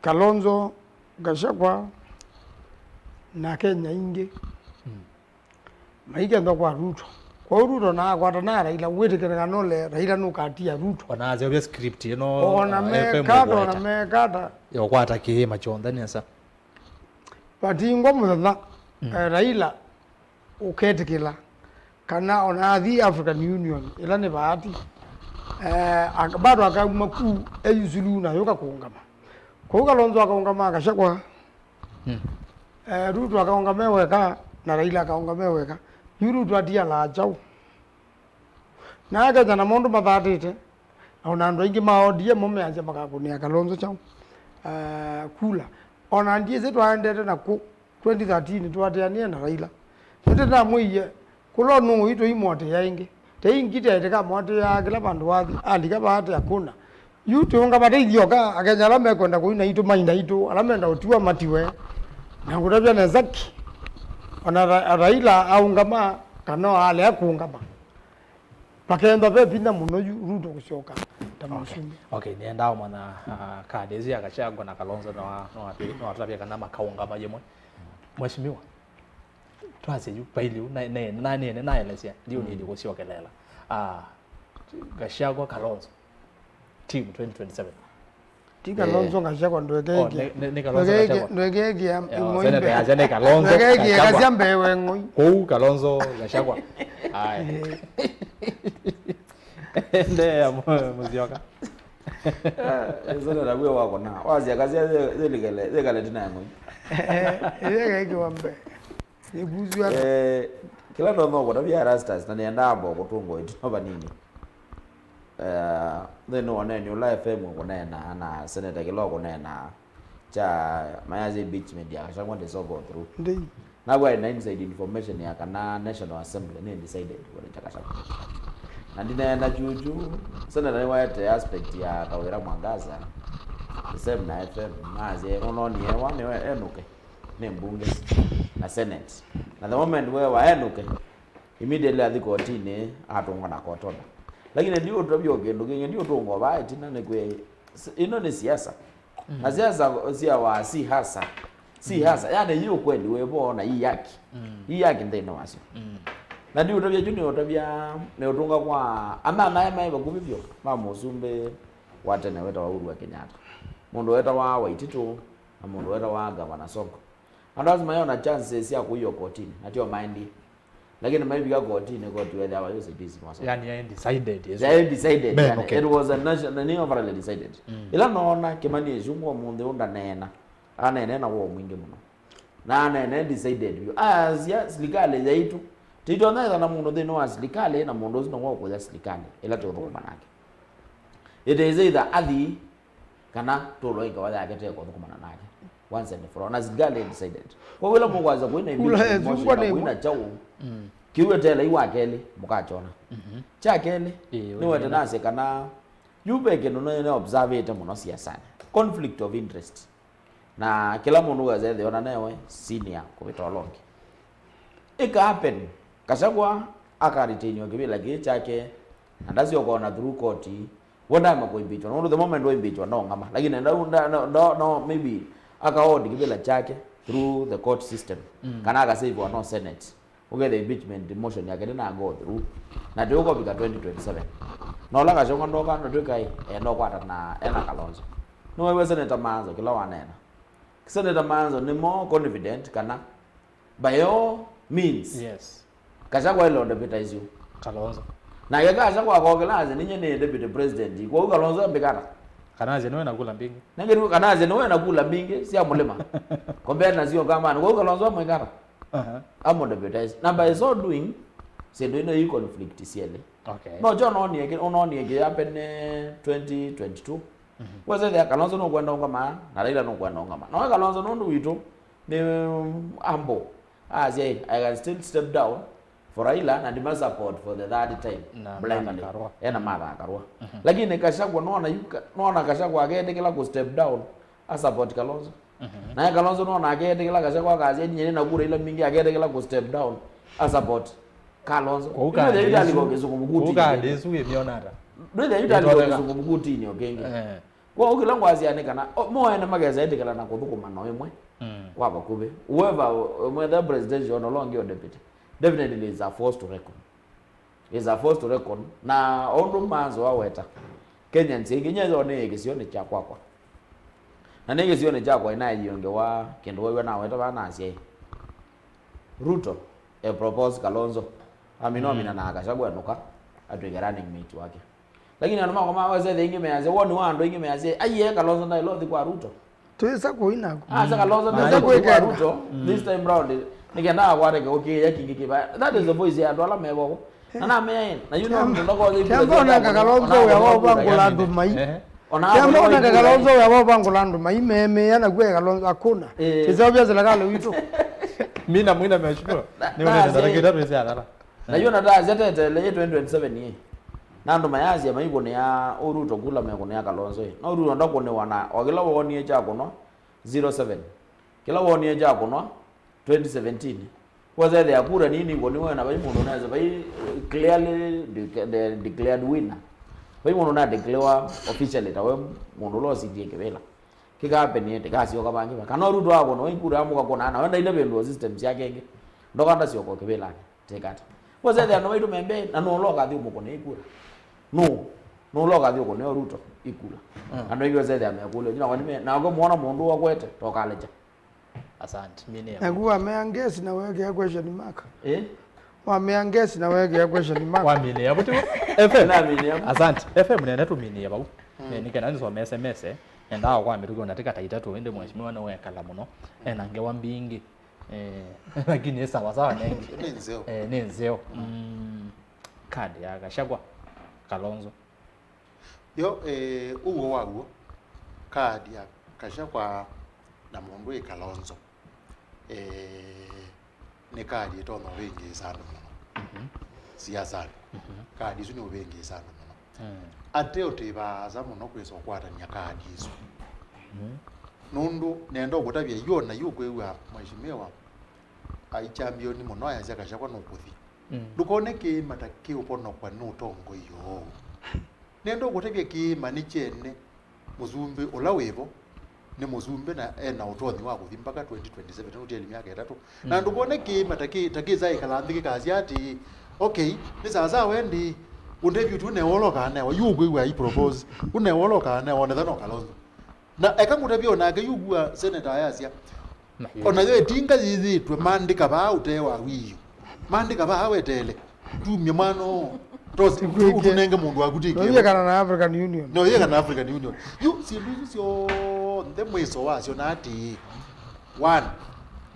Kalonzo, Gachagua, na Kenya ingĩ, mm, maikethwa kwa Ruto. Kwoou Ruto naakwata na Raila, wĩtĩkĩlĩka nole Raila nũkatia Ruto. Ona aseũvya script ĩno, ona, uh, F M mekata, ona ũgweta, mekata. Yokwata kĩĩma kyonthe nesa. Vatingwa mũthenya, mm, eh, Raila ũketĩkĩla kana ona athi African Union, ĩla nĩ vaati, eh, ak-, bado akauma ku eyusulu na yũka kũũngama. Kwoou Kalonzo akaũngama Gachagua. Mm. Eh, Ruto akaũngama e weka na Raila akaũngama e weka. Yu Ruto atialaa kyaũ? Na Akenya na maũndũ mathatĩte, na ona andũ aingĩ ma O D M measya makakũnĩa Kalonzo kyaũ, ah, kula. Ona ndyĩsĩ twaendete na kũ twenty thirteen twateanĩe na Raila. Nĩndĩnamwĩie, kũla nũũ itũ imũatĩĩa ĩngĩ. Tei ngita ĩtĩkamũatĩĩaa kĩla vandũ wathi, alika vaa ate akũna. Yu tũũngama tei ithyoka, Akenya ala mekwenda kũina itũ maina itũ, ala menda ũtiwa matiwe. Na ngũtavya nesa ki, ona Ra-, Raila aũngama, kana alea kũũngama, vakethwa ve vinya mũno yu Ruto kũsyoka ta mũsumbĩ. Okay, okay, nĩendaa ũmanya, ah, kadi ĩsu ya Gachagua na Kalonzo no, no, no atũtavya kana makaũngama yĩmwe. Mheshimiwa, twasye yu, vailye yu, na, na, na, na, naelesya, ndiũ, mm, nĩndĩ kũsyokelela. Ah, Gachagua, Kalonzo, team twenty twenty-seven. Ti Kalonzo, eh, Gachagua ndweke, oh, ĩkĩa. Nĩ, nĩ, nĩ Kalonzo, ndweke, Gachagua. Ndweke ĩkĩa, yeah, ĩmwe senate imbe. Yasya nĩ Kalonzo, ndweke ĩkĩa, Gachagua. Kasya mbee we ng'oi. Kũu Kalonzo, Gachagua. Aya. Eh. Endeea, Mu-, Musyoka. Eh, senate wĩ wakona. Wasya kasya yĩ-, yĩlikele, yĩkale tina ya ng'oi. Eh, ĩyo ĩkĩwa mbee. Nĩkuzwa. Eh, kĩla ndonya kũtavya Erastus, na nĩendaa amba kũtũngwa ĩtina vanini. Eh, nthĩnĩ wa ũneeni ũla F M ũkũneena na Senator kĩla ũkũneena kya Mayazi Beach Media, Gachagua ndĩso go through. Ndei. Naw'a na inside information ya kana National Assembly nĩ decided kũlecha Gachagua. Na ndineena kyukyu, Senator nĩwaete aspect ya Kawira Mwangaza, the same na F M, masye, "Nũnonie ewa, nĩwe enũke." Nĩ mbunge na senate. Na the moment we waenũke, immediately athi kotinĩ, atũngwa na court order. Lakini ndiũtavya kĩndũ kĩngĩ, ndiũtũngwa vaa ĩtina nĩ kwĩ, ĩno nĩ siasa. Na siasa siawa si hasa. Si hasa. Yani, yi ukweli wĩvo na yi yaki. Yi yaki nthĩnĩ wasyo. Na ndiũtavya kyu nĩũtavya, nĩũtũnga kwa anana aya maĩ vakuvĩ vyũ ma mũsumbĩ wa tene wetawa Uhuru wa Kenyatta. Mũndũ wetawa Waititu, na mũndũ wetawa Gavana Sonko. Andũ asu mayona chances sya kũiwa kotinĩ, na tyo maendie. Lakini maivika kotinĩ, koti wethĩa wa U C D C mwasa. Yani, yaĩ decided, yes. Yaĩ decided, yani, okay. It was a nation, nĩ overall decided. Ĩla noona Kimani Ichung'wa ũmũnthĩ ũũ ndaneena, aneene na woo mwingĩ mũno. Na aneene decided vyũ. Asya, silikalĩ yaitũ. Titonya ĩtha na mũndũ nthĩnĩ wa silikalĩ, na mũndũ ũsu nĩwe ũkũya silikalĩ ĩla tũũthũkũma nake. It is either athi kana tũlwa ĩkawa yake te kũthũkũmana nake once and for all. Na silikalĩ decided. Kwa wĩla mũkwasa kũina impeachment motion na kũina kyaũ, kĩu etelai wa kelĩ mũkakyona. Kya kelĩ, nĩwete nasye kana yu ve kĩndũ nĩ observĩte mũno siasanĩ. Conflict of interest. Na kĩla mũndũ wesa ethĩwa na newe senior kũvĩta ũla ũngĩ. Ĩka happen, Gachagua akaretainiwa kĩvĩla kĩĩ kyake, na ndasyoka ona through court, We ndaema kũimpeachwa, nũndũ the moment waimpeachwa, no ng'ama. Lakini nda, nda, nda, nda, no, maybe akaodi kĩvĩla kyake through the court system. Mm. Kana akasaviwa no Senate. Ũketha impeachment motion yake ndĩna go through. Na tũkũvika twenty twenty-seven. Na ũla Gachagua ndoka, ndatwĩka ĩ, enda ũkwata na, ena Kalonzo. Nĩwaiwe Senator Maanzo, kĩla wanena. Senator Maanzo nĩ more confident kana by all means, yes, Gachagua ĩlo deputize yu. Kalonzo. Nake Gachagua akokĩla asya, "Ninye nĩ deputy president." Kwoou Kalonzo ambĩkata. Kana asya nĩwe na kula mbingĩ. Nengeri kana asya nĩwe na kula mbingĩ sya mũlĩma. Compare na sio kamani. Kwoou Kalonzo amwĩkata. Aha. Amũ deputize. Na by so doing, syĩndũ ino i conflict syelĩ. Okay. No kyo nonie kĩ, unonie kĩ happen twenty twenty-two. Mhm. Wesethĩa Kalonzo nũkwenda ũngama, na Raila nũkwenda ũngama. Na we Kalonzo nũndũ witũ, nĩ, um, humble. Asya, "I can still step down for Raila na ndima support for the third time." Na blindly. Martha Karua. Ena Martha Karua. Mhm. Lakini Gachagua nona yu, nona Gachagua aketĩkĩla ku step down, a support Kalonzo. Mhm. Naye Kalonzo nona aketĩkĩla Gachagua akasya, "Ninye nĩ na kura ila mbingĩ," aketĩkĩla ku step down, a support Kalonzo. Kwa ukandi isu, kwa ukandi isu wĩmĩona ata? Ndwĩthĩa yu ndalika kĩsungumukutini o kĩngĩ. Eh. Kwa ũkĩla ngwasya nĩ kana, o, mo ene makesa etĩkĩla na kũthũkũma no ĩmwe. Mm. Kwa vakuvĩ. Whoever, whether presidential no longer deputy, definitely is a force to reckon. Is a force to reckon. Na ũndũ Maanzo aweta, Kenyans aingĩ nyethĩwa nĩ kĩsionĩ kya kwakwa. Na nĩ kĩsionĩ kyakwa ĩnaĩyĩongewa kĩndũ waiwa naweta vaa nasya ĩ, Ruto e propose Kalonzo. Aminomina na Gachagua enũka atwĩke running mate wake. Lakini andũ makwa mawesete ingĩ measya, woni wa andũ ingĩ measya, "Aiye, Kalonzo ndaĩla ũthi kwa Ruto." Twĩsa kũina ku. Asa Kalonzo ndaĩla ũthi kwa Ruto this time round. Nĩkenda akwate kĩũkĩĩa kĩngĩ kĩva. That is the voice ya andũ ala mevovo. Na namea ĩ, na you know, Kyamba, ndokothi Kyamba onanga Kalonzo wĩa wa ũvangũla andũ mai. Ehe. Ona Kyamba onanga Kalonzo wĩa wa ũvangũla andũ mai, memeea na kuwa Kalonzo hakuna. Eh. Kĩseo vya serikali witũ. Mina mwina mheshimiwa. Ni unene ndarikita twese atara. Na yu natasya tetele ye twenty twenty-seven ye. Na andũ mayasya maikũnĩa Ruto kula mekũnĩa Kalonzo ye. No Ruto ndakũnĩwa na o kĩla wonie kya kũnwa zero seven. Kĩla wonie kya kũnwa twenty seventeen. Wazethĩa kura nini kũnĩwe na vai mũndũ nesa, vai clearly de-, de-, declared winner. Vai mũndũ na declarewa officially ta we mũndũ ũla ũsindie kĩvĩla. Kĩkapenie, tikasyoka vangi va. Kana Ruto akũna, vai kura amũka kũna, na wenda ile vĩndũ system syake ingĩ. Ndoka ndasyoka kĩvĩlani. Tekata. Wazethĩa no waitu membe, na no loka thi mũkũne ikura. No. No loka thi ũkũne Ruto ikura. Mm. Andũ aingĩ wazethĩa mekũlio. Nyina kwani me, na kwa muona mũndũ wakwete, tokalecha. Asante. Mine ya. Naku wamea ngesi na wekea question mark. Eh? Wamea ngesi na wekea question mark. Wamine ya buti. F M. Namine ya. Asante. F M nene tumine ya bau. Mm. Eh, nikenda nisome S M S, eh. Endaa kwa mĩtugo na tika ta itatu, ende mheshimiwa nĩ wekala mũno. Ena ngewa mbingĩ. Eh, lakini sawa sawa nengi. Nĩ nzeo. Eh, nĩ nzeo. Mm. Kadi ya Gachagua, Kalonzo. Yo, eh, ũw'o waw'o, kaadi ya Gachagua na mũndũ wĩ Kalonzo, eh, nĩ kaadi ĩtonya ũvĩngĩĩsa andũ mũno. Mhm. Siasanĩ. Mhm. Kaadi isu nĩ ũvĩngĩĩsa andũ mũno. Mm. Ate ũtĩvaa asa mũno kwĩsa ũkwatany'a kaadi isu. Mhm. Nũndũ nenda ũkũtavya yu na yu kwĩw'a mheshimiwa aichambioni mũno ayasya Gachagua nũkũthi. Mm. Ndũkone kĩĩma ta kĩũponokwa nĩ ũtongoi ũũ. Nenda ũkũtavya kĩĩma nĩ kyene mũsumbĩ ũla wĩvo, nĩ mũsumbĩ na ena ũtonyi wa kũthi mpaka twenty twenty-seven, ũtieli myaka ĩtatũ. Na ndũkone kĩĩma ta kĩ, ta kĩsa ĩkala nthĩ kĩkasya atĩĩ, "Okay, nĩ sawasawa ĩndĩ, ũndethyo tu newolokaa newa, yu ũkwĩw'a i propose, ũnewolokaa newa, onetha no Kalonzo." Na eka ngũtavye o nake yu kua senator ayasya. Na. Ona yo ĩtinga yĩyĩtwe, maandĩka vaa ũtee wa wiio. Maandĩka vaa weteele. Tumye mwana ũũ. Tos, ũtũnenge mũndũ waku tĩkĩo. Noyekana na African Union. Noyekana na African Union. Yu, syĩndũ isu syonthe mwĩso wasyo na atĩĩ. One,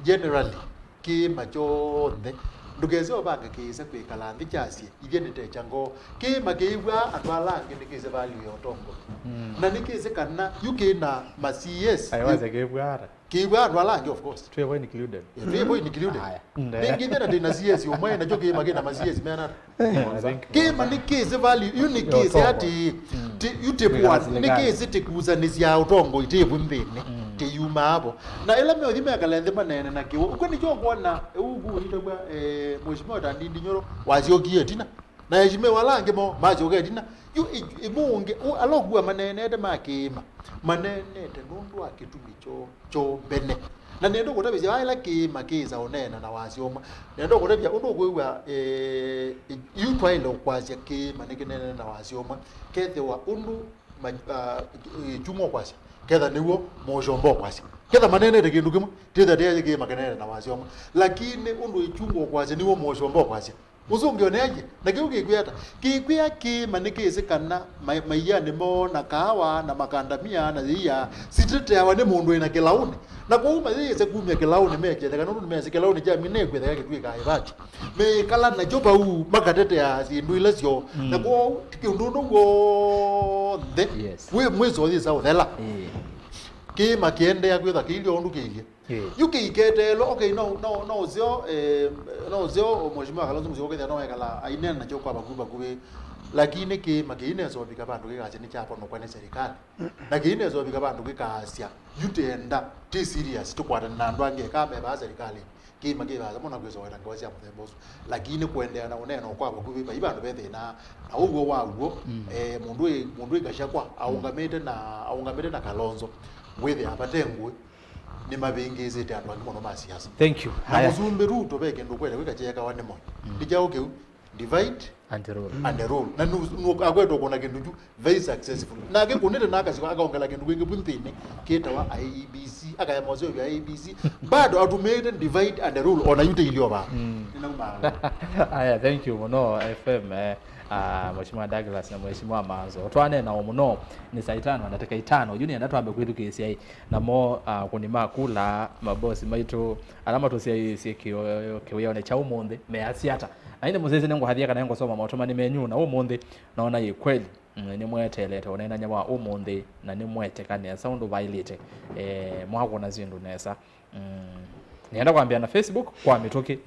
generally, kĩĩma kyonthe. Ndũkese ũvange kĩĩsa kwĩkala nthĩ kyasye, ithyĩ nĩtecha ngoo. Kĩĩma kĩĩw'aa andũ ala angĩ nĩkĩsĩ value ya ũtongoi. Mm. Na nĩkĩsĩ kana yu kĩna ma C S. Aiwasya kĩĩw'aa ata? Kĩĩw'aa andũ ala angĩ, of course. Twĩvo included. Eh, twĩvo included. Aya. Nde. Nĩngĩ ĩthĩ na ndĩ na C S ũmwe, nakyo kĩĩma kĩna ma C S mena. I think. Kĩĩma nĩ kĩsĩ value, yu nĩ kĩsĩ atĩ, ti, yu tĩpũa, nĩ kĩsĩ tĩkusanĩsya ũtongoi tĩvu nthĩnĩ, tĩyumaa vo. Na ĩla meũthi mekale nthĩ maneene na kĩw'ũ. Ũkw'o nĩkyo ũkwona, ũu kũitagwa, eh, Mheshimiwa Tandindi Nyoro wasyokie ĩtina. Na aheshimiwa ala angĩ moo masyoka ĩtina. Yu ĩ-, ĩmũngĩ, ũ-, ala ũkua maneenete ma kĩĩma, maneenete nũndũ wa kĩtumi kyoo, kyoo mbene. Na nenda kũtavĩsya ala kĩĩma kĩĩsa ũneena na wasya ũmwe. Nenda kũtavya ũndũ ũkwĩw'a, eh, yu twaĩle ũkwasya kĩĩma nĩkĩneenete na wasya ũmwe. Kethĩwa ũndũ ma-, ah, ĩ-, ĩkyumwa ũkwasya, ketha nĩw'o moshomba ũkwasya. Ketha maneenete kĩndũ kĩmwe, tĩtha tĩaye kĩĩma kĩneene na wasya ũmwe. Lakini ũndũ ĩkyumwa ũkwasya nĩw'o moshomba ũkwasya. Ũsũngĩo nĩ aie, na kĩu kĩkwĩa ata? Kĩkwĩa kĩĩma nĩkĩsĩ kana ma-, maianĩ moo na kaawa na makandamia na yĩia siteteawa nĩ mũndũ wĩna kĩlaũnĩ. Na kwoou mayĩĩse kumya kĩlaũnĩ mekye ntheka, nũndũ nĩmesĩ kĩlaũnĩ kya mina ĩkwĩtheka kĩtw'ĩkaa ĩvati. Meĩkala nakyo vau makatetea syĩndũ ila syoo. Mm. Na kwoou ti kĩndũ ũndũ w'onthe. Yes. Wĩ mwĩso ũyĩsa ũthela. Ĩĩ. Kĩĩma kĩendeea kwĩthwa kĩilye ũndũ kĩilye. Ĩĩ. Yu kĩiketeelwa, okay, no, no, no ũseo, eh, no ũseo Mheshimiwa Kalonzo Musyoka ũkethĩa no ekala aineena nakyo kwa vakuvĩ vakuvĩ. Lakini kĩĩma kĩinesa ũvika vandũ kĩkasya nĩkyaponokwa nĩ serikali. Na kĩinesa ũvika vandũ kĩkaasya, yu tĩenda, ti serious, tũkwatane na andũ angĩ eka me vaa serikali. Kĩĩma kĩ vaasa mũno kwĩsa wenda ngewa sya mũthemba ũsu. Lakini kũendeea na ũneena kwa vakuvĩ, vai vandũ ve thĩna. Na ũw'o wa w'o, mm, eh, mũndũ ĩ, mũndũ ĩ Gachagua, mm, aũngamĩte na, aũngamĩte na Kalonzo. Wĩthĩa vate ngũĩ, nĩmavĩngĩĩsĩte andũ angĩ mũno ma siasa. Thank you. Na haya. Mũsumbĩ Ruto ve kĩndũ kwenda kwĩka kyeekawa nĩ Moi. Mm. Nĩ kyaũ kĩu? Divide and rule. And rule. Na nu, nu, akwetwa kũna kĩndũ kyu very successful. Nake kũnĩte na akasika akaongela kĩndũ kĩngĩ vu nthĩnĩ kĩtawa I E B C, akaya moseo vya I E B C. Bado atumĩte divide and rule, ona yu tĩilyo vaa. Mm. Nĩnaumaa. Aya, thank you mũno F M, eh, ah, Mheshimiwa Douglas na Mheshimiwa Manzo. Twanena o mũno, nĩ saa itano na ndatĩka itano. Yu nĩenda twambe kwĩthukĩĩsya ĩ, namo, ah, kũni ma kula, mabosi maitũ, ala matũsyaĩĩsye kĩo-, kĩwĩonĩ kya ũmũnthĩ, measya ata? Na ĩndĩ mũsyaĩĩsye nĩngũhathĩa kana nĩngũsoma maũtũmani menyu, na ũmũnthĩ noona yĩ kweli, mm, nĩmweteelete ũneenany'a wa ũmũnthĩ, na nĩmwetĩka nesa ũndũ vaĩlĩte, eh, mwakũna syĩndũ nesa. Mm, nĩenda kwambĩa na Facebook kwa mĩtũkĩ.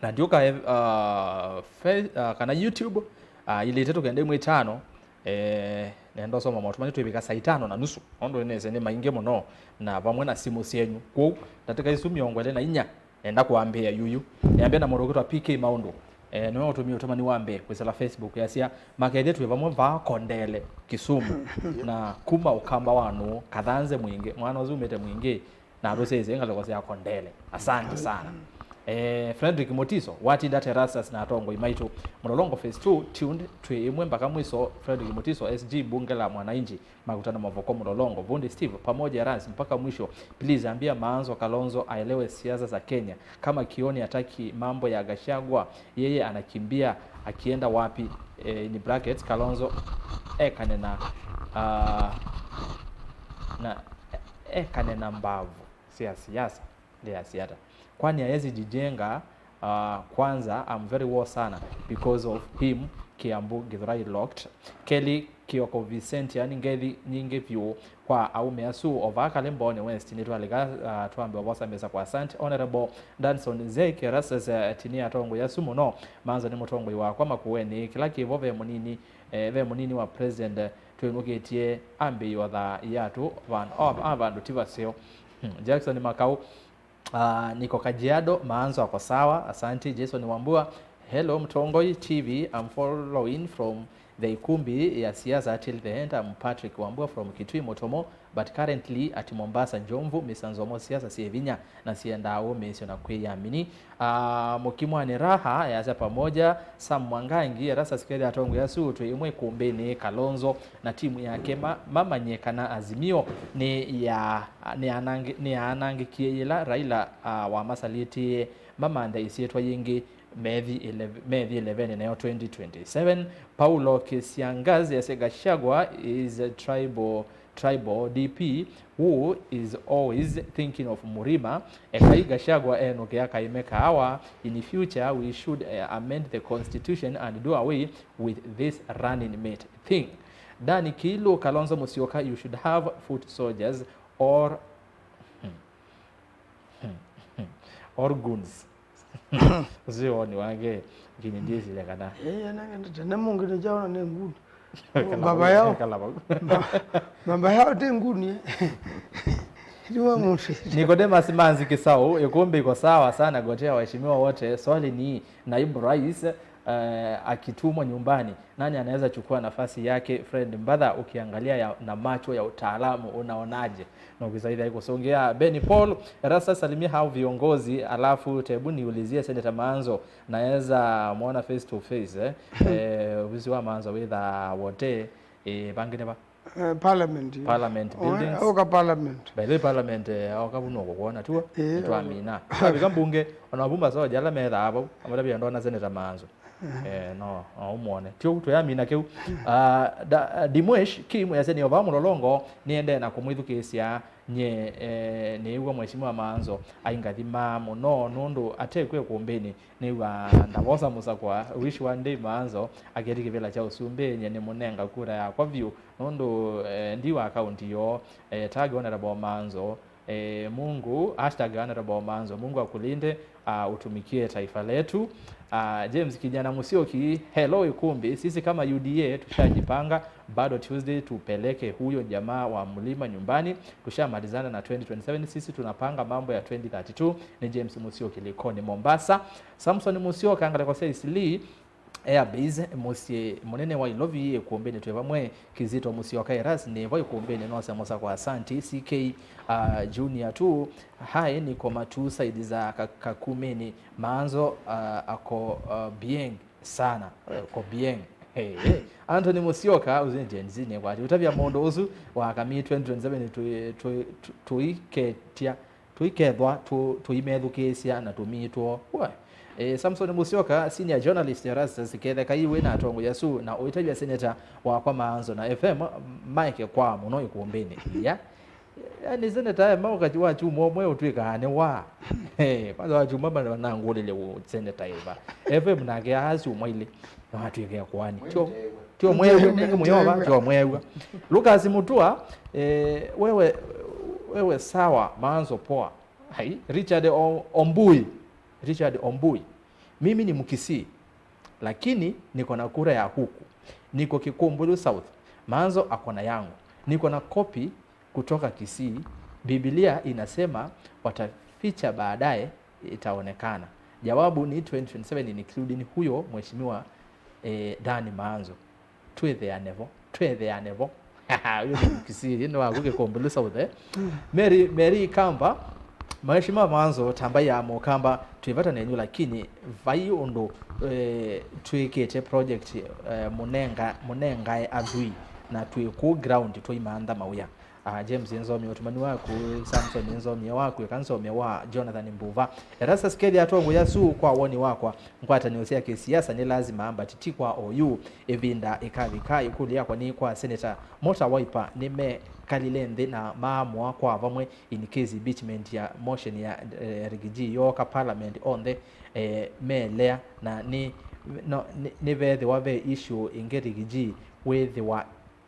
Na ndiũka, eh, ah, fe-, ah, kana YouTube, ah, ilĩ itatũ kenda ĩmwe itano, eh, nenda ũsoma maũtũmani twĩvika saa itano na nusu, nũndũ nĩnĩsĩ nĩ maingĩ mũno, na vamwe na simũ syenyu. Kwoou, ndatĩka isu mĩongo ĩlĩ na inya, nenda kũambĩĩa yuyu. Nĩambĩa na mũndũ ũkwĩtwa P K Maũndũ. Eh, nĩwe ũtũmie ũtũmani wa mbee kwĩsĩla Facebook, yasya, "Makethye twĩ vamwe vaa Kondele, Kisumu." Na kuma Ũkamba wa nũũ, Kathanze Mwingĩ, mwana ũsu umĩte Mwingĩ, na tũsyaĩĩsye ngalĩko sya Kondele. Asante sana. Eh, Frederick Mutiso, watinda Terasas na atongoi maitũ. Mlolongo phase two, tuned, twĩ ĩmwe mpaka mwiso. Frederick Mutiso, S G, bunge la mwananchi, Makutano Mavoko, Mlolongo, Vundi Steve, pamoja Ras mpaka mwisho. Please ambia Maanzo Kalonzo aelewe siasa za Kenya. Kama Kioni hataki mambo ya Gachagua, yeye anakimbia akienda wapi? Eh, in brackets, Kalonzo ekane na, ah, na ekane na mbavu sya siasa, ndeasya ata? Kwani hawezi jijenga? Uh, kwanza, I'm very well sana because of him. Kiambu Githurai locked. Kelly Kioko Vincent, yani ngethi nyingĩ vyũ kwa aume asu ova Kalemboni West. Nĩtwalika, uh, twambe ovosa mesa kwa asante. Honorable Danson Zek, Erastus, uh, tini atongoi asu mũno. Manzo nĩ mũtongoi wakwa Makueni. Kĩla kĩvo ve mũnini, eh, ve mũnini wa president, eh, twĩnũkĩtye ambĩĩo thaa yatũ van-, o, a vandũ ti vaseo. Hmm, Jackson Makau, ah, niko Kajiado, Maanzo ako sawa, asante. Jason Wambua, hello Mtongoi T V, I'm following from the ikumbi ya siasa till the end. I'm Patrick Wambua from Kitui Mutomo, but currently at Mombasa. Njomvu, Mister Nzomo, siasa syĩ vinya na siendaa ũmĩĩsyo na kwĩyamini. Ah, Mũkimwanĩ Raha, yasya pamoja, Sam Mwangangi, Erastus Kĩthĩ, atongoi asu twĩ ĩmwe ikumbĩnĩ, Kalonzo na timu yake ma-, mamanye kana Azimio nĩ ya-, nĩyanangi-, nĩyaanangĩkie yĩla Raila, ah, wamasalĩtĩe mamanthe ĩsyĩtwa yĩngĩ methi eleven, methi eleven nayo twenty twenty-seven. Paulo Kisiangazi, yasya Gachagua is a tribal tribal D P who is always thinking of Murima. Ekai Gachagua enũke akaime kaawa. In future, we should, eh, amend the constitution and do away with this running mate thing. Dani Kiilu, Kalonzo Musyoka, you should have foot soldiers or, hmm, hmm, hmm, or goons. Ũsu wĩ woni wake, lakini ndyĩsile kana. Ĩĩ, anenge tene mũngĩ nĩ kyaona nĩ nguni. Kala baba vau, yao. Kala vau. Ba-, baba yao ti nguni, eh. Ndiwe mũndũ. Nicodemus Manzi Kisau, ikumbi iko sawa sana, gotea waheshimiwa wote. Swali ni, naibu rais, eh, akitumwa nyumbani, nani anaweza chukua nafasi yake Fred Mbatha? Ukiangalia ya, na macho ya utaalamu, unaonaje? Na ukisaidia kusongea Benny Paul, Erastus, salimia hao viongozi, alafu tebu niulizie Senator Maanzo, naweza muona face to face, eh? Eh, ofisi wa Maanzo witha wote, eh, bangi neba? Eh, parliament. Parliament buildings. Oka parliament. By the way, parliament, eh, oka vuno kuona tuo. Eh, twamina. Twavika mbunge, ona vumba soja ala methaa vau, amata pia ndona Senator Maanzo. Eh, no, no, umwone. Tio, tuyamina kiu. Ah, da, Dimwesh Kim yasya nĩ ova mulolongo, niende na kumwithukisya nye, eh, niigua Mheshimiwa Maanzo aingathima muno nundu atekwe kumbini. Niwa ndavosa musakwa, wish one day Maanzo aketi kivila kya usumbĩ, nye ni munenga kura yakwa vyu, nundu, eh, ndi wa kaunti yoo, eh, tag Honorable Maanzo, eh, Mungu, hashtag Honorable Maanzo, Mungu akulinde, ah, utumikie taifa letu. Ah, James Kijana Musyoki, hello Ikumbi, sisi kama U D A tushajipanga, bado Tuesday tupeleke huyo jamaa wa mlima nyumbani, tushamalizana na twenty twenty-seven, sisi tunapanga mambo ya twenty thirty-two. Ni James Musyoki Likoni, Mombasa. Samson Musyoka, ngaleko sya Eastleigh Air Base, mũsyĩ mũnene wa Ilovi, Ikumbini twĩ vamwe, Kizito Musyoka Eras nĩ vo Ikumbini, nose mũsakwa asanti, C K, uh, Junior tu, hi, niko Matuu side za Ka-, Kakumeni, Maanzo, uh, ako, uh, bien sana, uh, ko bien. Hey, hey. Anthony Musyoka, ũsu nĩ Gen Z nĩ kwati. Ũtavya mũndũ ũsu wa Kamii twenty twenty-seven tũi-, tũi-, tũ-, tũiketya tũikethwa tũ-, tũimethukĩĩsya na tũmitwo. We. E, Samson Musyoka, senior journalist, Erastus, ketheka iwe na atongoĩ asu, na ũitavya seneta wakwa Maanzo na F M maeke kwa mũno Ikumbini. Iya. Yaani seneta ema wakati wa chuma ũmwe ũtwĩkaa nĩ wa. Eh, kwanza wa chuma mana nangũlile seneta eva. F M nake aasi ũmwe ile. Nĩwatw'ĩka ĩkoani. Tyo, tyo mweew'a, nĩ mũyova, tyo mweew'a. Lucas Mutua, eh, wewe, wewe sawa, Maanzo poa. Hai, Richard O-, Ombui. Richard Ombui. Mimi ni Mkisii, lakini niko na kura ya huku. Niko Kikumbulu South. Maanzo ako na yangu. Niko na kopi kutoka Kisii. Biblia inasema wataficha baadaye itaonekana. Jawabu ni twenty twenty-seven including huyo mheshimiwa, eh, Dan Maanzo. Twĩthĩane vo. Twĩthĩane vo. Ũyũ nĩ Kisii, nĩ waku Kikumbulu South, eh? Mary, Mary Kamba, Mheshimiwa Maanzo, tambai ya Mũkamba, twĩ vata nenyu, lakini vai ũndũ, eh, twĩkĩte project, eh, mũnenga, mũnengae athwii na twĩ kũũ ground tũimantha mawĩa. Ah, James, nĩnzomie ũtũmani waku, Samson, nĩnzomie waku, eka nzomie wa Jonathan Mbuva. Erastus, kethĩa atongoĩ asu kwa woni wakwa, ngwatanĩo sya kĩsiasa nĩ lazima, but ti kwa oyu. Ĩvinda ĩkavika, ĩkũlyo yakwa nĩ kwa Senator Mota, Wiper nĩmekalile nthĩ na maamũa kwa vamwe in case impeachment ya motion ya, eh, Rigiji yooka parliament, onthe, eh, meelea na nĩ, no, nĩ, nĩvethĩwa ve issue ĩngĩ Rigiji wĩthĩwa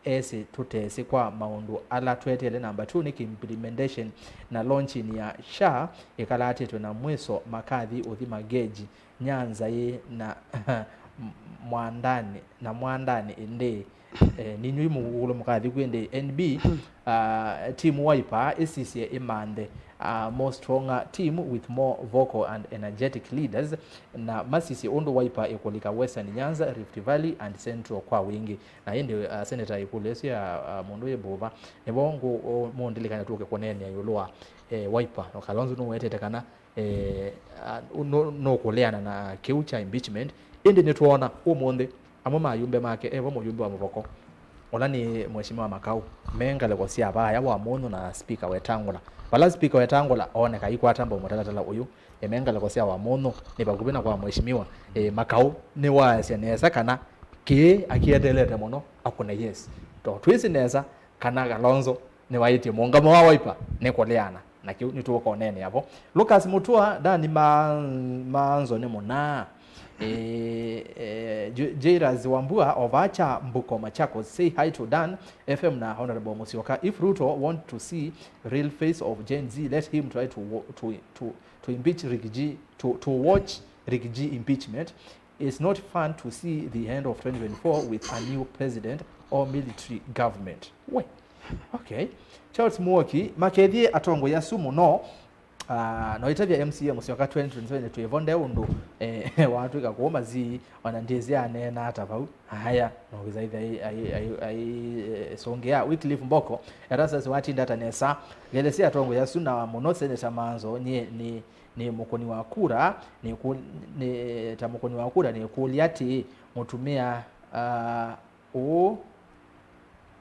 esĩ tũtesĩ kwa maũndũ ala tweteele. Number two nĩ implementation na launching ya SHA ĩkalatĩtwe na mwĩso makathi ũthima geji Nyanza ĩ na Mwandanĩ, na Mwandanĩ ĩndĩ, eh, ninyw'ĩ mũkũlũ mũkathi kwĩ ĩndĩ. N B, uh, team Wiper ĩsisye ĩmanthe, uh, more stronger team with more vocal and energetic leaders, na masisye ũndũ Wiper ĩkũlika Western Nyanza, Rift Valley and Central kwa wingĩ. Na ĩndĩ, uh, Senator, ĩkũlyo ĩsu ya, uh, mũndũ wĩ Mbuva, nĩvo ngũ-, ũ-, mũndilikane tũke kũneenea ĩũlũ wa, eh, Wiper. Na Kalonzo nũwetete kana, eh, uh, nũ-, nũkũleana na kĩu kya impeachment. Ĩndĩ nĩtwoona ũmũnthĩ, amwe ma ayumbe make, evo mũyumbe wa mũvoko, ũla nĩ Mheshimiwa Makau, me ngalĩko sya vaaya wa mũnyũ na Speaker Wetangula. Vala Speaker Wetangula ooneka aikwata mbau mũtalatala ũyũ, e, me ngalĩko sya wa mũnyũ, nĩ vakuvĩ na kwa Mheshimiwa, e, Makau nĩwaasya nesa kana kĩĩ akĩeteelete mũno akũne yes. To twĩsĩ nesa kana Kalonzo nĩwaĩtye mũũngamo wa Wiper nĩ kũleana, na kĩu nĩtũkoneenea vo. Lucas Mutua, Dani Ma-, Maanzo nĩ mũna. Eh, eh, J-, Jairus Wambua of Acha Mbuko, Machakos, say hi to Dan F M na Honorable Musyoka. If Ruto want to see real face of Gen Z, let him try to wo-, to, to, to impeach Rigiji, to, to watch Rigiji impeachment. It's not fun to see the end of twenty twenty-four with a new president or military government. We. Okay. Charles Muoki, makethie atongoi asu mũno, Ah, no itavya M C A Musyoka twenty twenty-seven twĩ vo nde ũndũ, eh, watwĩka kũũ mazii, ona ndyĩsĩ aneena ata vau. Aya, no kĩsaitha ai, ai, ai, ai, eh, sũngĩa Wycliffe Mboko, Erastus watinda ata nesa, gelesya atongoi asu na mũno Senator Manzo, nyie nĩ, nĩ mũkũni wa kura, nĩ kũ-, nĩ, ta mũkũni wa kura nĩkũlya atĩĩ, mũtumĩa, ah, ũũ,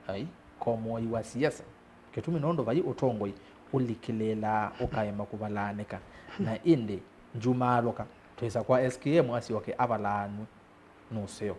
ai, ko mũoi wa siasa. Kĩtumi nũndũ vai ũtongoi ũlikĩlĩĩlaa ũkaema kũvalaanĩka. Na ĩndĩ, njumaalũka, twĩsa kwa S K M asyoke avalaanw'e nũseo.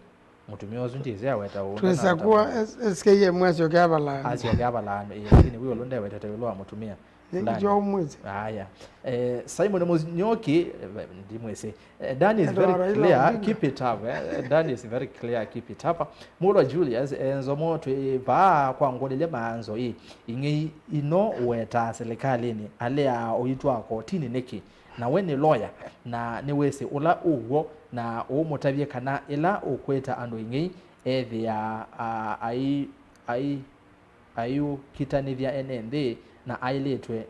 Mũtumĩa ũsu ndyĩsĩ aweta ũũ, twĩsa kwa S K M asyoke avalaanw'e. Asyoke avalaanw'e, ĩĩ, lakini wĩ ũlũ ndewetete ĩũlũ wa mũtumĩa fulani. Nĩkyo ũmwĩsĩ. Aya. Eh, Simon Mũnyoki, eh, ndimwĩsĩ. Eh, Dan is very clear, keep it up, eh. Dan is very clear, keep it up. Mũlwa Julius, eh, Nzomo, twĩ vaa kwa ngũlĩlya Manzo ĩ. Ing'ei ino ũetaa silikalĩnĩ, aleaa ũitwaa kotinĩ nĩkĩ? Na we nĩ lawyer, na nĩwĩsĩ ũla ũw'o, na ũũmũtavye kana ĩla ũkwĩta andũ ing'ei, ethĩaa, a, ai, ai, aiũkitanĩthya ene nthĩ, na aĩlĩtwe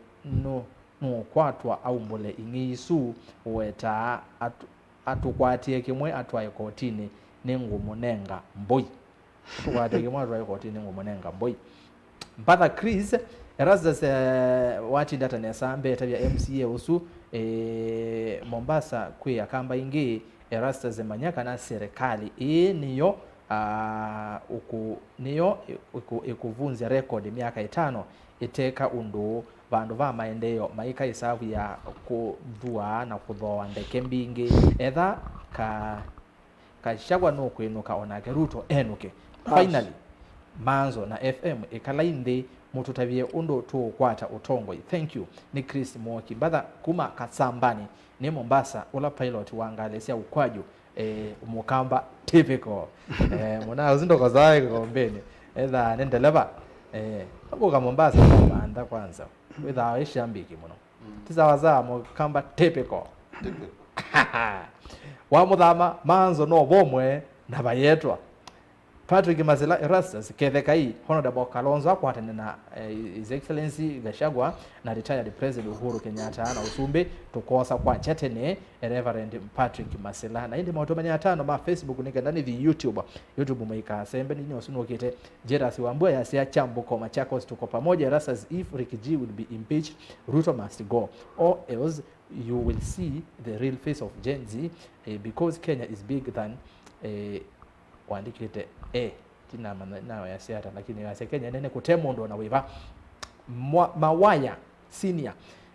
nũ-, nũũkwatwa aumbũle ing'ei isu ũetaa atũ-, atũkwatĩe kĩmwe atwae kotinĩ, nĩngũmũnenga mbũi. Atũkwatĩe kĩmwe atwae kotinĩ, nĩngũmũnenga mbũi. Brother Chris, Erastus, eh, watinda ata nesa, mbetavya M C A ũsu, eh, Mombasa kwĩ akamba ingĩ, Erastus, manya kana serikali ĩĩ nĩyo, ah, ũkũ-, nĩyo ĩkũ-, ĩkũvunzya record myaka ĩtano ĩteka ũndũ vandũ va maendeeo maika ĩsavu ya kũthua na kũthooa ndeke mbingĩ. Etha ka-, Gachagua nũkwĩnũka onake Ruto enũke. Bas. Finally, Manzo na F M, ĩkalai nthĩ mũtũtavye ũndũ tũũkwata ũtongoi. Thank you. Nĩ Chris Mwoki. Mbatha kuma Kasambani, nĩ Mombasa, ũla pilot wa ngalĩ sya ũkwaju. Eh, Mũkamba typical. Eh, mũna ũsu ndokosaa ĩkombeni. Etha nĩ ndeleva. Eh, ambuka Mombasa, mantha kwanza. Wĩthaa wĩ shambiki mũno. Mm. Ti sawa sawa, Mũkamba typical. Typical. Wa mũthama, Manzo no vomwe na vayetwa. Patrick Masila, Erastus, Kethekai, Honorable Kalonzo akwatane na, eh, His Excellency Gachagua na retired President Uhuru Kenyatta na ũsumbĩ tũkosa kwakya tene, Reverend Patrick Masila. Na ĩndĩ maũtũmani atano ma Facebook nĩ kenda nĩthi YouTube. YouTube mũikasembe, nini ũsu nũkĩte. Jetas Wambua yasya Kyambogo, Machakos, tuko pamoja. Erastus, if Ricky G will be impeached, Ruto must go. Or else you will see the real face of Gen Z, eh, because Kenya is big than, eh, wandĩkĩte, eh, tinamanya naweyasya ata, lakini yasya Kenya nene kũte mũndũ ona wĩva. Mwa-, Mawaya Senior.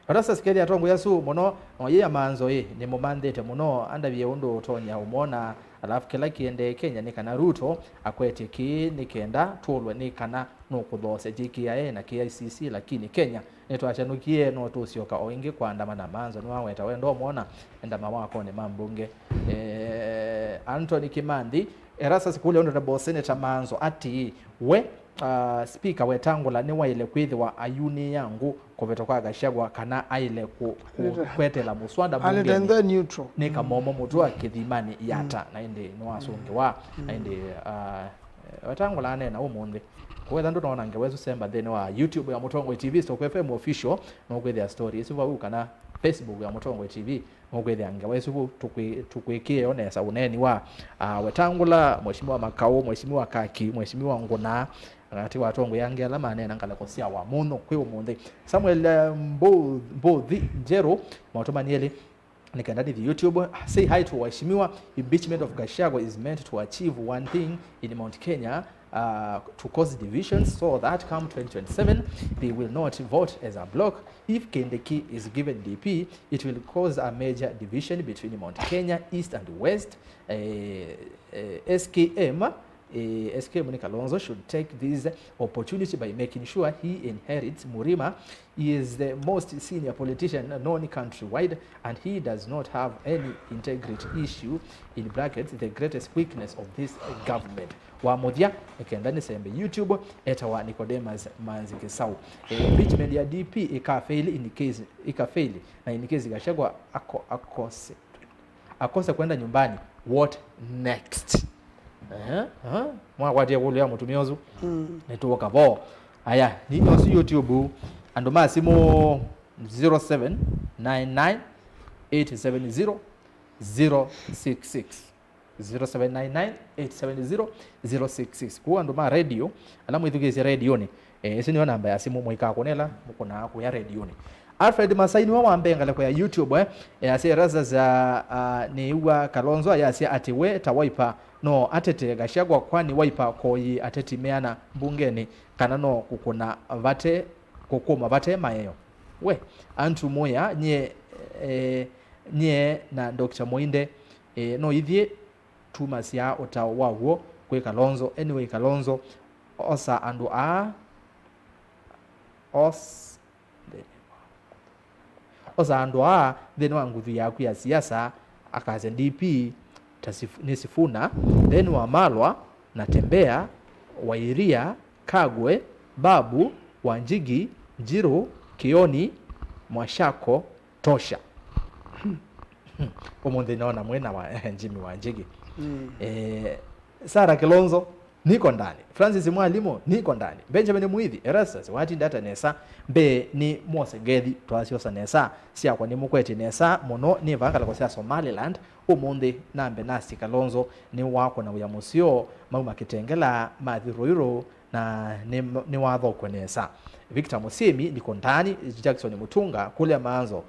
Erastus, kethĩa atongoi asu mũno, no yĩ ya Manzo ĩ, nĩmũmanthĩte mũno, andavye ũndũ ũtonya ũmwona, alafu kĩla kĩendee Kenya nĩ kana Ruto akwetye kĩĩ nĩ kenda tũlwe nĩ kana nũkũthoosya J K I A na K I C C, lakini Kenya nĩtwakyanũkie, no tũsyoka o ĩngĩ kũandamana. Manzo nĩwaweta wendo ũmwona, enda mawakonĩ ma mbunge. Eh, Anthony Kimanthi, Erastus kũlya Honorable Senator Manzo atĩĩ, we, ah, Speaker Wetangula nĩwaĩle kwĩthĩwa ayunĩĩa ngũ kũvĩtwa kwa Gachagua kana aĩle kũ-, kũ-, kwetela mũswada mbungenĩ nĩ kamomo mũtũa kĩthimanĩ yata, na ĩndĩ nĩwasũngĩwa, na ĩndĩ, ah, Wetangula aneena ũmũnthĩ. Kũwetha ndũnona ngewa ĩsu, semba nthĩnĩ wa YouTube ya Mũtongoi T V, Stock F M Official, nũkwĩthĩa story ĩsu vau, kana Facebook ya Mũtongoi T V, nũkwĩthĩa ngewa ĩsu vau. Tũkwĩ-, tũkwĩkĩe yo nesa ũneeni wa, ah, Wetangula, Mheshimiwa Makau, Mheshimiwa Kaki, Mheshimiwa Nguna, na katĩ wa atongoi angĩ ala maneena ngalĩko sya wamũnyũ kwĩ ũmũnthĩ. Samuel, eh, Mbu-, Mbuthi Njerũ, maũtũmani elĩ, nĩ kenda nĩthi YouTube. Say hi to waheshimiwa. Impeachment of Gachagua is meant to achieve one thing in Mount Kenya, uh, to cause division so that come twenty twenty-seven they will not vote as a bloc. If Kindiki is given D P, it will cause a major division between Mount Kenya East and West. Eh, eh, S K M, eh, S K M ni Kalonzo should take this opportunity by making sure he inherits Murima. He is the most senior politician known countrywide and he does not have any integrity issue, in brackets, the greatest weakness of this government. Wa mũthya, nĩ kenda nĩsembe YouTube, etawa Nicodemus Manzi Kisau. Eh, impeachment ya D P ĩkafeli in case, ĩkafeli, na in case Gachagua ako-, akose, akose kwenda nyumbani, what next? Ehe, ehe. Mwakwatie kũlya mũtumĩa ũsu. Mm. Nĩtũũka vo. Aya, nini ũsu YouTube, andũ ma simũ, zero seven nine nine, eight seven zero, zero six six. Zero seven nine nine, eight seven zero, zero six six. Kũu andũ ma radio, ala mwĩthukĩĩsye redionĩ, eh, ĩsu nĩyo namba ya simũ mũikakũne ĩla mũkũnaa kũya redionĩ. Alfred Masai nĩwe wa mbee ngalĩko ya YouTube, eh, eh, asya, Erastus, ah, ah, nĩw'a Kalonzo ayasya atĩ we ta Wiper no atete Gachagua, kwani Wiper koyĩ ateti meana mbungenĩ, kana no kũkũna vate, kũkũma vate maeo? We, Andrew Muya, nyie, eh, nyie na Doctor Muinde, eh, no ithyĩ tumasyaa ũtao wa w'o kwĩ Kalonzo. Anyway, Kalonzo, osa andũ aa, os-, osa andũ aa nthĩnĩ wa nguthu yaku ya siasa, akasya D P ta Sif-, nĩ Sifuna, then Wamalwa, Natembeya, Wairia, Kagwe, Babu, Wanjigi, Njiru, Kioni, Mwashako, tosha. Ũmũnthĩ nona mwĩna wa Jimmy Wanjigi. Mm. Eh, Sarah Kilonzo, niko ndani. Francis Mwalimu, niko ndani. Benjamin Muithi, Erastus, watinda ata nesa? Mbee nĩ mwose ngethi, twasyosa nesa. Syakwa nĩ mũkwetye nesa mũno, nĩ vaa ngalĩko sya Somaliland. Ũmũnthĩ nambe nasi Kalonzo nĩ wakwa na wĩa mũseo, mauma Kitengela, mathi Ruiru, na nĩ, nĩwathokwe nesa. Victor Musimi, niko ndani. Jackson Mutunga, kũlya Maanzo,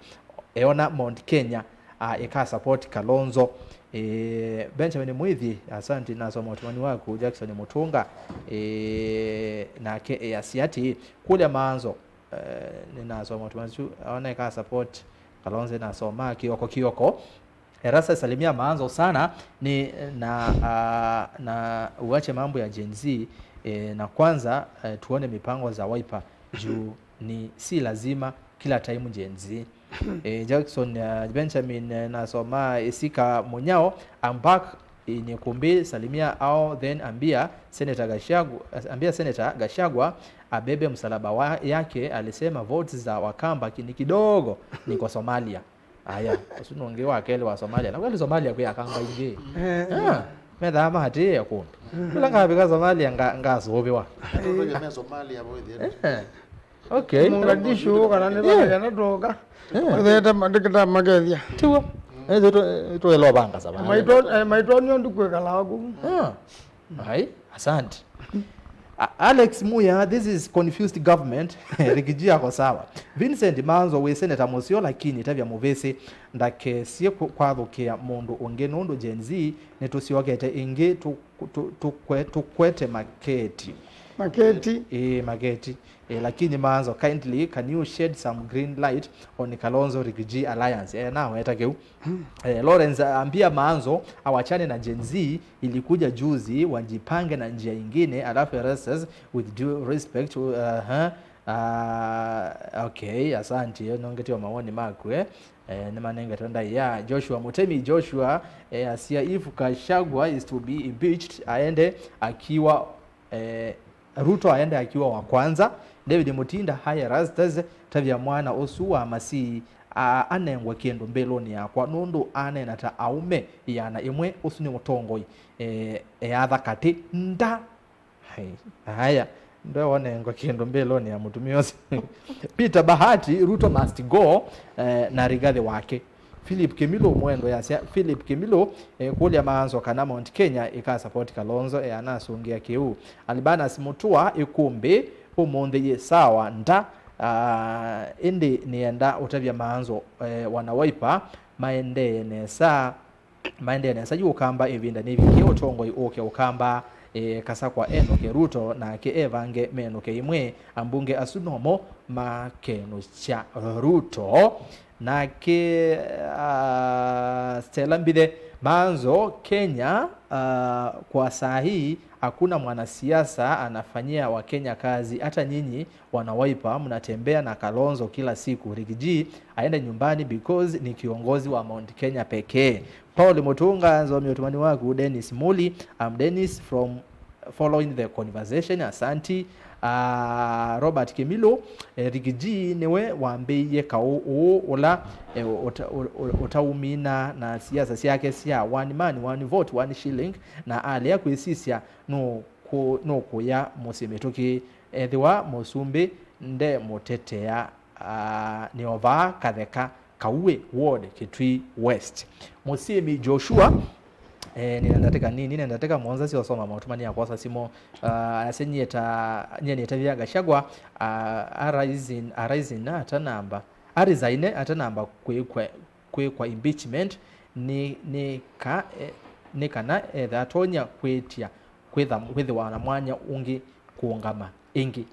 eona Mount Kenya, ah, ĩka support Kalonzo. Eh, Benjamin Mwithi, asante, nasoma ũtũmani waku. Jackson Mutunga, eh, nake easya atĩ, kũlya Maanzo, eh, nĩnasoma ũtũmani tu, aona ĩka support Kalonzo, nasoma Kioko Kioko. Erastus, salimia Maanzo sana, ni na, ah, na uache mambo ya Gen Z, eh, na kwanza, eh, tuone mipango za Wiper juu ni si lazima kila time Gen Z. Eh, Jackson, ah, Benjamin, eh, nasoma Isika Munyao, I'm back in Ikumbi, salimia ao, then ambia Senator Gachagua, ambia Senator Gachagua abebe msalaba wa, yake, alisema votes za Wakamba ki-, ni kidogo, niko Somalia. Aya, ũsu nũngĩ wa kelĩ wa Somalia. Na kweli Somalia kwĩ Akamba aingĩ. Eh. Ah, methaa maatĩĩe kũndũ. Ĩla ngavika Somalia nga-, ngasũvĩwa. Tũtũke me Somalia boy. Eh. Okay. Mogadishu kana nĩ vana kana tũka. Eh. Tũthete mandĩkĩta makethia. Tiwa. Eh, tũ-, tũ-, tũelovanga savana. Maitũ, eh, maitũ nĩ ũndũ kwĩkalaa kũu. Ah. Ai, asante. A-, Alex Muya, this is confused government. Rigiji ako sawa. Vincent Manzo, wĩ seneta mũseo, lakini tavya mũvĩsĩ, ndakesye kũ-, kwathũkĩa mũndũ ũngĩ, nũndũ Gen Z nĩtũsyokete ĩngĩ, tũ-, tũ-, tũkwe-, tũkwete maketi. Maketi. Ĩĩ, maketi. Eh, lakini Manzo, kindly, can you shed some green light on Kalonzo Rigiji alliance? Eh, naweta kĩu. Eh, Lawrence, ambia Manzo awachane na Gen Z, ilikuja juzi, wajipange na njia ingine, alafu Erastus, with due respect, uh, uh, uh, okay, asante, nongetio mawoni maku, eh. Eh, nĩmanengetwe ndaĩa. Joshua Mutemi, Joshua, eh, asia, if Gachagua is to be impeached, aende akiwa eh, Ruto aende akiwa wa kwanza. David Mutinda, hi Erastus, tavya mwana ũsu wa Masii, a-, anengwe kĩndũ mbĩlũnĩ yakwa, nũndũ aneena ta aũme ĩana ĩmwe. Ũsu nĩ mũtongoi, eh, eatha katĩ nda. Hai, aya, ndwe wonengwe kĩndũ mbĩlũnĩ ya mũtumĩa ũsu. Peter Bahati, Ruto must go, eh, na Rigathi wake. Philip Kimilu, Mwendo yasya, Philip Kimilu, eh, kũlya Maanzo kana Mount Kenya ĩka support Kalonzo, eh, anasũngĩa kĩu. Albanas Mutua, Ikumbi, ũmũnthĩ yĩ sawa nda, ah, ĩndĩ nĩenda ũtavya Maanzo, eh, wana Wiper maendee nesa, maendee nesa yu Ũkamba ĩvinda nĩvikie ũtongoi ũke Ũkamba, eh, Kasakwa enũke Ruto nake evange menũke ĩmwe, ambunge asu nomo makenũkya Ruto. Nake, ah, Stella Mbithe, Maanzo, Kenya, ah, kwa saa hii hakuna mwanasiasa anafanyia Wakenya kazi. Hata nyinyi wana Wiper mnatembea na Kalonzo kila siku. Rigiji aende nyumbani because ni kiongozi wa Mount Kenya pekee. Paul Mutunga, nzomie ũtũmani waku. Dennis Muli, I'm Dennis from Following the Conversation, asanti. Ah, Robert Kimilu, eh, Rigiji nĩwe wambĩĩie kaũ ũũ ũla, eh, ũta-, ũ-, ũ-, ũtaumina na siasa syake sya one man, one vote, one shilling, na alea kwĩsisya nũkũ-, nũkũya mũsyĩ mĩtũkĩ. Ethĩwa mũsumbĩ ndemũtetea, Ah, nĩ o vaa Katheka, Kauĩ Ward, Kitui West. Mũsyĩmi Joshua, eh, nĩna ndatĩka nini, nĩ ndatĩka mũonza sya ũsoma maũtũmani ya kwosa simũ. Ah, asya nyie ta, nyie nĩtavya Gachagua, ah, arising, arising atanamba, arisaine atanamba kwĩkwa, kwĩkwa impeachment nĩ, nĩ ka, eh, nĩ kana etha atonya kwĩtya kwĩtha, kwĩthĩwa na mwanya ũngĩ kũũngama ĩngĩ.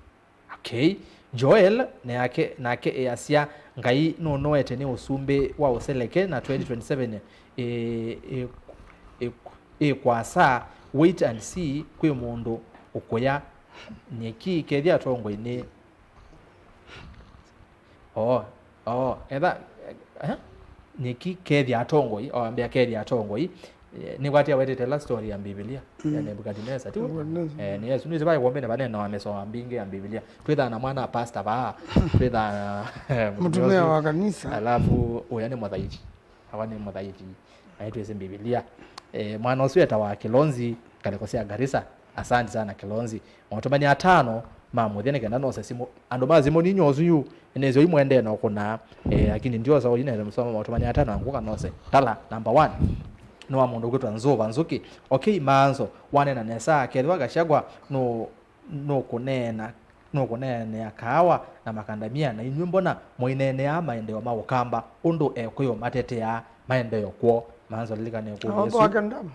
Okay. Joel nake, nake easya, Ngai nũnoete nĩ ũsumbĩ wa ũseleke na twenty twenty-seven ĩ, ĩ, ĩ, ĩ kwasa, wait and see, kwĩ mũndũ ũkũya nyeki kethya atongoi nĩ. Oo, oo, etha, eh? Nyeki kethya atongoi, o ambĩa kethya atongoi. Eh, nĩkwatĩa wetete la story ya Mbivilia ya Nebukadinesa, ti w'o? Nebukadinesa. Eh, nĩ Yesu, nĩsĩ vai wombene vanene wa mĩsoa mbingĩ ya Mbivilia. Twĩthaa na mwana wa pastor vaa, twĩthaa na, eh, mũtumĩa wa kanisa. Alafu ũya nĩ mũthaithi. Awa nĩ mũthaithi. Na nĩtwĩsĩ Mbivilia. Eh, mwana ũsu etawa Kilonzi, ngalĩko sya Garissa. Asante sana Kilonzi. Maũtũmani atano ma mũthya nĩ kenda nose simũ. Andũ ma simũ ninyo ũsu yu, nĩsyo imwendee na ũkũnaa. Eh, lakini ndiosa ũyu nese mũsoma maũtũmani atano na ngũka nose. Tala, number one. Nĩ wa mũndũ ũkwĩtwa Nzũva Nzũkĩ. Okay, Maanzo, wanena nesa, kethĩwa Gachagua nũ, nũkũneena, nũkũneenea kaawa na makandamia, na inyw'ĩ mbona mũineeneaa maendeeo ma Ũkamba, ũndũ Ekũyũ mateteaa maendeeo kwoo? Maanzo, lilikane kũlya Awa ĩsu. Kwake ndamu.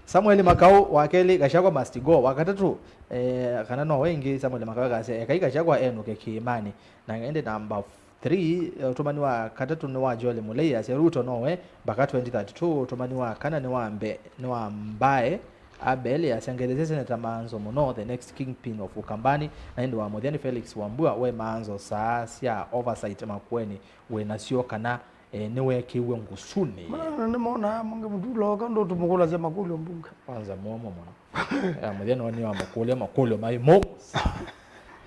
Samuel Makau, wa kelĩ, Gachagua must go. Wa katatũ, eh, kana no we ĩngĩ, Samuel Makau akasya, ekai Gachagua enũke kĩĩmanĩ. Na ĩndĩ namba three, eh, ũtũmani wa katatũ nĩ wa Joel Mũlei, asya Ruto no we mpaka twenty thirty-two. Ũtũmani wa kana nĩ wa mbe, nĩ wa Mbae Abel, asya ngetheesye Senator Maanzo mũno, the next kingpin of Ukambani. Na ĩndĩ wa mũthya nĩ Felix Wambua, we Maanzo saa sya oversight Makueni wĩ nasyo kana Eh, nĩweekĩiwe ngusunĩ. Mana nĩmonaa mũngĩ mũtulooka ndũtũmũkũlasya makũlyo mbunge. Kwanza mũomo mũno. Ya, mũthenya nĩ wa makũlyo, makũlyo maĩ mo.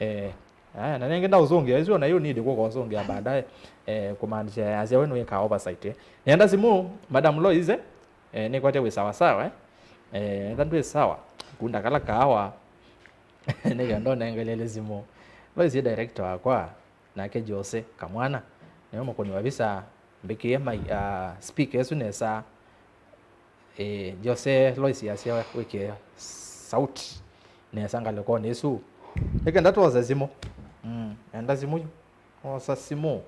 Eh, aya, na nenge ndaũsũngĩa, ĩsu ona yu nĩndĩ kũka ũsũngĩa baadaye. Eh, kumaanisha asya we nĩwĩkaa oversight, eh. Nĩenda simũ, Madam Loise, eh, nĩkwate wĩ sawa sawa, eh. Eh, etha ndwĩ sawa, kunda kala kaawa. Nĩkenda ũnengelele simũ. Loise director wakwa. Nake Jose Kamwana, nĩwe mũkũni wa visa, mbĩkĩe mai, ah, speaker ĩsu nesa. Eh, Jose, Lois yasya wĩkĩe sauti nesa ngalĩkonĩ ĩsu. Nĩkenda twose simũ. Mm, enda simũ yu. Osa simũ.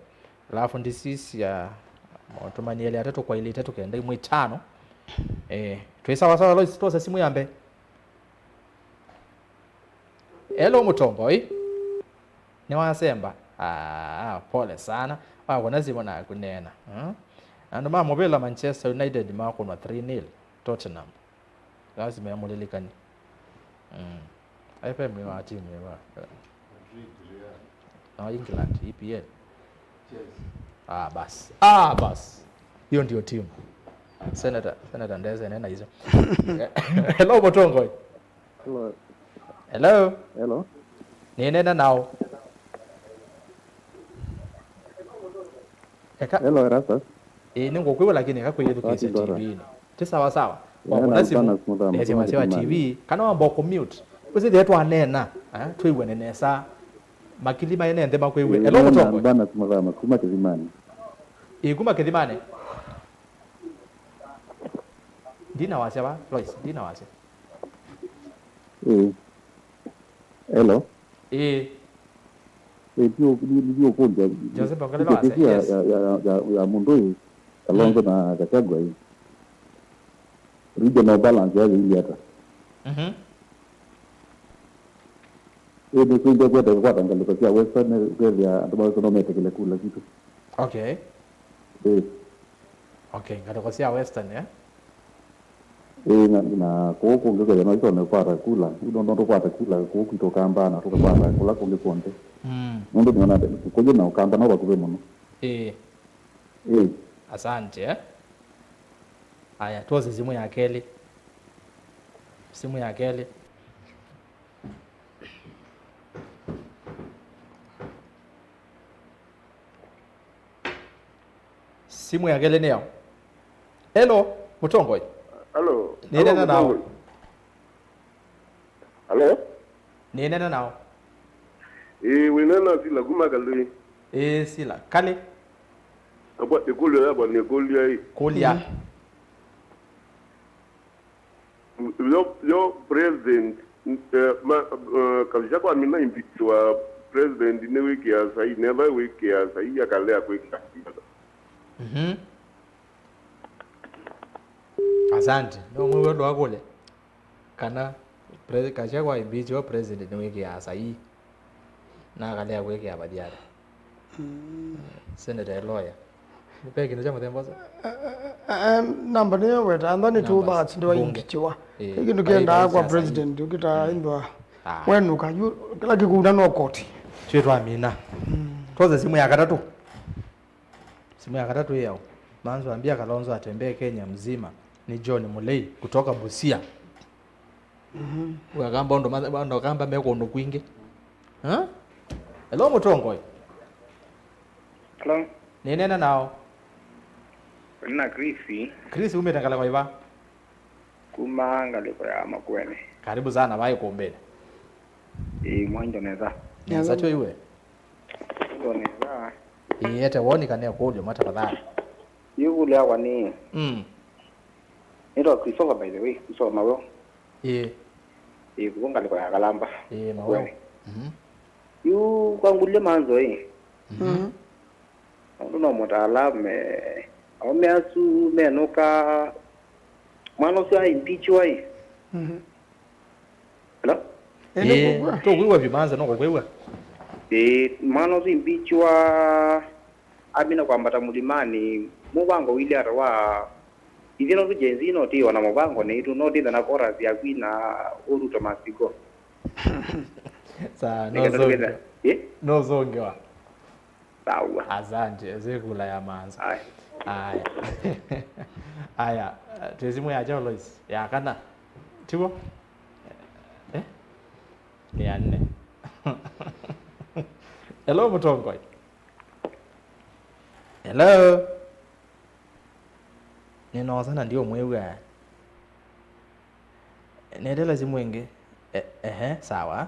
Alafu ndisisya maũtũmani elĩ atatũ kwa ilĩ itatũ kenda imwe itano. Eh, twĩ sawa sawa, Lois, twose simũ ya mbee. Hello, mũtongoi. Nĩwasemba. Ah, pole sana. Wakũna simũ na kũneena. Hmm? Andũ ma mũvĩla Manchester United makũnwa three nil Tottenham. Lazima yamũlilikani. Mm. F M nĩ wa timu ĩva? No, England, E P L. Ah, basi. Ah, basi. Hiyo ndio timu. Senator, Senator Ndeze, nena hizo. Hello, mũtongoi. Hello. Hello. Hello. Nĩneena nao. Eka. Hello, Erastus. Ĩĩ, nĩngũkwĩw'a, lakini eka kwĩyĩthukĩĩsya T V-inĩ. Ti sawa sawa. Wakũna simũ, ndeesya wasya wa T V, kana wamba kũmute. Wĩsĩ thĩe twaneena, eh, twĩw'ane nesa. Makili maĩ ne nthĩ makwĩw'e. Hello, mũtongoi. Bana Muthama, kuma Kĩthimanĩ. Ĩĩ, kuma Kĩthimanĩ. Ndina wasya va, Lois, ndina wasya. Ĩĩ. Hello. Ĩĩ. Ĩĩ, ti ũ-, ti, ti ũkũlya. Joseph, ongelela wasya, ya, yes, ya, ya, ya, ya mũndũ ũyũ, Kalonzo, mm, na Gachagua ĩĩ. Regional balance yayo ili ata? Mhm. Ĩĩ, nĩ kwĩngĩ kwenda kũkwata ngalĩko sya Western, kwĩthĩa andũ ma Western no metĩkĩle kula sitũ. Okay. Ĩĩ. Okay, ngalĩko sya Western, eh? Ĩĩ, na, na kũu kũngĩ kwĩthĩa no itone kũkwata kula, ino no tũkwate kula kũu kwitũ Kamba na tũkakwata kũla kũngĩ kw'onthe. Mm. Nũndũ nĩona Kĩkũyũ na Ũkamba no vakuvĩ mũno. Ĩĩ. Ĩĩ. Asante, eh? Aya, twose simũ ya kelĩ. Simũ ya kelĩ. Simũ ya kelĩ nĩyo. Hello, mũtongoi. Hello. Nĩnena nao. Hello, mũtongoi. Hello? Nĩnena nao. Ĩĩ, wĩneena Sila kuma Kalĩ. Ĩĩ, Sila. Kalĩ. Akwa, ĩkũlyo yakwa nĩkũlya ĩ. Kũlya. Mm. Yo, yo president, eh, ma, eh, kavisha kwa mina impeach wa president nĩwĩkĩa saii, neva wĩkĩa saii akalea kwĩkĩa. Mhm. Asante. No mwĩwe ndwakũlya. Kana pre-, Gachagua impeach wa president nĩwĩkĩaa saii na akalea kwĩkĩa Mathiara. Mm. Senator e lawyer. Ve kĩndũ kya mũthemba ũsu? Eh, eh, eh, namba nĩyo weta, antha nĩ two thirds ndio aimbitiwa. Eh, kĩndũ kĩendaa kwa president, ũkĩtaa indwa. Ah. Wenuka, yu, kĩla kĩkuna no koti. Twĩ twamina. Mm. Twoze simu ya katatũ. Simu ya katatũ ĩao. Manzo ambia Kalonzo atembee Kenya mzima. Ni John Mulei kutoka Busia. Mhm. Wakamba ndo ma-, ndo kamba me kũndũ kwingĩ. Huh? Hello, mũtongoi. Hello. Nĩneena nao. Nĩ na Chris. Chris, umĩte ngalĩko ĩva? Kuma ngalĩko ya Makueni. Karibu sana, vai kumbene. Ĩĩ, mwanjo nesa. Nesa. Hello. Tyo iwe. Ndio nesa. Ĩĩ, ete woni kana ĩkũlyo mwa tafadhali. Yu kule yakwa ni. Mm. Nĩtwa Christopher, by the way, Christopher Maweo. Ĩĩ. Ĩĩ, kuma ngalĩko ya Kalamba. Ĩĩ, Maweo. Kweli. Mhm. Yu kwangulie manzo ĩ. Mhm. Mhm. Nũndũ no mũtaalamu, eh, aũme asu menũka, mwana ũsu aimpeachwa ĩ. Mhm. Hello? Ĩĩ, ĩĩ, nĩkũkw'a. Tũkwĩw'a vyũ, Manza, no kũkwĩw'a? Ĩĩ, mwana ũsu impeachwa, amina kwambata mũlimanĩ, mũvango wĩlĩ ata wa, ithyĩ no tũ Gen Z, no tĩwa na mũvango nĩtũ, no tĩtha na chorus ya kwina Ruto must go. Saa, no zongwa. Ĩ? No zongwa. Sawa. Asante, ĩsu ĩ kula ya Manza. Aya. Aya. Aya, twĩ simũ ya kyaũ, Lois? Ya kana? Tiw'o? Eh? Nĩ ya nne. Hello, mũtongoi. Hello? Nĩnoosa na ndiũmwĩw'a. Netela simũ ĩngĩ. E-, ehe, sawa.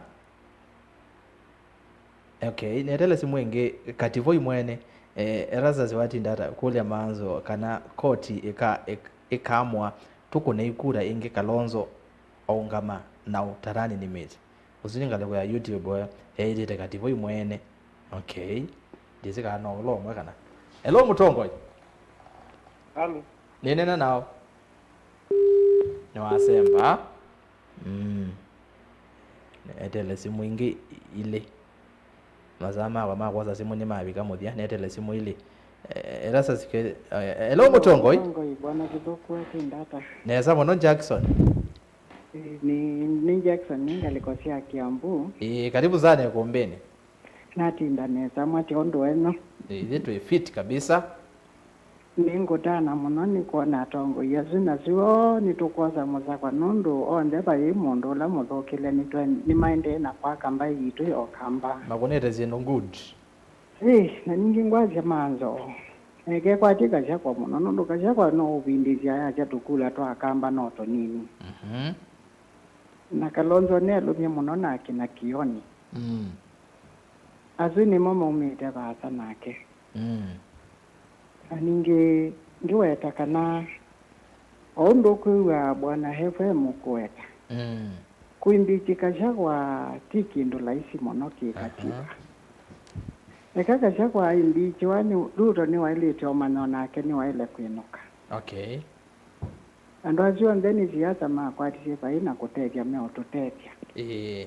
Okay, netele simũ ĩngĩ, Kativoi mwene, eh, Erastus watinda ata kũlya Manzo kana koti ĩka-, ĩk-, ĩkaamũa tũkũnei kura ĩngĩ Kalonzo aũngama na ũtarani nĩ mĩtĩ. Ũsu nĩ ngalĩko ya YouTube, eh, eĩtĩte Kativoi mwene. Okay. Ndĩsĩ kana no ũla ũmwe kana. Hello, mũtongoi. Halo. Nĩnena nao. Nĩwasemba. Mm. Netele simũ ingĩ ilĩ. Masaa makwa ma kwosa simũ nĩmavika mũthya, netele simũ ilĩ. Eh, ĩla sasike, eh, hello, mũtongoi. Mũtongoi, Bwana Kĩthũku, atinda ata? Nesa mũno, Jackson. Eh, nĩ, nĩ Jackson, nĩ ngalĩko sya Kiambu. Ĩĩ, karibu sana ĩkũmbĩnĩ. Natinda nesa, mwatya ũndũ wenyu? Ĩĩ, ithyĩ twĩ fit kabisa. Nĩngũtana mũno nĩ kwona atongoi asu, na syo nĩtũkwosa mũsakwa, nũndũ onthe vai mũndũ ũla mũthũkĩle nĩtwe-, nĩmaendee na kwaka mbaĩ yitũ ya Ũkamba. Makũnĩte syĩndũ good. Ĩ, na ningĩ ngwasya Manzo, eke kwatye Gachagua mũno, nũndũ Gachagua no ũvindĩsya ayasya tũkula twa Akamba no tũnini. Mhm. Na Kalonzo nĩalũmye mũno na akina Kioni. Mm. Asu nĩmo maumĩte vaasa nake. Mm. Na ningĩ ngĩweta kana o ũndũ ũkwĩw'a Bwana F M kũweta, mm, kũimbichĩka Gachagua ti kĩndũ laisi mũno kĩ katiba. Aha. Eka Gachagua aimbichĩwa, nĩ, Ruto nĩwaĩlĩte ũmanya o nake nĩwaĩle kwĩnũka. Okay. Andũ asu onthe nĩ siasa makwatisye vai na kũtethya meũtũtethya. Ĩĩ.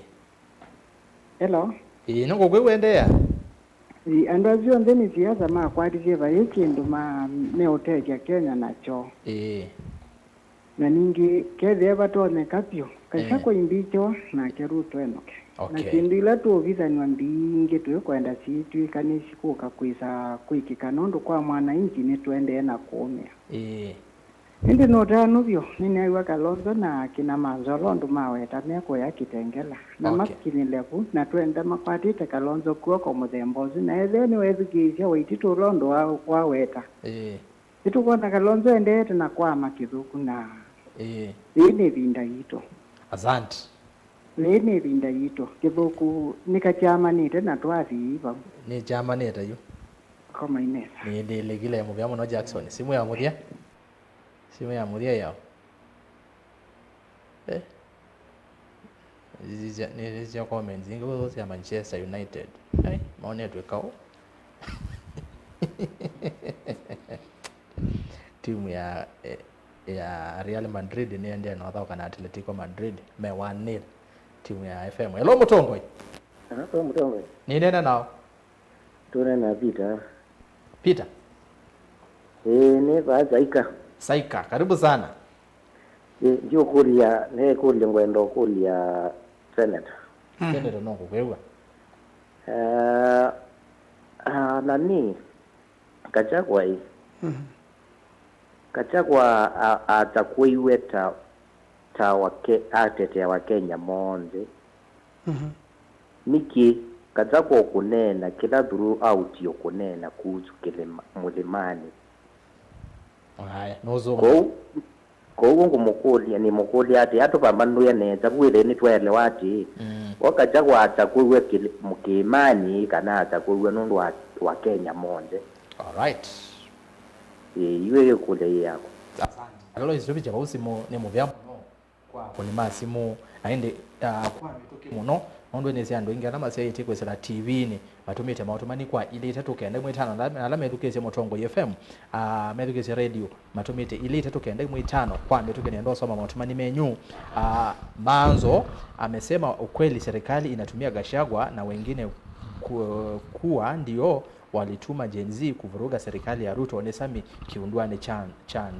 Hello? Ĩĩ, nĩngũkwĩw'a, endeea. Ĩĩ, andũ asu onthe nĩ siasa makwatisye vai kĩndũ ma-, meũtethya Kenya nakyo. Ĩĩ. Na ningĩ kethĩe vatonyeka vyũ, Gachagua, eh, imbichwa nake Ruto enũke. Na, okay, syĩndũ ila tũũvithanw'a mbingĩ twĩkwenda syĩtw'ĩka nĩsikũka kwĩsa kwĩkĩka nũndũ kwa mwananchi nĩtũendee na kũũmĩa. Ĩĩ. Ĩndĩ nũtanu vyũ, nĩneew'a Kalonzo na akina Manzola ũndũ maweta mekũya Kitengela, na, okay, makinyĩle vu, na twenda makwatĩte Kalonzo kw'oko mũthemba ũsu, na ethĩwa nĩwethukĩĩsya Waititu ũla ũndũ wa, waweta, ĩĩ, nĩtũkwona Kalonzo endeete na kwama kĩthũku, na, ĩĩ, yĩĩ nĩ ĩvinda yitũ. Asante. Yĩĩ nĩ ĩvinda yitũ. Kĩthũku nĩkakyamanĩte na twathi vau. Nĩkyamanĩte yu. Komainesa. Nĩndĩlĩkile mũvea mũno Jackson. Simũ ya mũthya. Simũ ya mũthya yao. Eh. Nĩsisya comments ingĩ ũũ sya Manchester United. Ai, maonetwe kaũ. Timu ya eh, ya Real Madrid nĩendee na ũthaũka na Atletico Madrid me one nil. Timu ya F M. Hello mũtongoi. Hello mũtongoi. Nĩnena nao. Tũnena Peter. Peter. Ĩĩ, nĩ vaa Saika. Saika, karibu sana. Ĩĩ, ndiũkũlya, nĩ ĩkũlyo ngwenda ũkũlya Senator. Senator no kũkwĩw'a. Eh, ah, nani, Gachagua ĩ. Gachagua a- atakũiwe ta ta wake, atetea Wakenya monthe. Nĩkĩ Gachagua ũkũneena kĩla throughout ũkũneena kuhusu kĩlĩma, mũlĩmanĩ? Aya, nũzũngũ. Kwoou, kwoou ngũmũkũlya, nĩmũkũlya atĩ atũvambanũe nesa vu ĩthĩnĩ twaelewa atĩ mm. Wakacha kwata kwĩw'a kĩĩmanĩ kana ata kwĩw'a nũndũ wa, wa Kenya monthe. Alright. Ĩĩ, iwe yĩkũlya yĩ yakwa. Asante. Alois Tũvĩkya vau simũ nĩ mũvea mũno kwa akũni ma simũ, na ĩndĩ ah, kwa mĩtũkĩ mũno, nũndũ nĩsĩ andũ aingĩ ala masyaĩtye kwĩsĩla T V-inĩ matũmĩte maũtũmani kwa ilĩ itatũ kenda ĩmwe ĩtano, na ala methukĩĩsye Mũtongoi F M, ah, methukĩĩsye radio matũmĩte ilĩ itatũ kenda ĩmwe ĩtano kwa mĩtũkĩ. Nĩenda ũsoma maũtũmani menyu. Ah, Manzo amesema ukweli, serikali inatumia Gachagua na wengine ku- kuwa ndio walituma Gen Z kuvuruga serikali ya Ruto. Nĩ Sami Kiundwani cha, cha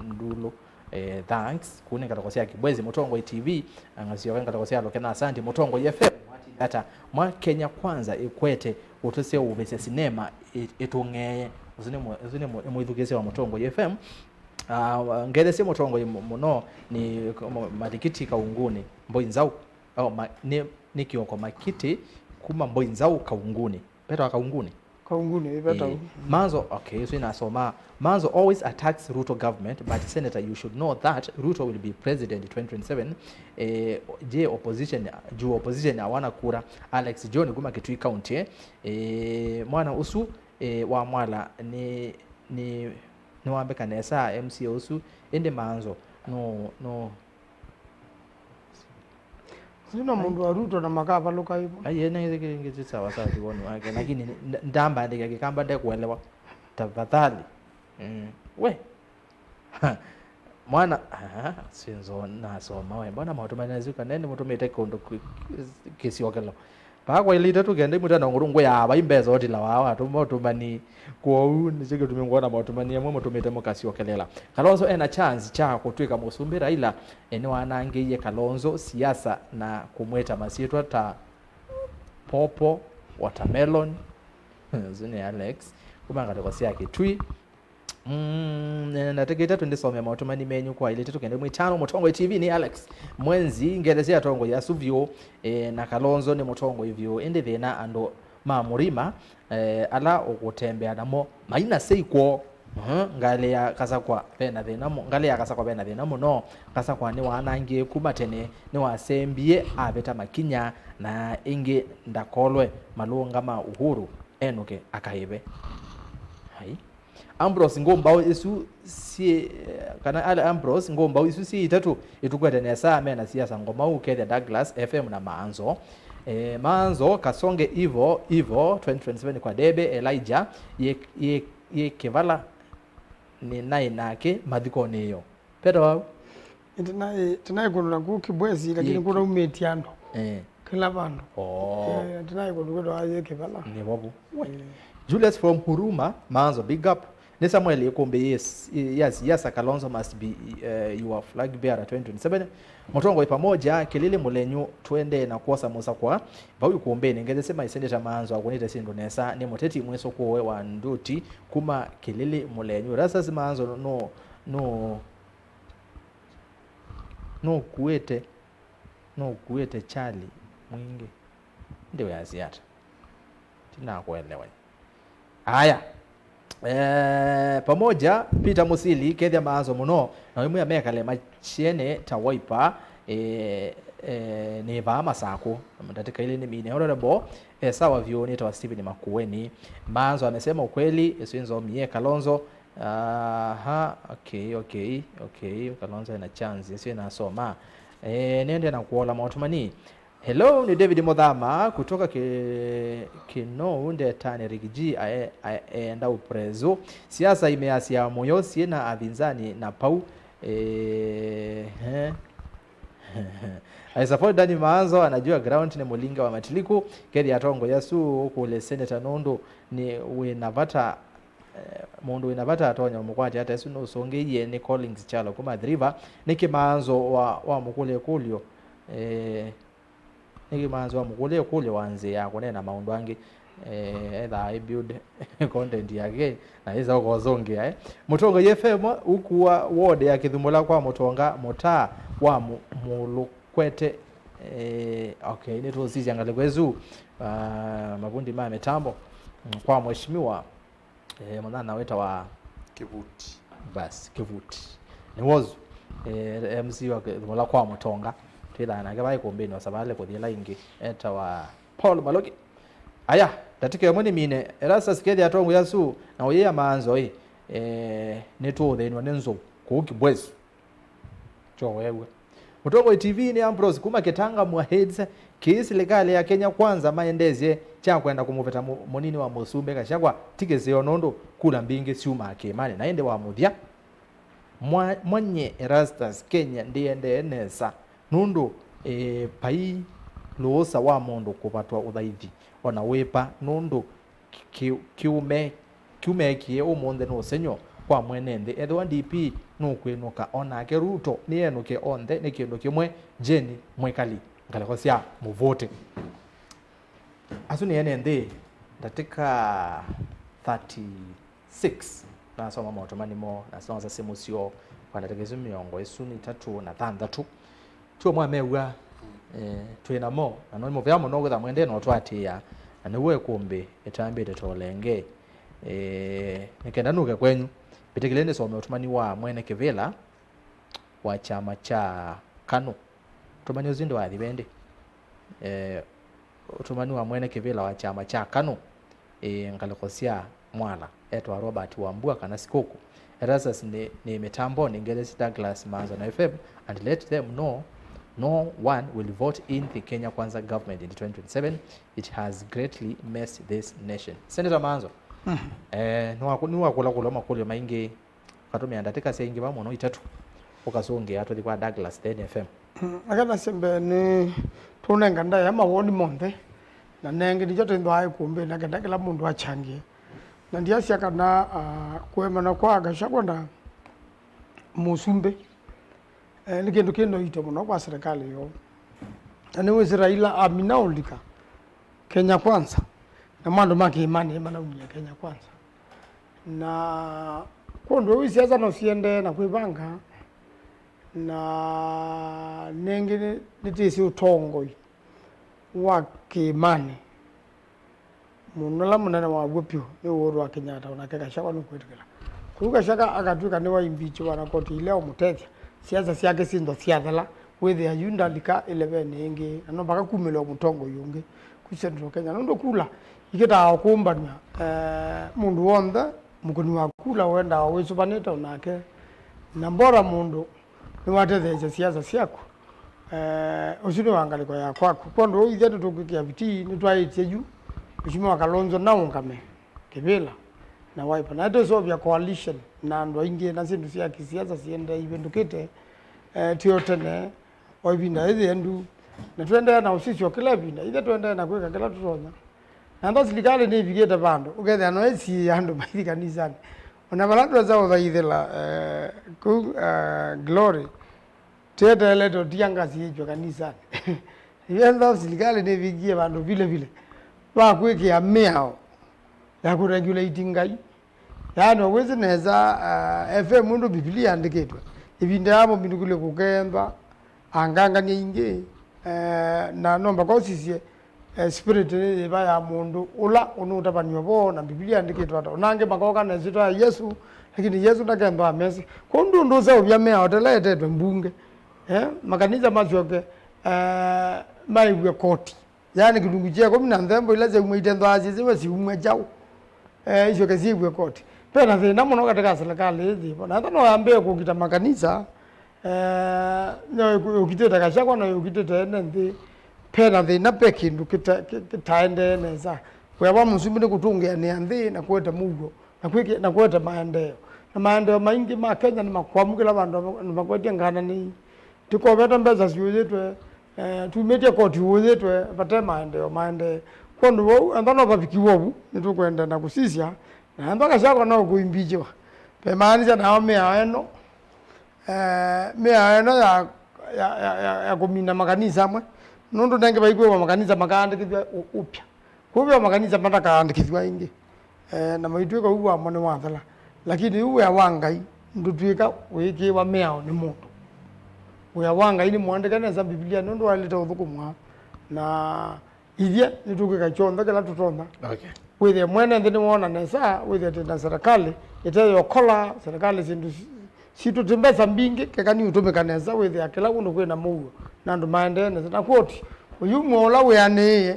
Ndulu. Eh, thanks. Kuu nĩ ngalĩko sya Kibwezi, Mũtongoi T V, na ngasyoka ngalĩko sya Lokena. Asante Mũtongoi F M. Mwatindata mwa Kenya Kwanza ĩkwete ũtũseo ũvĩsya sinema ĩ- ĩtũng'ee. Ũsu nĩ mũ- ũsu nĩ mũ- nĩ mwĩthukĩĩsya wa Mũtongoi F M. Ah, ngelesye Mũtongoi mũ- mũno nĩ kũ- ma- Malikiti Kaungunĩ, Mboi Nzau. Oh, ma- nĩ, nĩ Kioko Makiti kuma Mboi Nzau Kaungunĩ. Petwa Kaungunĩ. Kaungunĩ, ĩveta. Eh, Manzo, okay, so inasoma. Manzo always attacks Ruto government, but Senator, you should know that Ruto will be president twenty twenty-seven. Eh, je, opposition, juu opposition hawana kura. Alex John kuma Kitui County. Eh, mwana ũsu eh, wa Mwala nĩ, nĩ, nĩwambĩka nesa M C A ũsu. Ĩndĩ Manzo, no, no, Sina mũndũ wa Ruto na makavalũka hivyo. Ai, ena ile kile ngezi sawa sawa kiwoni wake, lakini nda- ndamba ndika kikamba ndekuelewa. Tafadhali. Mm. We. Mwana, ah, sinzo nasoma we. Mbona maũtũmani nazuka nene mũtũmĩte kũndũ kĩ- kĩsiokelo. Vaa kwa ilĩ itatũ kenda ĩmwe ĩtano ngũrũ ngũya vai mbesa ũtila wao atũma ũtũmani. Kwoou nĩkyo kĩtumi ngwona maũtũmani amwe mũtũmĩte mũkasyokelela. Kalonzo ena chance kya kũtw'ĩka mũsumbĩ. Raila eh, nĩwanangĩie Kalonzo siasa na kũmwĩta masyĩtwa ta popo, watermelon. Ũsu nĩ Alex kuma ngalĩko sya Kitui. Mm, ndatĩka itatũ ndĩsome maũtũmani menyu kwa ilĩ itatũ kenda ĩmwe ĩtano. Mũtongoi T V nĩ Alex Mwenzi. Ngelesya atongoi asu vyũ, eh, na Kalonzo nĩ mũtongoi vyũ, ĩndĩ thĩna andũ ma mũrima, eh, ala ũkũtembea namo maina sei kwoo. Mhm, ngalĩ ya Kasakwa vena thĩna mũ- ngalĩ ya Kasakwa vena thĩna mũno. Kasakwa nĩwanangie kuma tene, nĩwasembie avĩta makinya, na ĩngĩ ndakolwe malũnga ma Uhuru enũke akaĩve. Ai. Ambrose ngũmbaũ isu syĩ, kana ale Ambrose ngũmbaũ isu syĩ itatũ itukwete nesa, mena siasa ngomau, kethya Douglas F M na Manzo. Eh, Manzo Kasonge ivo ivo twenty twenty-seven kwa debe. Elijah yĩ, yĩ, yĩ Kĩvala nĩ naĩ nake mathikonĩ ĩyo. Petro wau? Tinaĩ tinaĩ kũndũ naku Kibwezi, lakini kũnaumĩtye andũ. Eh. Kĩla vandũ. Oh. Eh, tinaĩ kũndũ kwĩtwa aye Kĩvala. Nĩ vovu. Eh. Julius from Huruma, Manzo, big up. Nĩ Samuel Ikumbi, yes, yes, yes, Kalonzo must be uh, your flag bearer twenty twenty-seven. Mũtongoi pamoja, Kĩlĩlĩ mũlenyu, tuendee na kwosa mũsakwa. Vau ikumbĩnĩ, ngethesye my senator Manzo akũnĩte syĩndũ nesa, nĩ mũteti mwĩsũkũũe wa nduti kuma Kĩlĩlĩ mũlenyu. Rasas Manzo no, no, Nũkuĩte, nũkuĩte kyali mwingĩ. Ĩndĩ wĩasya ata? Ndinakũelewa. Aya. Eh, pamoja, Peter Musili, kethya maaso mũno, na wĩmwĩa mekale makyene ta Wiper, eh, eh, nĩ vaa Masakũ. Ndatĩka ilĩ nĩ mine. Honorable, eh, sawa vyũ, nĩtawa Stephen Makueni. Maanzo amesema ukweli, ĩsu nzomi ye Kalonzo. Aha, okay, okay, okay. Kalonzo ena chance, ĩsu inasoma. Eh, nende na kuola maũtũmani. Hello, ni David Muthama kutoka ki, Kinou Ndetani. Ricky G ae-, ae-, aenda uprezu. Siasa imeasia moyo, siena avinzani na pau. Eh, eh. I support Dani Maanzo, anajua ground ni mulinga wa matiliku. Kethi atongo yasu kule senator nundu ni wina vata, eh, mundu wina vata atonya umukwati ata isu nusungĩie ni Collins Chalo kuma Athi River. Niki Maanzo wa, wa mukule kulio. Eh, Nĩkĩ Maanzo amũkũlya ĩkũlyo wa nzĩa ya kũneena maũndũ angĩ, eh, ethaa ĩ build content yake, na yĩsa ũkosũngĩa, eh. Mũtongoi F M ũkua ward ya Kĩthumũla kwa Mũtonga mũtaa wa Mu-, Mũlũkwete, eh, okay, nĩtũũsisya ngalĩko ĩsu, ah, mavundi ma mĩtambo, mm, kwa mheshimiwa. Eh, mũthana wĩtawa Kĩvuti. Bas, Kĩvuti. Nĩ wozu. Eh, M C wa Kĩthumũla kwa Mũtonga. Twĩthaa nake vai kũmbĩnĩ wa Savali kũthi ĩla ĩngĩ. Etawa Paul Maloki. Aya, ndatĩka ĩmwe nĩ mine. Erastus kethi atongoi asu, na ũyĩa Maanzo ĩ. Eh, nĩtũũthĩnw'a nĩ nzou. Kũu Kibwezu. Kyo weew'a. Mũtongoi T V-inĩ Ambrose kuma Kitanga Muaheds, kĩĩ silikalĩ ya Kenya Kwanza maendeesye kya kwenda kũmũveta mu-, mũnini wa mũsumbĩ Gachagua ti kĩseo nũndũ kula mbingĩ syumaa kĩĩmanĩ. Na ĩndĩ wa mũthya, mwa-, Mwanye Erastus, Kenya ndĩendee nesa nũndũ, e, vai lũũsa wa mũndũ kũvatwa ũthaithi ona wĩva nũndũ Kĩ-, kĩu me-, kĩu meekie ũmũnthĩ nĩ ũsengy'o kwa mwene nthĩ. Ethĩwa D P nũkwĩnũka, o nake Ruto nĩenũke onthe nĩ kĩndũ kĩmwe. Jane Mwĩkali, ngalĩko sya mũvũtĩ. Asu nĩ ene nthĩ, ndatĩka thirty-six. Nasoma maũtũmani moo, nasoma simu syoo kwa ndatĩka isu mĩongo ĩsu na itatũ na thanthatũ. Tuo mwamew'a, eh, twĩ namo, na no mũvea mũno kwĩtha mwendee na ũtũatĩĩa, na nĩw'o ĩkũmbĩ ĩtambĩte tolenge. Eh, nĩ kenda nũke kwenyu, mbĩtĩkĩle nĩsome ũtũmani wa mwene kĩvĩla wa kyama kya KANU. Ũtũmani ũsu ndĩ wathi vendi. Eh, Ũtũmani wa mwene kĩvĩla wa kyama kya KANU, ĩ, ngalĩko sya Mwala, etawa Robert Wambua kana Sikũkũ. Erastus nĩ, nĩ mĩtambonĩ ngelesye Douglas Maanzo na F M and let them know no one will vote in the Kenya Kwanza government in twenty twenty-seven. It has greatly messed this nation. Senator Maanzo, mm, eh, nĩwaku-, nĩwakũlakũlwa makũlyo maingĩ. Ũkatũmĩa ndatĩka syaingĩva mũno itatũ, ũkasũngĩa tũthi kwa Douglas, then F M. Mm, aka nasye mbee nĩ tũnenga ndaĩa mawoni monthe, na nengĩ nĩkyo twĩthwaa ĩkũmbĩ na kenda kĩla mũndũ achangie. Na ndiasya kana, ah, kũemana kwa Gachagua na mũsumbĩ, eh, nĩ kĩndũ kĩ na ũito mũno kwa serikali yoo. Na nĩwĩsĩ Raila amina ũlika Kenya Kwanza, na andũ ma kĩĩmanĩ manaumie Kenya Kwanza. Na kwondũ ũu siasa no siendee na kwĩvanga, na nengĩ nĩ-, nĩtĩsĩ ũtongoi wa kĩĩmanĩ. Mũndũ ũla mũnene waw'o vyũ nĩ Uhuru wa Kenyatta, onake Gachagua nũkwĩtĩkĩla. Kũu Gachagua akatw'ĩka nĩwa impeachwa na koti ila ũmũtethya, siasa syake syĩnthe syathela, wĩthĩa yu ndalika ĩlevenĩ ĩngĩ, na no mpaka kumĩle o mũtongoi ũngĩ ku Central Kenya. Nũndũ kula ikĩtaa o kũmbanw'a, eh, mũndũ w'onthe mũkũni wa kula wendaa o wĩsũvanĩte onake, na mbora mũndũ nĩwatetheesya siasa syaku, eh, ũsu nĩ wa ngalĩko ya kwaku. Kwondũ ũu ithe nĩtũkwĩkĩa vitii, nĩtwaĩtye yu Mheshimiwa Kalonzo naũngame kĩvĩla na Wiper. Na nĩtũseũvya coalition na andũ aingĩ na syĩndũ sya kĩsiasa siendee ivĩndũkĩte, eh, ti o tene, o ĩvinda yĩthĩe ndu. Na tũendeea na ũsisya o kĩla ĩvinda. Ithe tũendeea na kwĩka kĩla tũtonya. Na ntha silikalĩ nĩvikĩte vandũ, ũkethĩa no ĩsiĩĩa andũ maithi kanisanĩ. O na vala twesa ũthaithĩla, eh, kũu, eh, Glory, tweteelete ũtia ngasi yĩkw'e kanisanĩ. Ĩyo ntha silikalĩ nĩvikie vandũ vile vile va kwĩkĩa mĩao ya kũregulate Ngai. Yaani, wĩsĩ nesa, ah, F M ũndũ Mbivilia yandĩkĩtwe, ĩvinda ya mũminũkĩlyo kũkethwa angangany'a aingĩ, eh, na no mpaka ũsisye, eh, spirit nĩ yĩva ya mũndũ ũla ũnũũtavanw'a vo, na Mbivilia yandĩkĩtwe ata. Ona angĩ makoka na ĩsyĩtwa ya Yesũ, lakini Yesũ ndakethwa amesĩ. Kwoou ndũ ndũseũvya mĩao tela ĩtetwe mbunge. Eh, makanisa masyoke, eh, maĩw'e koti. Yaani kĩlungu kya ĩkũmi na nthembo ila syaumwa ite nthwaa syĩsĩwe siumwe kyaũ. Eh, isyoke syĩw'e koti. Ve na thĩna mũno katĩ ka silikalĩ ĩĩ yĩvo. Na ethwa no yambĩĩe kũkita makanisa, eh, no ĩkũ-, ĩũkitĩte Gachagua, no ĩũkitĩte ene nthĩ. Ve na thĩna, ve kĩndũ kĩta-, kĩ-, kĩtaendee nesa. Wĩa wa mũsumbĩ nĩ kũtũngĩanĩa nthĩ na kũete mũuo, na kwĩkĩ-, na kũete maendeeo. Na maendeeo maingĩ ma Kenya nĩ makwamu kĩla vandũ, andũ makwetye ngananĩi. Tũkovete mbesa siũyĩtwe, eh, tumĩtye koti ũyĩtwe, vate maendeeo maendee. Kwondũ vau, ethwa no vavikiwe ũu, nĩtũkwenda na kũsisya, na ethwa Gachagua no kũimbikĩwa. Vemaanisya nao mĩao ĩno, eh, mĩao ĩno ya, ya, ya, ya, ya kũmina makanisa amwe, nũndũ nengĩ vaikwĩwa makanisa makaandĩkĩthw'a ũ-, ũpya. Kwoou ve makanisa matakaandĩkĩthw'a ĩngĩ, eh, na maitw'ĩka ũu wamo nĩwathela. Lakini yu wĩa wa Ngai ndũtw'ĩka wĩkĩĩwa mĩao nĩ mũndũ. Wĩa wa Ngai nĩ mũandĩke nesa Mbivilia nũndũ waĩlĩte ũthũkũmwa, na ithyĩ nĩtũkwĩka kyonthe kĩla tũtonya. Okay. Wĩthĩe mwene nthĩ nĩwoona nesa, wĩthĩe twĩ na serikali ĩteyokola, serikali syĩndũ si-, sitũ ti mbesa mbingĩ, keka nĩ ũtũmĩka nesa, wĩthĩa kĩla kũndũ kwĩ na mũuo, na andũ maendee nesa. Na kwoti, ũyumwa ũla wĩanĩĩe,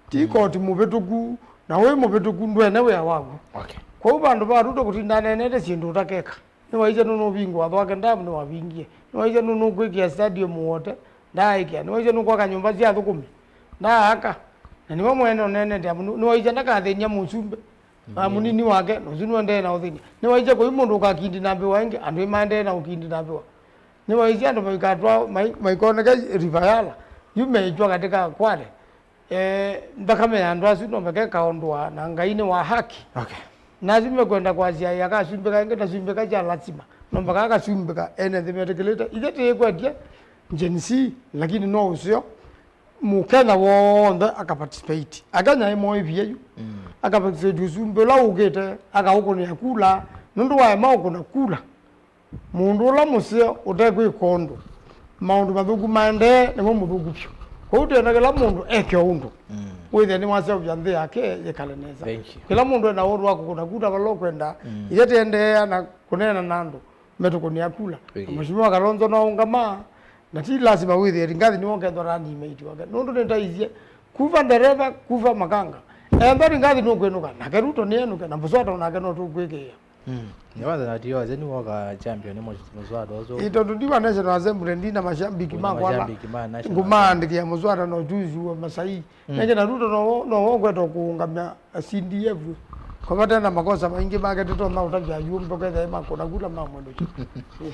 ti koti mũvĩtũku, na wĩ mũvĩtũku ndwene wĩa waku. Okay. Kwoou vandũ va tũtũ kũtinda aneenete syĩndũ ũtakeka. Nĩwaisye nũnũvingũa Thwake Dam, nĩwavingie. Nĩwaisye nũnũkwĩkĩa stadium wote, ndaaĩkĩa. Nĩwaisye nũkwaka nyũmba sya athũkũmi, ndaaka. Na nĩwe mwene ũneenete amu nũ-, nĩwaisye ndakathĩny'a mũsumbĩ, na mũnini wake, na ũsu nũendee na ũthĩny'a. Nĩwaisye kũi mũndũ ũkakindi na mbĩwa ĩngĩ, andũ ĩmaendee na ũkindi na mbĩwa. Nĩwaisye andũ maikatwa, mai-, maikoneke River Yala, yu meĩtw'a katĩ ka kwale. Eh, nthakame ya andũ asu no meke ĩkaondũa, na Ngai nĩ wa haki. Okay. Na asu mekwenda kwasya ĩ akasumbĩka ĩngĩ ndasumbĩka kya lasima, no mpaka akasumbĩka ene nthĩ metĩkĩlĩte. Ithe tĩĩkwetye Gen Z, lakini no ũseo Mũkenya w'onthe aka participate. Akenya ĩmoĩ via yu. Mm. Aka participate ũsumbĩ ũla ũkĩte, akaũkũnĩa kula, nũndũ waema ũkũna kula. Mũndũ ũla mũseo ũtekwĩka ũndũ, maũndũ mathũku maendee, nĩwe mũthũku vyũ. Kwoou twĩenda kĩla mũndũ eke ũndũ. Mm. Wĩthĩe nĩwaseũvya nthĩ yake yĩkale nesa. Thank you. Kĩla mũndũ ena ũndũ wa kũkũna kula vala ũkwenda. Mm. Ithe tĩendeea na kũneena na andũ metũkũnĩa kula. Ĩĩ. Na Mheshimiwa Kalonzo no ũngamaa, na ti lasima wĩthĩe Rigathi nĩwe ũkethwa running mate wake. Nũndũ nĩtaisye, kuva ndereva, kuva makanga. Ethwa Rigathi nũkwĩnũka, nake Ruto nĩenũke, na Mũswata onake no tũkwĩkĩĩa. Mm. Nĩwaza na tio ase nĩwoka champion nĩ Mũswata ũsu. Ĩ, tondũ ndi wa National Assembly, ndi na mashabiki makwa ala ngũmaandĩkĩa Mũswata no juzi wa Masai. Mm. Nake na Ruto no, no wokweta kũũngamya C D F. Kwa vate na makosa maingĩ make tũtonya ũtavya ayumbe kethĩa makũna kula ma mwendo. Eh,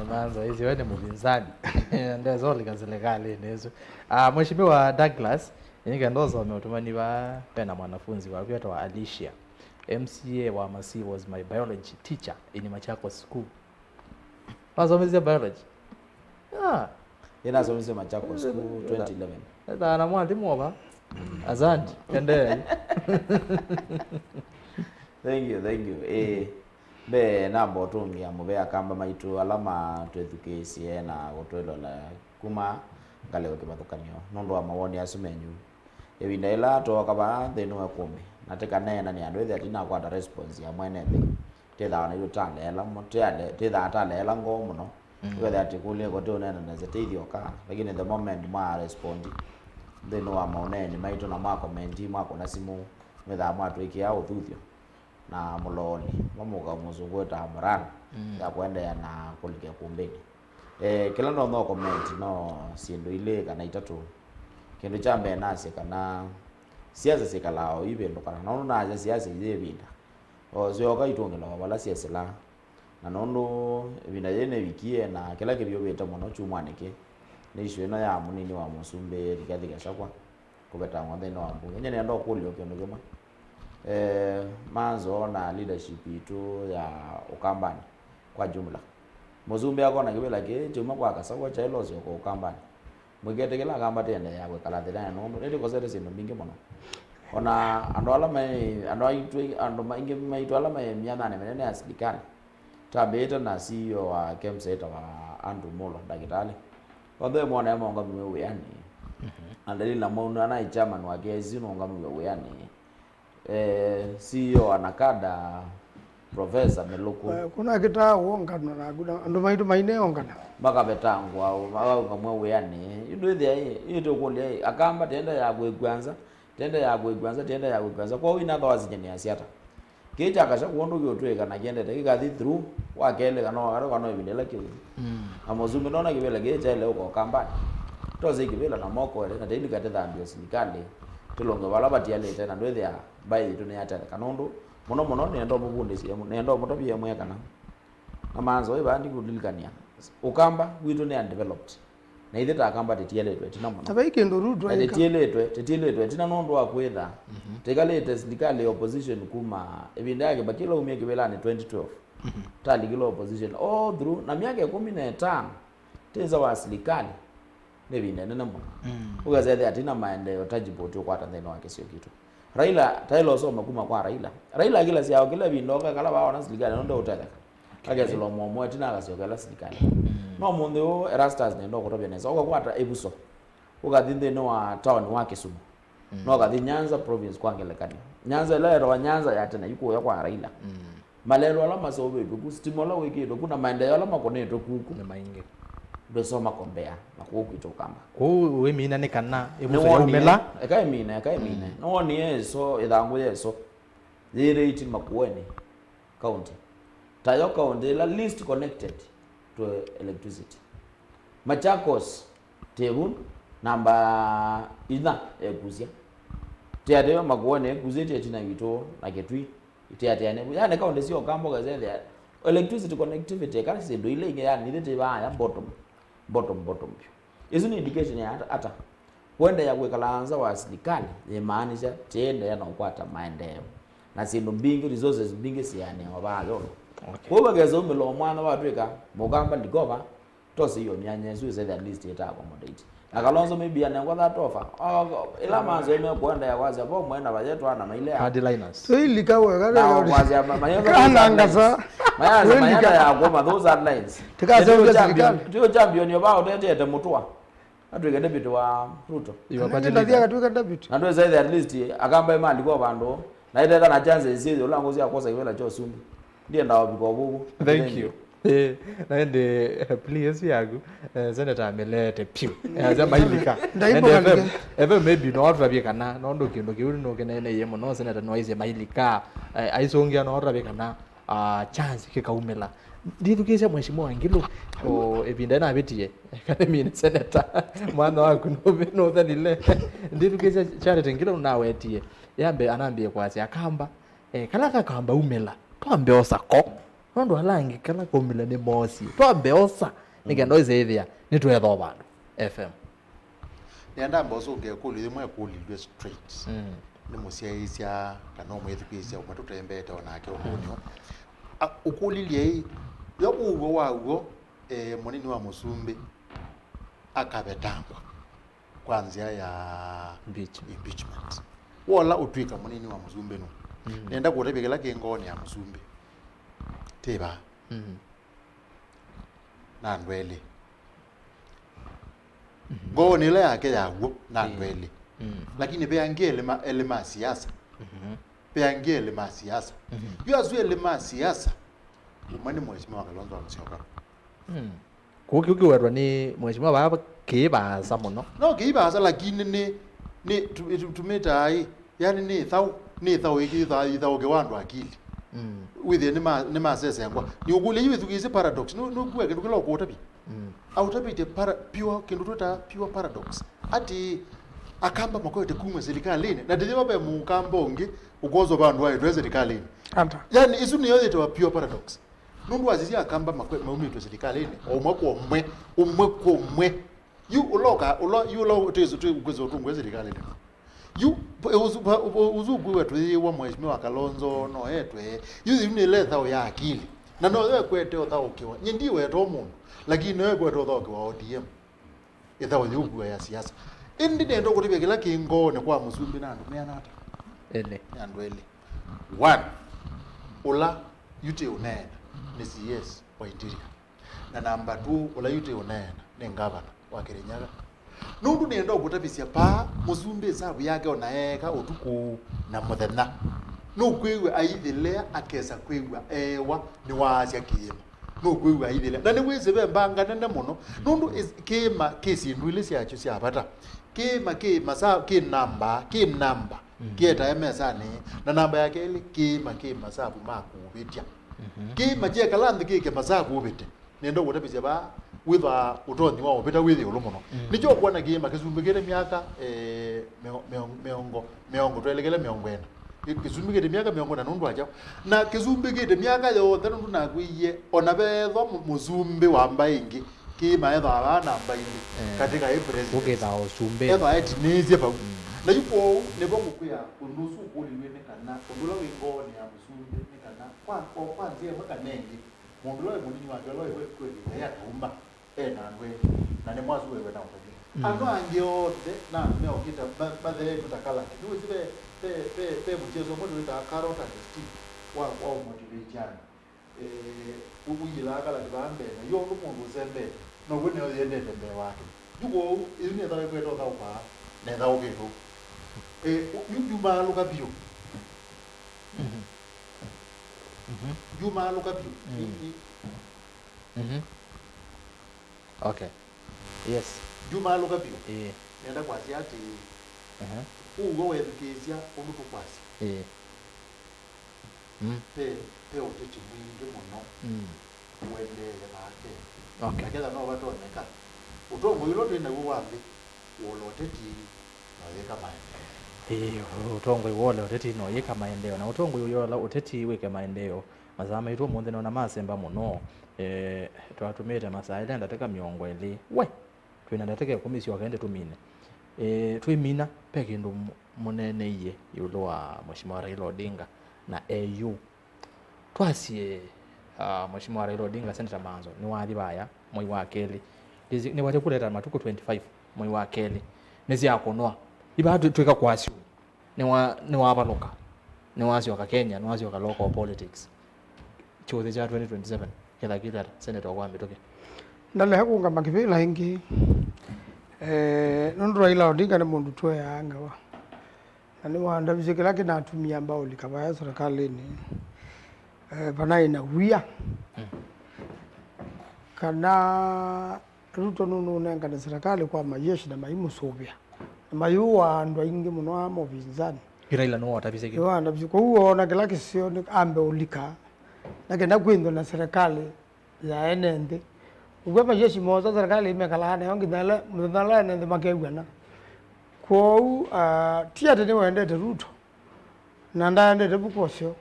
manza, isi we nĩ mũvinzani. Ndezolika serikali nĩ ĩsu. Ah, Mheshimiwa Douglas, nĩkenda ũsome ũtũmani va, vena mwanafunzi waku etawa Alicia. M C A wa Masii was my biology teacher in Machakos School. Wasomesie biology? Ah. Nĩnasomesie Machakos School twenty eleven. Ethana mwalimũ ova. Asante. Endeea. Thank you, thank you. Eh, mbee namba ũtũngĩa mũvea Akamba maitũ ala matwĩthukĩĩsye na kũtwĩlola kuma ngalĩko kĩvathũkany'o nũndũ wa mawoni asu menyu. Ĩvinda yĩla twooka vaa nthĩnĩ wa ĩkũmbĩ, na tĩkaneena nĩ andũ ĩthĩa tinakwata response ya mwene nthĩ, twĩthaa naitũ taleela mo-, tĩale-, twĩthaa taleela ngoo mũno. Mm. Ũkethĩa tĩkũlye ĩko tĩũneena nesa tĩithyoka, lakini the moment mwa respond nthĩnĩ wa maũneeni maitũ na mwa komenti, mwakũna simũ, mwĩthaa mwatwĩkĩa ũthuthyo na mũlooni, mamũka mũsũngũ wĩtaa morale, mm, ya kũendeea na kũlika ĩkũmbĩnĩ. Eh, kĩla ndonya comment no syĩndũ ilĩ kana itatũ. Kĩndũ kya mbee nasye kana siasa syĩkalaa o ivĩndũkana, na ũndũ nasya siasa iyĩ ĩvinda, o syoka itũngĩlawa vala syesĩlaa. Na nũndũ ĩvinda yĩĩ nĩvikie, na kĩla kĩvyũvĩte mũno kyumwanĩ kĩĩ nĩ issue ĩno ya mũnini wa mũsumbĩ Rigathi Gachagua kũvetangwa nthĩnĩ wa mbunge. Nyie nĩenda ũkũlya o kĩndũ kĩmwe. Eh, Manzo na leadership itũ ya Ũkambanĩ kwa jumla. Mũsumbĩ akona kĩvĩla kĩĩ kyauma kwa Kasakwa kyaĩlosya kwa Ũkambanĩ. Mũiketĩkĩla Akamba tĩendeea kwĩkala thĩnanĩ nũndũ nĩtũkosete syĩndũ mbingĩ mũno. Ona andũ ala me, andũ aitũ, andũ maingĩ maitũ ala me myanyanĩ mĩnene ya silikalĩ, twambĩĩte na C E O wa KEMSA etawa Andrew Mulwa, ndakĩtalĩ. Onthe mwonae maũngamiw'e wĩanĩ. Mhm. Adelina Mwaũnũ, anaĩ chairman wa K I C nũũngamiw'e wĩanĩ. Eh, C E O wa NACADA, profesa mĩlũkũ. Eh, kuna kĩtaa wongana naku na andũ maitũ maineongana. Makavetangwa, makaũngamwa wĩanĩ. Yu ndwĩthĩa ĩ, yu tũkũlya ĩ, Akamba tĩenda ya kwĩkw'a nza, tĩenda ya kwĩkw'a nza, tĩenda ya kwĩkw'a nza. Kwoou inathoa sinyaniasya ata? Kĩĩ kya Kasha kwondũ kĩũtw'ĩka na kĩendete kĩkathi through wa kelĩ kana wa katatũ kana o ĩvinda ĩla kĩũthi. Mm. Na mũsumbĩ ndona kĩvĩla kĩĩ kyaĩle ũka Ũkambanĩ. Tose kĩvĩla na moko elĩ na tĩilika tĩthambĩe silikalĩ, tĩlũnge vala vatialĩte na ndwĩthĩa mbaĩ yitũ nĩyatetheka nũndũ mũno mũno nĩenda ũmũvundĩsye, nĩenda ũmũtavye ĩmwe kana na manzo ĩ vaa ndikũlilikany'a Ũkamba witũ nĩ undeveloped. Na ithyĩ ta Akamba tĩtielĩtwe ĩtina mũno. Na vai kĩndũ rude na twaĩka. Tĩtielĩtwe, tĩtielĩtwe ĩtina nũndũ wa kwĩtha. Mhm. Tĩkalĩte silikalĩ ya opposition kuma ĩvinda ya Kĩbakĩ ĩla umie kĩvĩlanĩ twenty twelve. Mhm. Talikile opposition all through na myaka ĩkũmi na ĩtano. Tĩ nza wa silikalĩ nĩ ĩvinda ĩnene mũno. Mm. Ũkesethĩa tĩna maendeeo tangible tũkwata nthĩnĩ wa kĩsio kitũ. Raila, taĩla ũsoma kuma kwa Raila. Raila kĩla syao kĩla ĩvinda oka kala vaona silikalĩ nũndũ ũtetheka. Akesĩlwa mũomo ĩtina akasyokela silikalĩ. Mm. No mũnthĩ ũũ Erastus nenda ũkũtavya nesa. Ũkakwata ĩvuso. Ũkathi nthĩnĩ wa taoni wa Kisumu. Mm. No ũkathi Nyanza province kwa ngelekany'o. Nyanza ĩla yetawa Nyanza ya tene yu kũya kwa Raila. Mm. Malelũ ala maseũvĩtw'e ku, sitima ũla wĩkĩtwe ku, na maendeeo ala makonetwe kuku. Nĩ maingĩ. Ndwĩsoma kombea na kũu kwitũ Ũkamba. Kũu wĩmina nĩ kana ĩvuso yaumĩla. Eka ĩmina, eka ĩmina. Mm. Nĩwonie ĩso, ĩthangũ ya ĩso. Yĩrĩiti Makueni County. Tayo county ĩla least connected to electricity. Machakos tĩvu namba inya ekusya. Tĩatĩwe Makueni ekusĩtye ĩtina witũ na Kĩtui. Itiatĩane vu. Yani county syoka mboka zethĩa electricity connectivity kana syĩndũ ila ingĩ yani ithyĩ tĩ vaya bottom, bottom, bottom vyũ. Isu nĩ indication ya ata, ata? Kũendeea kwĩkala nza wa silikalĩ yĩmaanisha tĩendeea na ũkwata maendeeo. Na syĩndũ mbingĩ, resources mbingĩ sianĩawa vaa yolo. Okay. Kwoou vakesa umĩla o mwana watwĩka Mũkamba ndikova, tose iyo myanya ĩsu ĩsethĩa at least ĩta accommodate. Na Kalonzo maybe anengwa that offer. O, ĩla manzo ĩme kũendeea kwasya vo mwena vayetwa na mailea. Hardliners. Tũilika wega na leo. Kwasya ma-, mayetwa kana those ngasa. Hardlines. Mayasya mayenda ya kuma those hardlines. Tikaseũvya silikalĩ. Tio champion yo vao tetete mũtwa. Atwĩke deputy wa Ruto. Iwa party leader. Atwĩke deputy. Na ndwĩsaithe at least Akamba ĩmalikwa vandũ. Na ĩtetha na chances syĩthĩ ũla ngũsĩ akosa kĩvĩla kya ũsumbĩ. Ndienda wavika ũvuvu. Thank you. Eh, na ĩndĩ, eh, plea ĩsu yaku, eh, Senator amĩleete piũ. Yasya mailika. Ndaiboka ĩndĩ F M, ndike. F M maybe no atũtavye kana, nũndũ kĩndũ kĩu nũkĩneeneie mũno, Senator no aisye mailika, eh, aisũngĩa no atũtavye kana, ah, chance kĩkaumĩla. Ndithukĩĩsya Mheshimiwa Ngilu, o ĩvinda ĩnavĩtie, kana mini Senator, mwana waku nũvi-, nũthelile. Ndithukĩĩsya Charity Ngilu nawetie, yambe anambie kwasya Akamba, eh, kala kakamba umĩla, twambe osa ko. Nũndũ ala angĩ kala kaumĩla nĩmoosie. Twambe osa, nĩ kenda ũisĩthĩa nĩtwetha o vandũ. F M. Nĩenda mbosa ũngekũlyo yĩmwe ĩkũlilw'e straight. Mm. Nĩ mũsyaĩĩsya kana ũmwĩthukĩĩsya ũmwe tũtembeete o nake ũkũnyo. A, ũkũlilye ĩ, yo ũw'o wa w'o, eh, mũnini wa mũsumbĩ akavetangwa kwa nzĩa ya impeachment. Impeachment. Wola ũtw'ĩka mũnini wa mũsumbĩ nũ? Mm. Nenda kũtavya kĩla kĩ ngoonĩ ya mũsumbĩ. Tĩ vaa. Mm. Na andũ elĩ. Mhm. Ngoonĩ ĩla yake ya w'o na andũ elĩ. Mm. Lakini ve angĩ elĩ ma, elĩ ma siasa. Mhm. Ve angĩ elĩ ma siasa. Mhm. Yu asu elĩ ma siasa, ũmwe nĩ Mheshimiwa Kalonzo wa Musyoka. Mm. Kũu kĩu kĩwetwa nĩ Mheshimiwa vaa kĩ vaasa mũno. No kĩ vaasa, lakini nĩ, nĩ tu-, tu-, tumĩtaa ĩ, yani nĩ ĩthaũ, nĩ ĩthaũ ĩkĩ ĩthaũ, ĩthaũ kĩwa andũ akili. Mm. Wĩthĩe nĩ ma-, nĩ masesengwa. Nĩ ũkũlya yu ĩthukĩĩsye paradox, nũ-, nũkua kĩndũ kĩla ũkũtavya. Mm. Aũtavĩtye para-, pure, kĩndũ twĩtaa pure paradox. Ati Akamba makwete kuma silikalĩnĩ, na ndĩthĩwa ve Mũkamba ũngĩ ũkwoswa vandũ waĩtwe silikalĩnĩ. Anta. Yani, isu nĩyo yĩtawa pure paradox. Nũndũ wasisya Akamba makwe-, maumĩtwe silikalĩnĩ, o ũmwe kwa ũmwe, ũmwe kwa ũmwe. Yu ũla ũka-, ũla, yu ũla twĩsũ twĩ kwĩsũ tũngwe silikalĩnĩ. Yu, p-, ũsu, pa-, ũ-, ũsu ũkwĩwa tũyĩwa Mheshimiwa Kalonzo, no etwe. Yu, yu nĩ ĩla ĩthaũ ya akili. Na no yo ĩkwete ũthaũkĩwa. Nyie ndiweta o mũndũ, lakini no yo ĩkwete ũthaũkĩwa O D M. Ĩthaũ yĩũkua ya siasa. Ĩndĩ nenda kũtavya kĩla kĩ ngoonĩ kwa mũsumbĩ na andũ meana ata? Elĩ. Nĩ andũ elĩ. One, ũla yu tĩ ũneena nĩ C S wa Interior. Na namba two, ũla yu tĩ ũneena nĩ ngavana wa Kirinyaga. Nũndũ nĩenda ũkũtavĩsya paa, mũsumbĩ ĩsavu yake ona eeka ũtukũ na mũthenya. Nũkwĩw'a aithĩlea akesa kwĩw'a eewa nĩwaasya kĩĩma. Nũkwĩw'a aithĩlea. Na nĩwĩsĩ ve mbanga nene mũno. Nũndũ is- kĩĩma kĩ syĩndũ ilĩ syakyo sya vata. Kĩĩma kĩ masa kĩ namba, kĩ namba. Kĩetae mesanĩ. Na namba ya kelĩ, kĩĩma kĩ masavu ma kũvĩtya. Kĩĩma kyekala nthĩ kĩke masavu ũvĩte. Nenda ũkũtavĩsya vaa, wĩthwa ũtonyi wa ũvĩta wĩ ĩũlũ mũno. Nĩkyo ũkwona kĩĩma kĩsumbĩkĩte myaka, eh, mĩo- mĩo- mĩongo, mĩongo, twelekele mĩongo ĩna. Kĩ- kĩsumbĩkĩte myaka mĩongo ĩna nũndũ wa kyaũ. Na kĩsumbĩkĩte myaka yonthe nũndũ nakwĩie, ona veethwa mũ- mũsumbĩ wa mbaĩ ĩngĩ, kĩĩma ethwa vaa namba ilĩ katika ĩ president. Ũkĩthaa ũsumbĩ. Ethwa etinĩĩsye vau. Na yu kwoou, nĩvo ngũkwĩa ũndũ ũsu ũkũlilw'e nĩ kana ũndũ ũla wĩ ngoonĩ ya mũsumbĩ nĩ kana kwa, kwa, kwa nzĩa ĩmwe kana ĩngĩ, mũndũ ũla wĩ mũnini wake ũla wĩ kwĩlĩte atauma, e na andũ elĩ, na nĩ mwasu wĩwe na ũtavya. Andũ angĩ onthe na andũ meũkĩte ma- matheetwe ta kalati. Nĩwĩsĩ ve, ve, ve, ve mũsyaĩĩsyo ũmwe twĩtaa carrot and stick wa, wa ũmotivate andũ. Eh, ũ- ũyĩlaa kalati vaa mbee, na yo ũndũ mũndũ ũsembete, now'o nĩyo yendete mbee wake. Yu kwoou, ĩsu nĩthawa ĩkwete ũthaũkaa, na ĩthaũkĩte ũu. Eh, ũ- yu- yumaalũka vyũ. Yumaalũka vyũ. Ĩ- ĩ- Mhm. Okay. Yes. Yumaalũka vyũ. Ĩĩ. Nenda kwasya atĩĩ, Aha. ũw'o wethukĩĩsya ũndũ tũkwasya. Ĩĩ. Mm. Ve, ve ũteti mwingĩ mũno Mm. ũendeee vake. Okay. Na ketha no vatonyeka, ũtongoi ũla twĩ naw'o wa nthĩ wũla ũteti na ũyĩka maendeeo. Ĩĩ, ũtongoi wole ũteti no yĩka maendeeo, na ũtongoi ũyola ũteti wĩke maendeeo. Masaa maitũ ũmũnthĩ nona masemba mũno. Eh, twatũmĩĩte masaa elĩ na ndatĩka mĩongo ĩlĩ. We! Twĩ na ndatĩka ĩkũmi syoka ĩndĩ tũmine. Eh, twĩmina, ve kĩndũ mũ- mũneeneie ĩũlũ wa Mheshimiwa Raila Odinga na A U. Twasye, ah, Mheshimiwa Raila Odinga, Senator Manzo, nĩwathi vaya mwei wa kelĩ. Ndĩsĩ- nĩwate kũleta matukũ twenty-five mwei wa kelĩ. Nĩsyakũnwa. Ivaa twĩ- twĩka kwa assume. Nĩwa- nĩwavalũka. Nĩwasyoka Kenya, nĩwasyoka local politics. Kyũthi kya twenty twenty-seven kĩla kĩtata, Senator wa mĩtũkĩ. Ndalea kũngama kĩvĩla ĩngĩ. Eh, nũndũ Raila Odinga nĩ mũndũ tũeaa ngewa. Na nĩwandavisye kĩla kĩnatumie amba ũlika vaya serikalĩnĩ. Eh, vanaĩ na wia. Kana Ruto nũnũnengane serikali kwa majeshi na maimũsũvĩa. Na mayũaa andũ aingĩ mũno aa ma ũvinzani. Yu Raila nĩwe watavisye kĩu. Nĩwandavisye. Kwoou oona kĩla kĩseo nĩ ambe ũlika. Na kenda kwĩnthwa na serikali ya ene nthĩ. Ũkw'a majeshi moosa serikali ĩmekalaa nayo nginya ala mũthenya ala ene nthĩ makew'ana. Kwoou, ah, ti atĩ nĩwendete Ruto, na ndaendete vuku ũseo,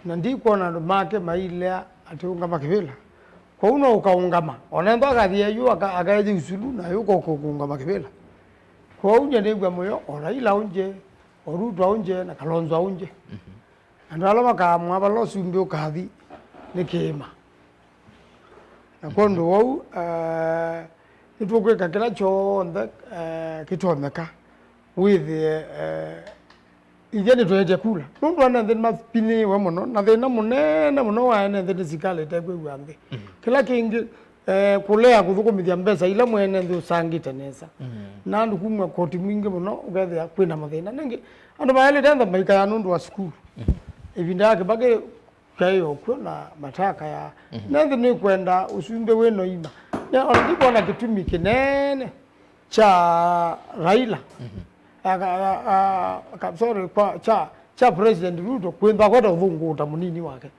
na ndikwona andũ make mailea atĩ ũngama kĩvĩla. Kwoou no ũkaũngama, o na ethwa akathi A U aka- akaethya usulu, na yũka ũkũngama kĩvĩla. Kwoou nyie nĩw'a mũyo, o Raila aũngye, o Ruto aũngye, na Kalonzo aũngye. Andũ ala makaamũa vala ũsumbĩ ũkathi nĩ kĩĩma. Na kwondũ wou, eh, nĩtũkwĩka kĩla kyonthe, eh, kĩtonyeka wĩthĩe, eh, ithyĩ nĩtũetye kula. Nũndũ ene nthĩ nĩmapinyĩĩwe mũno, na thĩna mũnene mũno wa ene nthĩ nĩ sikalĩ ĩtekwĩw'a nthĩ. Kĩla kĩngĩ, eh, kũlea kũthũkũmĩthya mbesa ila mwene nthĩ ũsangĩte nesa. Na andũ kumw'a koti mwingĩ mũno, ũkethĩa kwĩna mathĩna. Nĩngĩ, andũ maelĩte ntha maikaya nũndũ wa sukulu. Ĩvinda ya Kĩbakĩ kyaĩ o kw'o na mataka ya. Na nthĩ nĩkwenda ũsumbĩ wĩ noima. Ne, ona ndikwona kĩtumi kĩnene kya Raila. Aka- a- a- ka- sorry, kwa, kya, kya President Ruto kwĩntha kwenda ũthũngũũta mũnini wake.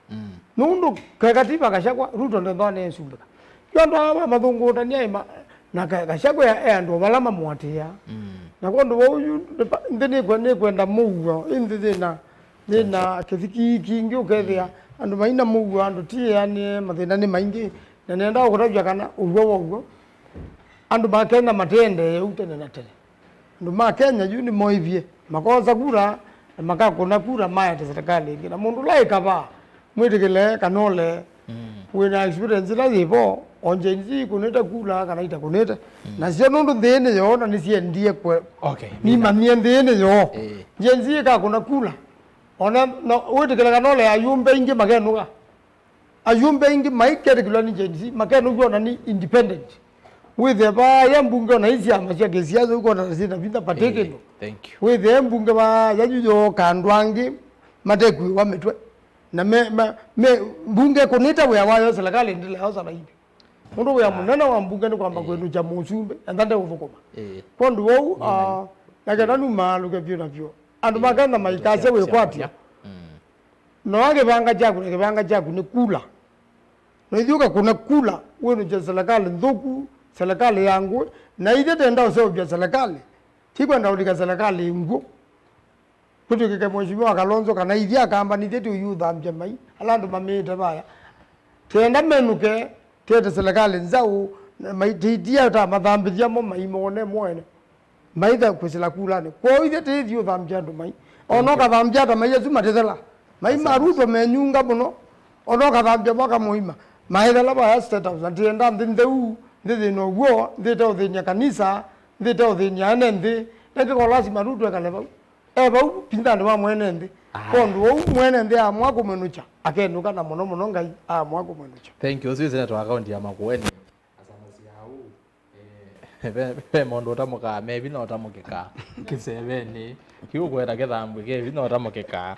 Nũndũ ke katiba Gachagua, Ruto ndethwa nĩsumbĩka. Yu andũ aa mamathũngũũtania ĩ ma- na Ka- Gachagua e andũ vala mamũatĩĩa. Na kwondũ wa ũyu, nthĩ nĩkwe- nĩkwenda mũuo, ĩ nthĩ yĩna, yĩna kĩthiki kingĩ ũkethĩa andũ maina mũuo, andũ tiĩanĩe, mathĩna nĩ maingĩ. Na nenda ũkũtavya kana ũw'o wa ũw'o, andũ ma Kenya matĩendee ũu tene na tene. Andũ ma Kenya yu nĩmoĩvye, makosa kura, na makakũna kura maete serikali ĩngĩ. Na mũndũ ũla ĩkavaa, mwĩtĩkĩle kana ũle, wĩna experience ĩla yĩvo, o Gen Z ikũnĩte kula kana itakũnĩte. Nasyo nũndũ nthĩ nĩ yoo na nĩsyendie kwe- Okay, nĩmanyie nthĩ nĩ yoo. Ĩĩ. Gen Z ĩkakũna kula. Ona no, wĩtĩkĩle kana ũle ayũmbe aingĩ makenũka. Ayũmbe aingĩ maiketĩkĩlwa nĩ Gen Z, makenũkw'a ona nĩ independent. Wĩthĩe vaya mbunge ona i syama sya kĩsiasa ũkwona ta syĩna vinya vate kĩndũ. Thank you. Wĩthĩe mbunge vaya yu yooka andũ angĩ matekuĩwa mĩtwe. Na me, me, me, mbunge kũnĩte wĩa wayo, serikali ndĩlayosa vaivi. Nũndũ wĩa mũnene wa mbunge nĩ kwamba kwĩnũkya mũsumbĩ, enda ndeũthũkũma. Ĩĩ. Kwondũ wou, ah, na kenda numaalũke vyũ na vyũ. Andũ ma Kenya maikasya wĩkwatyo. Noa kĩvanga kyaku na kĩvanga kyaku nĩ kula. Na ithyĩ ũkakũna kula, wĩnũkye serikali nthũku, serikali ya ngũĩ, na ithyĩ tenda ũseũvya serikali, ti kwenda ũlika serikali ngũ. Kũtw'ĩkĩke Mheshimiwa Kalonzo kana ithyĩ Akamba nithyĩ tũiũthambya mai, ala andũ mamĩĩte vaya. Tenda menũke, tete serikali nzaũ, na mai, tĩitia ta mathambĩthya mo mai mone moene. Maitha kwĩsĩla kulanĩ. Kwoou ithyĩ tĩithi ũthambya andũ mai. Ona ũkathambya ata mai asu matĩthela. Mai ma Ruto menyunga mũno. Ona ũkathambya mwaka mũima. Maĩthela vaya State House. Na tĩenda nthĩ ntheu, nthĩ thĩna ũw'o, nthĩ ĩteũthĩny'a kanisa, nthĩ ĩteũthĩny'a ene nthĩ. Ĩngĩkorwo lasima Ruto ekale vau. E vau pindanĩ wa mwene nthĩ. Aya. Kwondũ ũu mwene nthĩ aamũa kũmwĩnũkya, akenũka na mũno mũno Ngai aamũa kũmwĩnũkya. Thank you. Ũsu ĩ seneta wa kaunti ya Makueni. Asanasya ũu, eh, ve, ve maũndũ ũtamũkaa, me vinya ũtamũkĩkaa kĩsevenĩ. Kĩu ũkwenda kĩthambwe kĩ vinya ũtamũkĩkaa.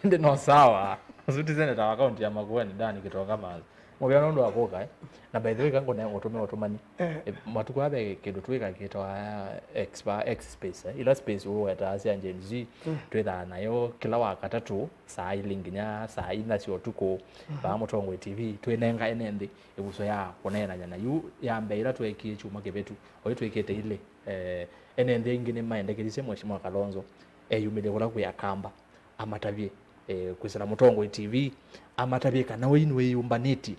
Ĩndĩ no sawa. Ũsu ti seneta wa kaunti ya Makueni, Dan Kĩtoka Maas. Mũvea nũndũ wa kũka, eh? Na by the way, kangũne ũtũme ũtũmani. Eh. Eh, matukũ aa ve kĩndũ twĩka kĩtawa X, X space, eh? Ila space ũwetaa sya Gen Z, mm, twĩthaa nayo kĩla wa katatũ, saa ilĩ nginya saa inya sya ũtukũ, mhm, vaa Mũtongoi T V, twĩnenga ene nthĩ ĩvuso ya kũneenany'a. Na yu ya mbee ĩla tweekie kyumwa kĩvĩtu, oyu twĩkĩte ilĩ, eh, ene nthĩ aingĩ nĩmaendekethisye Mheshimiwa Kalonzo eyumĩlye kũla kwĩ Akamba. Amatavye, eh, kwĩsĩla Mũtongoi T V, amatavye kana we nĩwĩyũmbanĩtye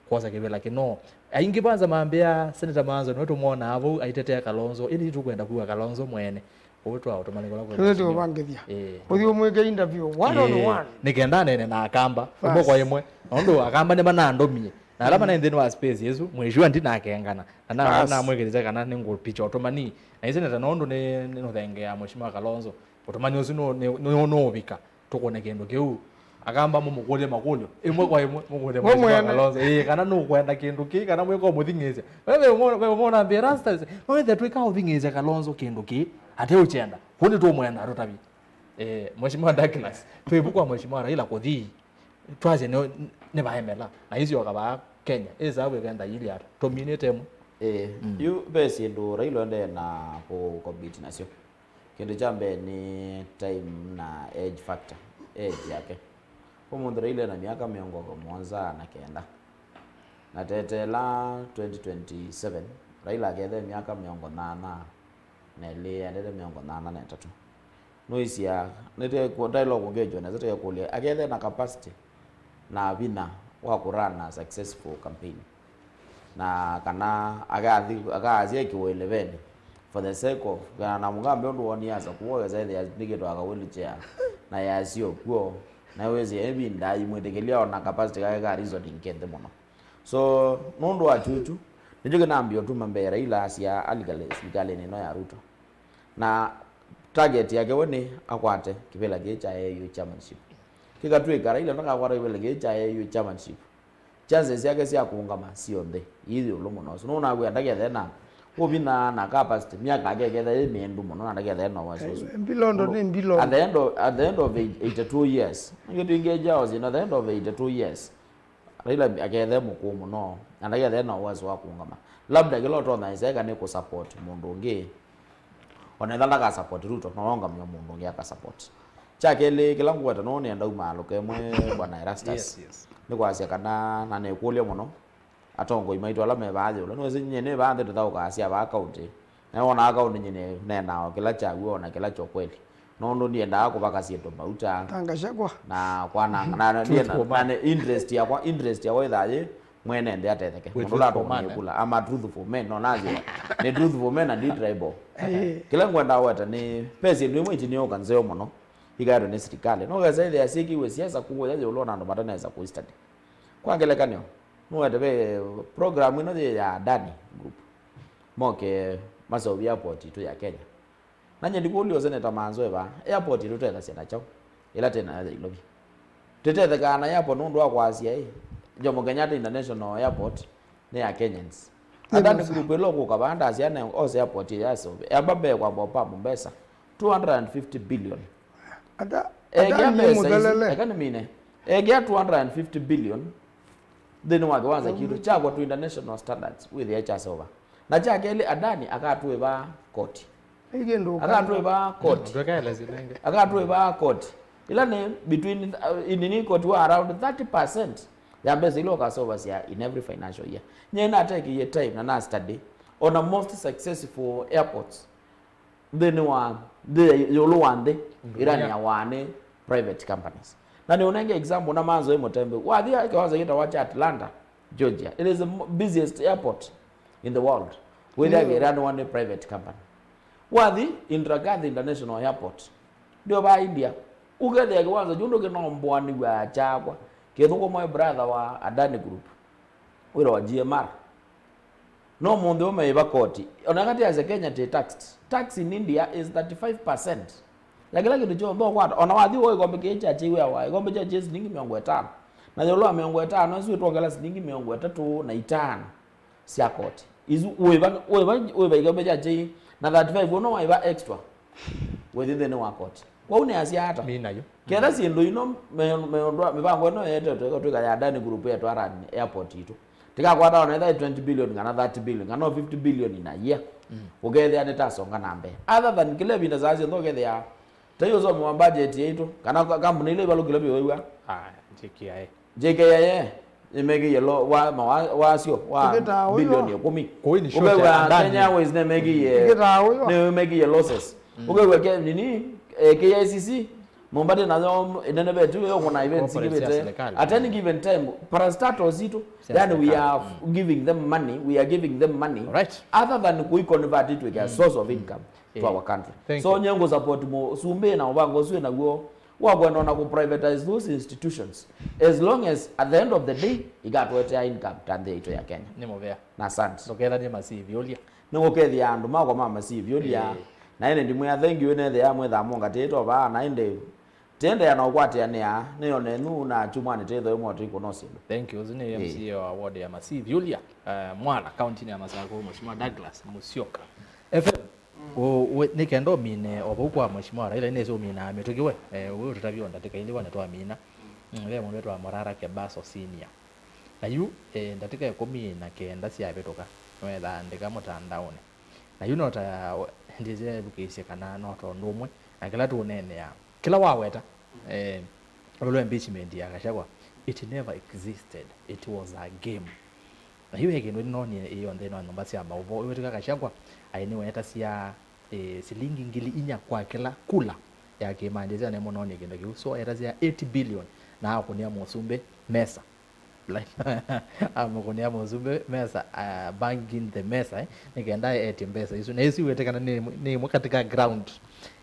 kwosa kĩvĩla kĩno. Aingĩ vanza mambĩa, Senator Maanzo nĩwe tũmwonaa vau aitetea Kalonzo, ĩndĩ tũkwenda kwĩw'a Kalonzo mwene. Ũu twaũtũmanĩ kũla kwĩ Tũthiĩ Mheshimiwa. Tũvange thia. Eh. Ũthiĩ ũmwĩke interview, one on one. Eh, nĩ kenda aneene na Akamba, ĩmwe kwa ĩmwe. Nũndũ Akamba nĩmanandũmie. Na ala, mm, manaĩ nthĩnĩ wa space ĩsu, mwĩshiwa ndinakengana. Na na, bas, namwĩkĩlĩte kana nĩngũpicha ũtũmani. Na ĩ Senator nũndũ nĩ, nĩnũthengeea Mheshimiwa Kalonzo. Ũtũmani ũsu nũ-, nĩ-, nũ-, nũũvika, tũkũne kĩndũ kĩu. Akamba mũmũkũlye makũlyo, ĩmwe kwa ĩmwe, mũkũlye Mheshimiwa Kalonzo. Ĩĩ, kana nũkwenda kĩndũ kĩĩ, kana mwĩka ũmũthing'ĩĩsya. Veve ũmo-, veve ũmona mbĩa Rastas, no wĩthe twĩka ũthing'ĩĩsya Kalonzo kĩndũ kĩĩ, ateũkyenda. Kũu nĩtũmwenda, atũtavye. Eh, Mheshimiwa Douglas, twĩ vu kwa Mheshimiwa Raila kũthi, twasye nĩ, nĩ vaemela, na isyoka vaa Kenya, ĩsaa kwĩka enda ili ata, tũminĩte ĩmwe. Ĩĩ, mm, yu ve syĩndũ Raila ũendee na kũ-, compete nasyo. Kĩndũ kya mbee nĩ time na age factor, age yake. Ũmũnthĩ Raila ena myaka mĩongo mũonza na kenda. Na tetela twenty twenty-seven, Raila akethe myaka mĩongo nyanya na ĩlĩ, aendete mĩongo nyanya na ĩtatũ. Nũĩsya, nĩte-, ndaĩle kũngĩtw'a nesa, tekekũlya, akethe na capacity na vinya wa kũrana successful campaign. Na kana akathi-, akaasya ĩkĩwa ĩlevenĩ for the sake of, kana na Mũgambe ũndũ wonie asa kuo, esa ĩthĩa nĩkĩtwa ka wheelchair, na yasio kuo, na wĩsĩ ĩvinda imwĩtĩkĩlya ona capacity kake ka reasoning ke nthĩ mũno. So, nũndũ wa kyuchu, nĩkyo kĩnambie ũtuma mbee Raila asya alikale silikalĩnĩ ĩno ya Ruto. Na target yake we nĩ akwate kĩvĩla kĩĩ kya A U chairmanship. Kĩkatw'ĩka Raila ndakakwata kĩvĩla kĩĩ kya A U chairmanship, chances syake sya kũũngama syonthe ii ĩũlũ mũno. So, nũnakwĩa ndakethe na ũvinya na capacity, myaka yake ĩketha yĩ mĩendu mũno, na ndakethe na ũwasi ũsu. Mbilondo nĩ mbilondo. At the end of, at the end of eighty-two years, nĩkyo twingĩe jaos, at the end of eighty-two years, Raila akethe mũkũũ mũno, na ndakethe na ũwezo wa kũũngama. Labda kĩla ũtonya ĩseka nĩ kũsupport mũndũ ũngĩ. Ona ĩla ndakasupport Ruto, no ongamya mũndũ ũngĩ akasupport. Kya kelĩ, kĩla ngũweta no nĩenda umaalũke ĩmwe, Bwana Erastus. Yes, yes. Nĩ kwasya kana, na nĩkũlya mũno atongoi maitũ ala me vaa yũla. Nĩwĩsĩ nyie nĩ vaa nthĩ tũthaũkaa sya vaa kaunti. Na wonaa kaunti nyie nĩ-, nenaa o kĩla kya w'o na kĩla kya ũkweli. Nũndũ ndiendaa kũvaka syĩndũ mauta. Ta Gachagua. Na kwananga. Na, na, ndienda, na nĩ interest yakwa, interest yakwa ĩthaa yĩ mwene nthĩ atetheke. Mũndũ ũla atũmĩe kula. I'm a truthful man, no nathi. Nĩ truthful man na ndi tribal. Eh. Kĩla ngwenda weta nĩ, ve syĩndũ imwe itinĩũka nzeo mũno ikaetwe nĩ sirikali. No kesa ĩthĩa syĩkiwe siasa kuo ya yũlũ na andũ matanesa kũ study. Kwa ngelekany'o, nũwete ve program ĩno yĩ ya Adani Group. Moke maseũvye airport itũ ya Kenya. Na nyie ndikũlya Seneta Manzo eva, airport ĩtũtethasya na kyaũ ĩla twĩ nayo Nairobi? Tũtethekaa na airport nũndũ wa kwasya ĩ, Jomo Kenyatta International Airport nĩ ya Kenyans. Nĩ Adani Group ĩla ũkũka vaa ndasya ne ose airport ĩya ĩseũvye. Amba mbee kwamba ũpamu mbesa two hundred and fifty billion. Ata Ekĩa Adani mbesa isu, mũthelele. Eka nĩmine. Ekĩa two hundred and fifty billion nthĩnĩ wa kĩwanza kitũ kyakwa to international standards, wĩthĩa kyaseũva. Na kya kelĩ, Adani akatwĩva koti. Ĩ kĩndũ ũkamba. Akatwĩva koti. Ndwekaelesye nenge. Akatwĩva koti. Ila nĩ between, uh, inini koti wa around thirty percent ya mbesa ila ũkaseũvasya in every financial year. Nyie natekĩie time na na study on a most successful airports nthĩnĩ wa nthĩ ya ĩũlũ wa nthĩ. Ndunia. Ĩranĩawa nĩ private companies. Na nĩũnenge example na manzo ĩ mũtembe. Wathi kĩwanza kĩtawa kya Atlanta, Georgia. It is the mo- busiest airport in the world. Wĩthĩa, mm, ĩranĩwa nĩ private company. Wathi Indira Gandhi International Airport, ndio va India. Ũkethĩa kĩwanza kĩu ndũkĩnomboanĩw'a kyakwa. Kĩthũkũmwa ĩ brother wa Adani Group. Wĩra wa G M R. No mũnthĩ ũmwe ĩva koti. Ona kati ya Kenya tĩ taxed. Tax in India is thirty-five percent. Ya kĩla kĩndũ kyonthe ũkwata. Ona wathi ũo ĩkombe kĩĩ kya chai wĩawa, ĩkombe kya chai silingi mĩongo ĩtano. Na ĩũlũ wa mĩongo ĩtano, ĩsu ĩtwongela silingi mĩongo ĩtatũ na itano sya koti. Isu wĩva, wĩva, wĩva ĩkombe kya chai, na thirty-five ũno waĩva extra. Wĩthi nthĩnĩ wa koti. Kwoou nĩasya ata? Mina yu. Ketha syĩndũ ino me- meũndũ wa mĩvango ĩno yetetwe ĩkatwĩka ya Adani Group yetwa Adani Airport itũ. Tikakwata ona ĩtha twenty billion kana thirty billion kana fifty billion in a year. Mm. Ũkethĩa nĩtasonga na mbee. Other than kĩla ĩvinda saa syonthe ũkethĩa ta yu ũsomi wa budget yaitũ kana ka- kambuni ila ivalũkile vyũ wĩw'a. Ah, J K I A. J K I A nĩmekĩie lo- wa- ma- wa- wasyo wa Ĩkĩtaa ũyũ. Bilioni ĩkũmi. Kũu nĩ short ya Ũkew'a Adani. Kenya Airways nĩmekĩie Ĩkĩtaa ũyũ. Nĩmekĩie losses. Mm. Ũkew'a ke- nini, eh, K I C C, Mombasa nayo ĩnenevetwe yo kuna events. Corporate cia ikĩvĩte serikali. At any given time, parastatals itũ, cia yani we serikali. Are giving them money, we are giving them money. Right. Other than kũi convert it to a source of income to our country. Thank you. So nye ngũ support mũsumbĩ na ũvango ũsu naguo wa kwenda ona kũ privatize those institutions, as long as at the end of the day ikatũetea income ta nthĩ itũ ya Kenya. Nĩ mũvea. Na asante. Ndũkethanie masivi ũlya. Nĩngũkethĩa andũ makwa ma masivi ũlya. Ĩĩ. Na ĩndĩ ndimwĩa thank you, nethĩa mwĩthaa mũngatĩĩte o vaa, na ĩndĩ tĩendeea na ũkwatĩanĩa, nĩyone nu na kyumwanĩ tĩtho ĩmwe tũikũna syĩndũ. Thank you. Ũsu nĩ, ĩĩ, M C A wa ward ya Masivi ũlya, eh, Mwala, kauntinĩ ya Masakũ, Mheshimiwa Douglas Musyoka. F M, mm, ũ- wĩ- nĩ kenda ũmine o vau kwa Mheshimiwa Raila, nĩsĩ ũminaa mĩtũkĩ we, eh, ũĩ ũtũtavya o ndatĩka ilĩ wone twamina. Mm, ve mũndũ wĩtwa Morara Kebaso Senior. Na yu, eh, ndatĩka ĩkũmi na kenda syavĩtũka, nĩwethaandĩka mũtandaonĩ. Na yu no ta, ndĩsĩ elukĩĩsye kana no ta ũndũ ũmwe na kĩla tũũneenea. Kĩla waweta, eh, ĩũlũ impeachment ya Gachagua, it never existed. It was a game. Na yu ve kĩndũ nĩnoonie ĩyonthe ĩno nyũmba sya maũvoo. Ĩwĩtĩka Gachagua aĩ nĩwetasya, eh, silingi ngili inya kwa kĩla kula ya kĩmanjĩsya nĩmũnoonie kĩndũ kĩu. So etasya eight billion na akũnĩa mũsumbĩ mesa. Like, amũkũnĩa mũsumbĩ mesa, uh, banging the mesa, eh, nĩ kenda etie mbesa isu. Na isu iwĩtĩkana nĩ, nĩ imwe katika ground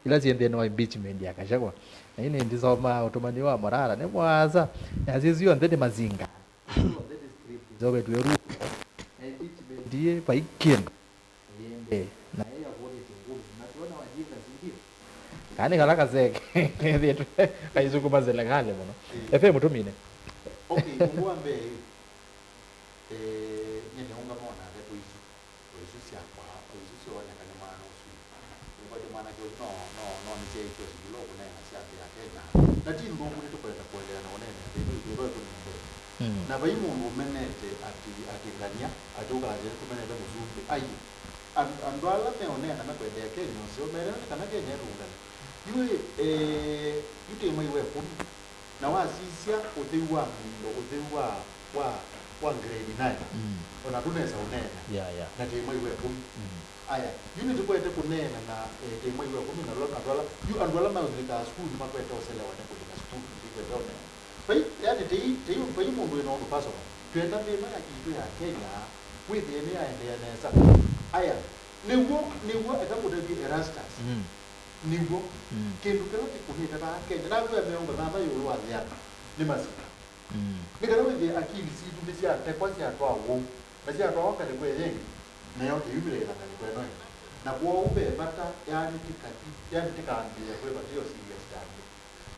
ila syĩ nthĩnĩ wa impeachment ya Gachagua. Na ĩĩ nĩ ndisoma ũtũmani wa Morara, nĩ mwasa. Na sisi yonthe nĩ mazinga. Yonthe nĩ script. Nzovetwe ru. Na impeachment ndiye vaikin. Ĩĩ, na yeye akũlĩtye ngũlũ, na tuona wajinga, si ndio? Kani kala kaseke kethĩtwe kaisukuma serikali mũno. Ĩĩ. F M tũmine. Okay, ũndũ wa mbee, eh, nyie nĩũngama o nake tũisu. Tũisu syakwa, tũisu syooneka nĩ mwana ũsu. Nĩkwatĩ mwanake ũsu no, no, no nĩsyaĩtwe sivilo kũneena sya nthĩ ya Kenya. Na ti nthũku nĩtũkwenda kũendeea na ũneenea nthĩ ĩno itũ ĩtwaĩ kũnina mbee. Mm. Na vai mũndũ ũmenete atĩ, atĩ ngania, atĩ ũkasya nĩtũmenete mũsumbĩ. Ai, andũ, andũ ala meũneena mekwendea Kenya ũseo, melewe nĩ kana Kenya ĩtũngane. Yu ĩ, eh, yu twĩ mwei wa ĩkũmi. Na wasisya ũtheu wa mũindo, ũtheu wa, wa, wa grade nine, mm, ona ndũnesa ũneena. Yeah, yeah. Na twĩ mwei wa ĩkũmi. Mm. Aya, yu nĩtũkwete kũneena na, eh, twĩ mwei wa ĩkũmi na lwa, na twala, yu andũ ala maũlĩkaa sukulu nĩmakwete ũselewa nĩ kũlĩka sukulu, nĩtũkwete ũneena. Vai, yani, tei, tei, vai mũndũ wĩna ũndũ personal. Twenda nthĩ ĩno ya itũ ya Kenya, wĩthĩe nĩyaendeea nesa. Aya, nĩw'o, nĩw'o, eka kũtavye Erastus. Mm. Nĩw'o. Mm. Kĩndũ kĩla kĩkũnĩte vaa Kenya, nakwĩa mĩongo thanthatũ ĩũlũ wa yĩana, nĩ mazinga. Mm. Nĩ kana wĩthĩe akili sitũ nĩsyatekwa syatwawa ũu, na syatwawa ngalĩko ĩyo ĩngĩ, nayo ĩyumĩlĩĩla ngalĩko ĩno ĩngĩ. Na kwoou ve vata, yani, tĩkathi, yani, tĩkambĩĩe kwĩva tũyo serious ta andũ.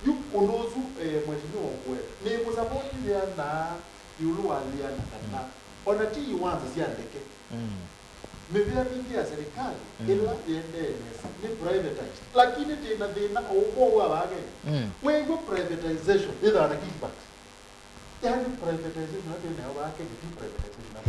Yu ũndũ ũsu, eh, Mheshimiwa ũkũete, nĩngũsapoti yĩana ĩũlũ wa yĩana kana, mm, ona ti iwanza sya ndeke. Mm. Mĩvĩa mingĩ ya serikali Mm. ĩla yendee nesa nĩ privatized. Lakini twĩ na thĩna o ũmwe wa vaa Kenya. Mm. Weew'a privatization ĩthaa na kickbacks. Yaani privatization ĩla twĩ nayo vaa Kenya ti privatization ĩla.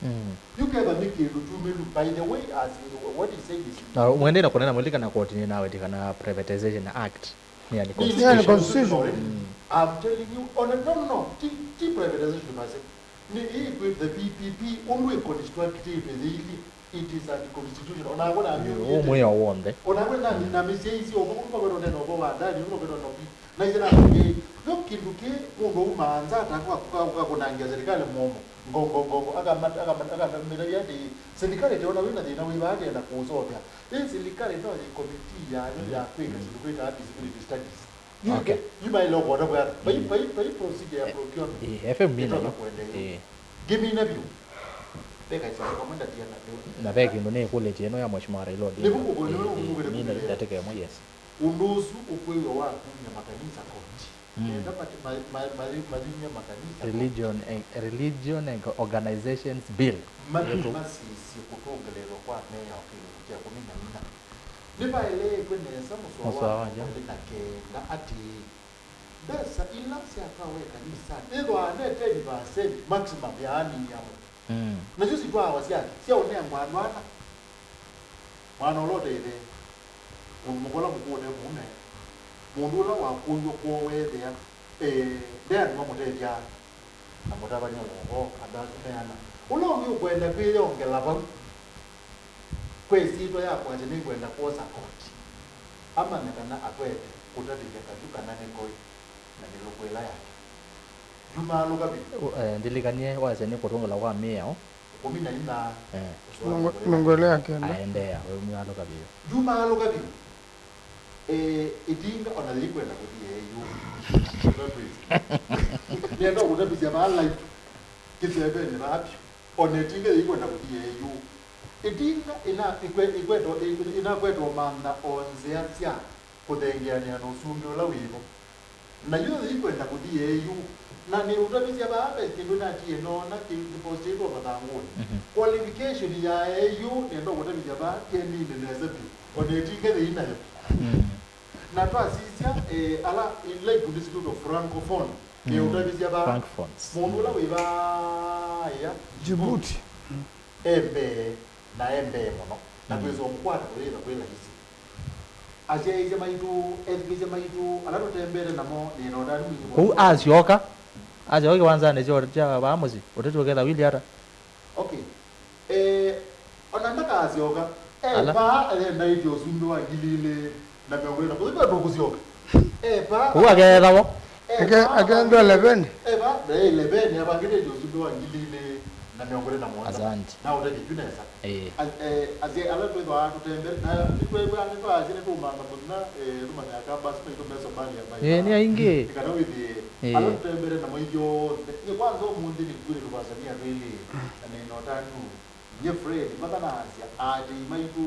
Mm. Yu ketha nĩ kĩndũ kyumĩlu. By the way, as in, what he's saying is Na mwendee na kũneena mũlilikana koti nĩnawetĩkana Privatization Act. Nĩ yani Nĩ constitution. Nĩ yani constitution. Mm. I'm telling you, on a, no, no, no, ti, ti privatization basi. Nĩ ĩĩ kwĩ the P P P, ũndũ ĩ constructed ĩthĩilyĩ, it is unconstitutional. Ona wona Ĩĩ, ũũ mwĩao w'onthe. Ona wona na mĩsyĩ isi, ũndũ makwenda ũnena ũvoo wa ndani, ũndũ makwenda ũnena ũvi. Na ĩsĩ na ĩ, yo kĩndũ kĩ, mũndũ aumaa nza, ata kwa, kwa, kwa kũnangia serikali mũomo. Ngo, ngo, ngo, ngo, akamata, akamata, akamata, akamata, atĩ, serikali tĩona wĩna thĩna wĩva atĩ enda kũũsovya. Ĩ serikali no yĩ committee yayo ya kwĩka kĩndũ kwĩtaa feasibility studies. Yu Okay. yu maĩle ũkota bwana. Vai, vai, vai procedure ya procurement. Eh, F M mina Ĩtonya yu. Kũendeea. Eh. Ngĩmina vyũ. Veka ĩsema kamwe ndatia na vyũ. Na ve kĩndũ nĩkũlĩtye ĩno ya Mheshimiwa Raila Odinga. Nĩvo kũkũlĩwa Eh, eh, kũmũkũlĩwa mina kũlĩwa. Ndatĩka ĩmwe, yes. Ũndũ ũsu ũkwĩw'a wa kumya makanisa koti. Mm. Enda pati ma, ma, ma, malimya makanisa koti. Religion, eh, Religion and Organizations Bill. Matu Yetu. Masisye kũtũngĩlĩlwa kwa meya wa kĩlungu kya kũmi na ina. Nĩvaeleetw'e nesa mũsoa Mũsoa wa wa mĩongo ĩlĩ na kenda atĩĩ, mbesa ila syatwawa ĩkanisanĩ ĩthwaa ne ten percent maximum ya minimum. Mm. Nasyo sitwawa syake sya ũnengwa andũ ana. Mwana ũla ũte ĩthe, mũndũ mũka ũla mũkũũ ũte mũũme, mũndũ ũla wakũiwe kwoo weethĩa, eh, nde andũ mamũtethya. Na mũtavany'a wa ũvoo, andũ asu me ana. Ũla ũngĩ ũkwenda kwĩyongela vau, kwa ĩsyĩtwa ya kwasya nĩngwenda kwosa koti, amanye kana akwete kũtavĩthya kavyũ kana nĩ koi, na mĩlũko ĩla yake. Yumaalũka vyũ. Ũ-, eh, ndilikanie wasya nĩ kũtũngĩla kwa mĩao. Ĩkũmi na ina, Eh. ũsu wa Mĩongo, mĩongo ĩlĩ ya kenda. Aendeea, we umyaalũka vyũ. Yumaalũka vyũ. Eh, ĩtinga ona yĩkwenda kũthi yeeyũ. Nenda kũtavĩsya vaa live. Kĩsevenĩ vaa vyũ. Ona ĩtinga yĩkwenda kũthi yeeyũ. Ĩtinga ĩna, ĩkwe-, ĩkwetwa, ĩ-, ĩnakwetwa mantha o nzĩa sya kũthengeanĩa na ũsumbĩ ũla wĩvo. Na yu yĩkwenda kũthi yeeyũ. Na nĩũtavĩsya vaa ve kĩndũ natie noona kĩ-, kĩpositĩtwe mathangũnĩ. Mhm. Qualification ya yeeyũ nenda kũtavĩsya vaa kĩendinĩ nesa vyũ. Ona ĩtinga yĩi nayo. Mm. Na twasisya, eh, ala, ila ikundi sitwĩtwa francophone, Mm. nĩũtavĩsya vaa. Francophones. Mũndũ ũla wĩ vaa, ya, Djibouti. E mbee, na e mbee mũno. Na Mm. twĩsa ũmũkwata kũyĩtha kwĩ laisi. Asyaĩĩsya maitũ, ethukĩĩsya maitũ, ala tũtembeete namo, nĩnota nĩ mwingĩ mũno. Kũu asyoka, asyoka kĩwanzanĩ kya, kya vaa mũsyĩ, ũteti ũketha wili ata? Okay. Eh, ona ndakasyoka. Eh, Ala. Vaa, eh, naĩtye ũsumbĩ wa ngili ilĩ na mĩongo ĩna. Kũthi kwetu kũsyoka. Eh, vaa. Kũu akeethawa. Eh, Ake-, vaa, akendwa eleven. Eh, vaa, eh, eleven, avangĩte ũsumbĩ wa ngili ilĩ na mĩongo ĩna na mũonza. Asante. Na ũtethya yu nesa. Eh. As-, eh, asya ala twĩthwaa tũtembere, na nĩtwĩw'a nĩtwaasya nĩtũmantha mũthenya, eh, tũmanya aka basi maitũ me Somalia, maitũ. Eh, nĩ aingĩ. Nĩ kana wĩthĩe. Eh. Ala tũtembere namo ithyonthe. Nĩ kwanza ũmũnthĩ nĩkwĩlĩ tũvasania twĩlĩ, na nĩnota nũ. Nye Fred, mathanasya, aatĩĩi maitũ,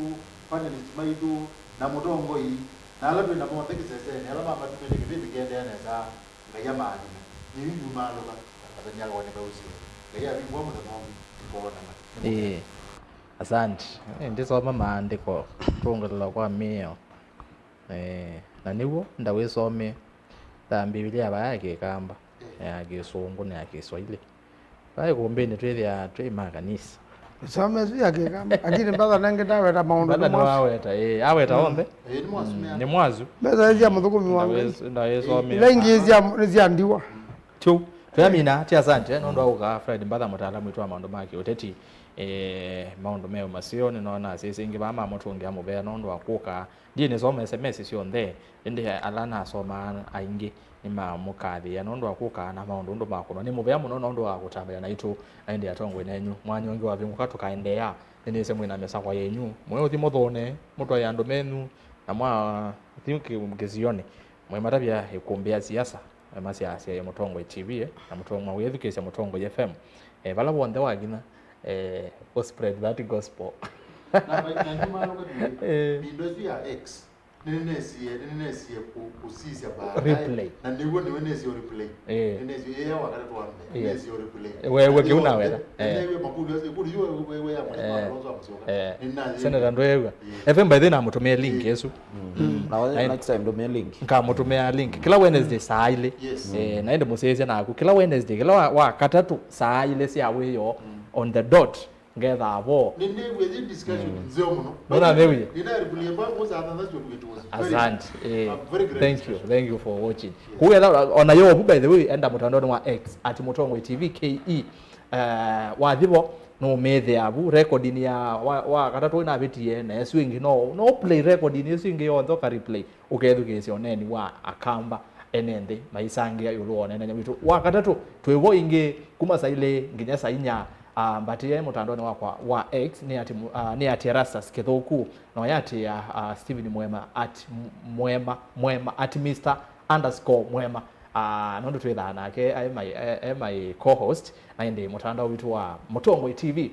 panelist maitũ, na mũtongoi, na ala twĩ namo onthe kĩsesenĩ, ala mamatumĩte kĩvĩndĩ kĩendee nesa, Ngai amaathime. Nĩyu yumaalũka, athani akaoneka ũseo. Ngai avingũa mũthenya ũngĩ, tũkoonana. Nĩ mũthenya. Ĩĩ. Asante. Ĩĩ, ndĩsoma maandĩko, tũngũlĩlwa kwa mĩao. Ĩĩ, na nĩw'o ndawĩsomie ta Mbivilia vaya ya Kĩkamba, ya Kĩsũngũ na ya Kĩswaili. Vai kũmbĩnĩ twĩthĩaa twĩ ma kanisa. Soma ĩsu ya Kĩkamba. Lakini brother nenge ndaweta maũndũ. Brother nĩmwaweta, ĩĩ, aweta onthe. Ĩĩ, nĩ mwasu. Mm, mea. Nĩ mwasu. Mbesa ĩsu ya mũthũkũmi wa Ngai. Ndawĩs-, ndawĩsomie. Ila ingĩ sia, nĩ sia ndiwa. Tyu. Twamina, ti asante, nũndũ wa kũka Fred Mbatha, mũtaalamu witũ wa maũndũ ma kĩũteti. Eh, maũndũ meũ maseo, nĩnoona sisi ingĩ vaa mamũtũngĩa mũvea nũndũ wa kũka. Ndiĩ nĩsoma S M S syonthe, ĩndĩ ala nasomaa aingĩ nĩmamũkathĩĩa nũndũ wa kũka na maũndũ ũndũ makũnwa. Nĩ mũvea mũno nũndũ wa kũtambya naitũ, na ĩndĩ atongoi nenyu. Mwanya ũngĩ wavingũka tũkaendeea. Nĩnĩsĩ mwĩ na mĩsakwa yenyu. Mwĩũthi mũthũne, mũtwae andũ menyu, na mwathi kĩ-, kĩsionĩ. Mwĩmatavya ĩkũmbĩ ya siasa, masyaasya ya Mũtongoi T V, eh, na mũtongoi, mwĩthukĩĩsya Mũtongoi F M. Eh, vala vonthe wakinya, eh, go spread that gospel. Na, na, na nyuma, eh, mindo ĩsu ya X. Nĩnesie, nĩnesie ku- kusisya baadaye. Replay. Na nĩw'o nĩwe nesie replay. Eh. Nĩnesie ĩya wakati twambe. Yes. Nesie replay. Wewe kĩu nawetha. Eh. Nĩnesie makulu acio kuli yu wewe ya mwana Alonzo amusioka. Eh. Nĩnasie. Senator ndwew'a. F M by the way namũtũmĩe link ĩsu. Na wewe next time ndũmĩe link. Nkamũtũmĩa link kila Wednesday saa ilĩ. Yes. Eh, na ĩndĩ mũsyaĩĩsya naku kila Wednesday kila wa, wa katatũ saa ilĩ sya wĩoo on the dot. Ngethaa vo. Nĩnĩw'e yĩ discussion nzeo mũno. Nũnanewie? Nĩnaĩkũlĩe mbango saa thanthatũ it was very. Asante. Eh, I'm very grateful. Thank you. Thank you for watching. Kugetha ona yo vu by the way enda mũtandaoni wa X at Mũtongoi T V K E. Eh, wathi vo nũmĩthĩa vu recording ya wa, wa katatũ inavĩtie na ĩsu ĩngĩ no no play recording ĩsu ĩngĩ yonthe ũka replay. Ũkethukĩĩsya ũneeni wa Akamba ene nthĩ maisangĩa ĩũlũ wa ũneenany'a witũ. Wa katatũ, twĩ vo ĩngĩ kuma saa ilĩ nginya saa inya. Ah, mbatĩĩe mũtandaonĩ wakwa wa X nĩ ati mu- ah, nĩ ati Erastus Kĩthũku, na ũyatĩĩa ah, Stephen Mwema at M- Mwema Mwema at Mister underscore Mwema. Ah, nũndũ twĩthaa nake e my, e- e my co-host na ĩndĩ mũtandao witũ wa Mũtongoi T V.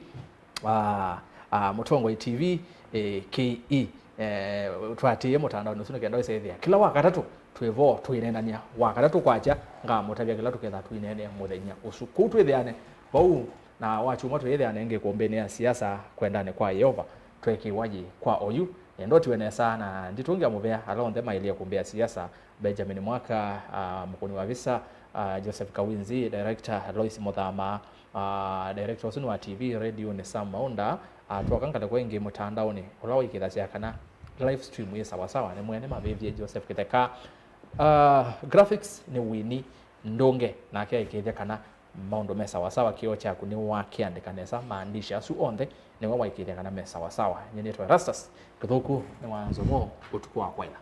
Ah, ah, Mũtongoi T V eh, K E. Eh, twatĩĩe mũtandaonĩ ũsu nĩ kenda wĩsethĩa kĩla wa katatũ twĩ vo twĩneenany'a wa katatũ kwakya. Ngamũtavya kĩla tũketha twĩneenea mũthenya ũsu kũu twĩthĩane vau, na wakyumwa twĩĩthĩane ĩngĩ kũmbĩnĩ ya siasa kwendanĩ kwa Yeova. Tweekĩwa yĩ kwa oyu nĩenda ũtiwe nesa na nditũngĩa mũvea ala onthe maĩlĩe kũmbĩa siasa. Benjamin Mwaka, ah, mũkũni wa visa, ah, Joseph Kawinzi, director Lois Mũthama, ah, director ũsu nĩ wa T V radio nĩ Sam Maunda, ah, twoka ngalĩko ĩngĩ mũtandaonĩ ũla ũikĩthasya kana live stream yĩ sawasawa nĩ mwene mavĩvye Joseph Kĩtheka, ah, graphics nĩ Winnie Ndũnge nake aikĩthya kana maũndũ me sawasawa, kĩoo kyaku nĩwakĩandĩka nesa, maandishi asu onthe nĩwe waikĩthya kana me sawasawa. Nyie nĩtwa Erastus Kĩthũku nĩ wa Nzomo ũtukũ wa kwaĩla.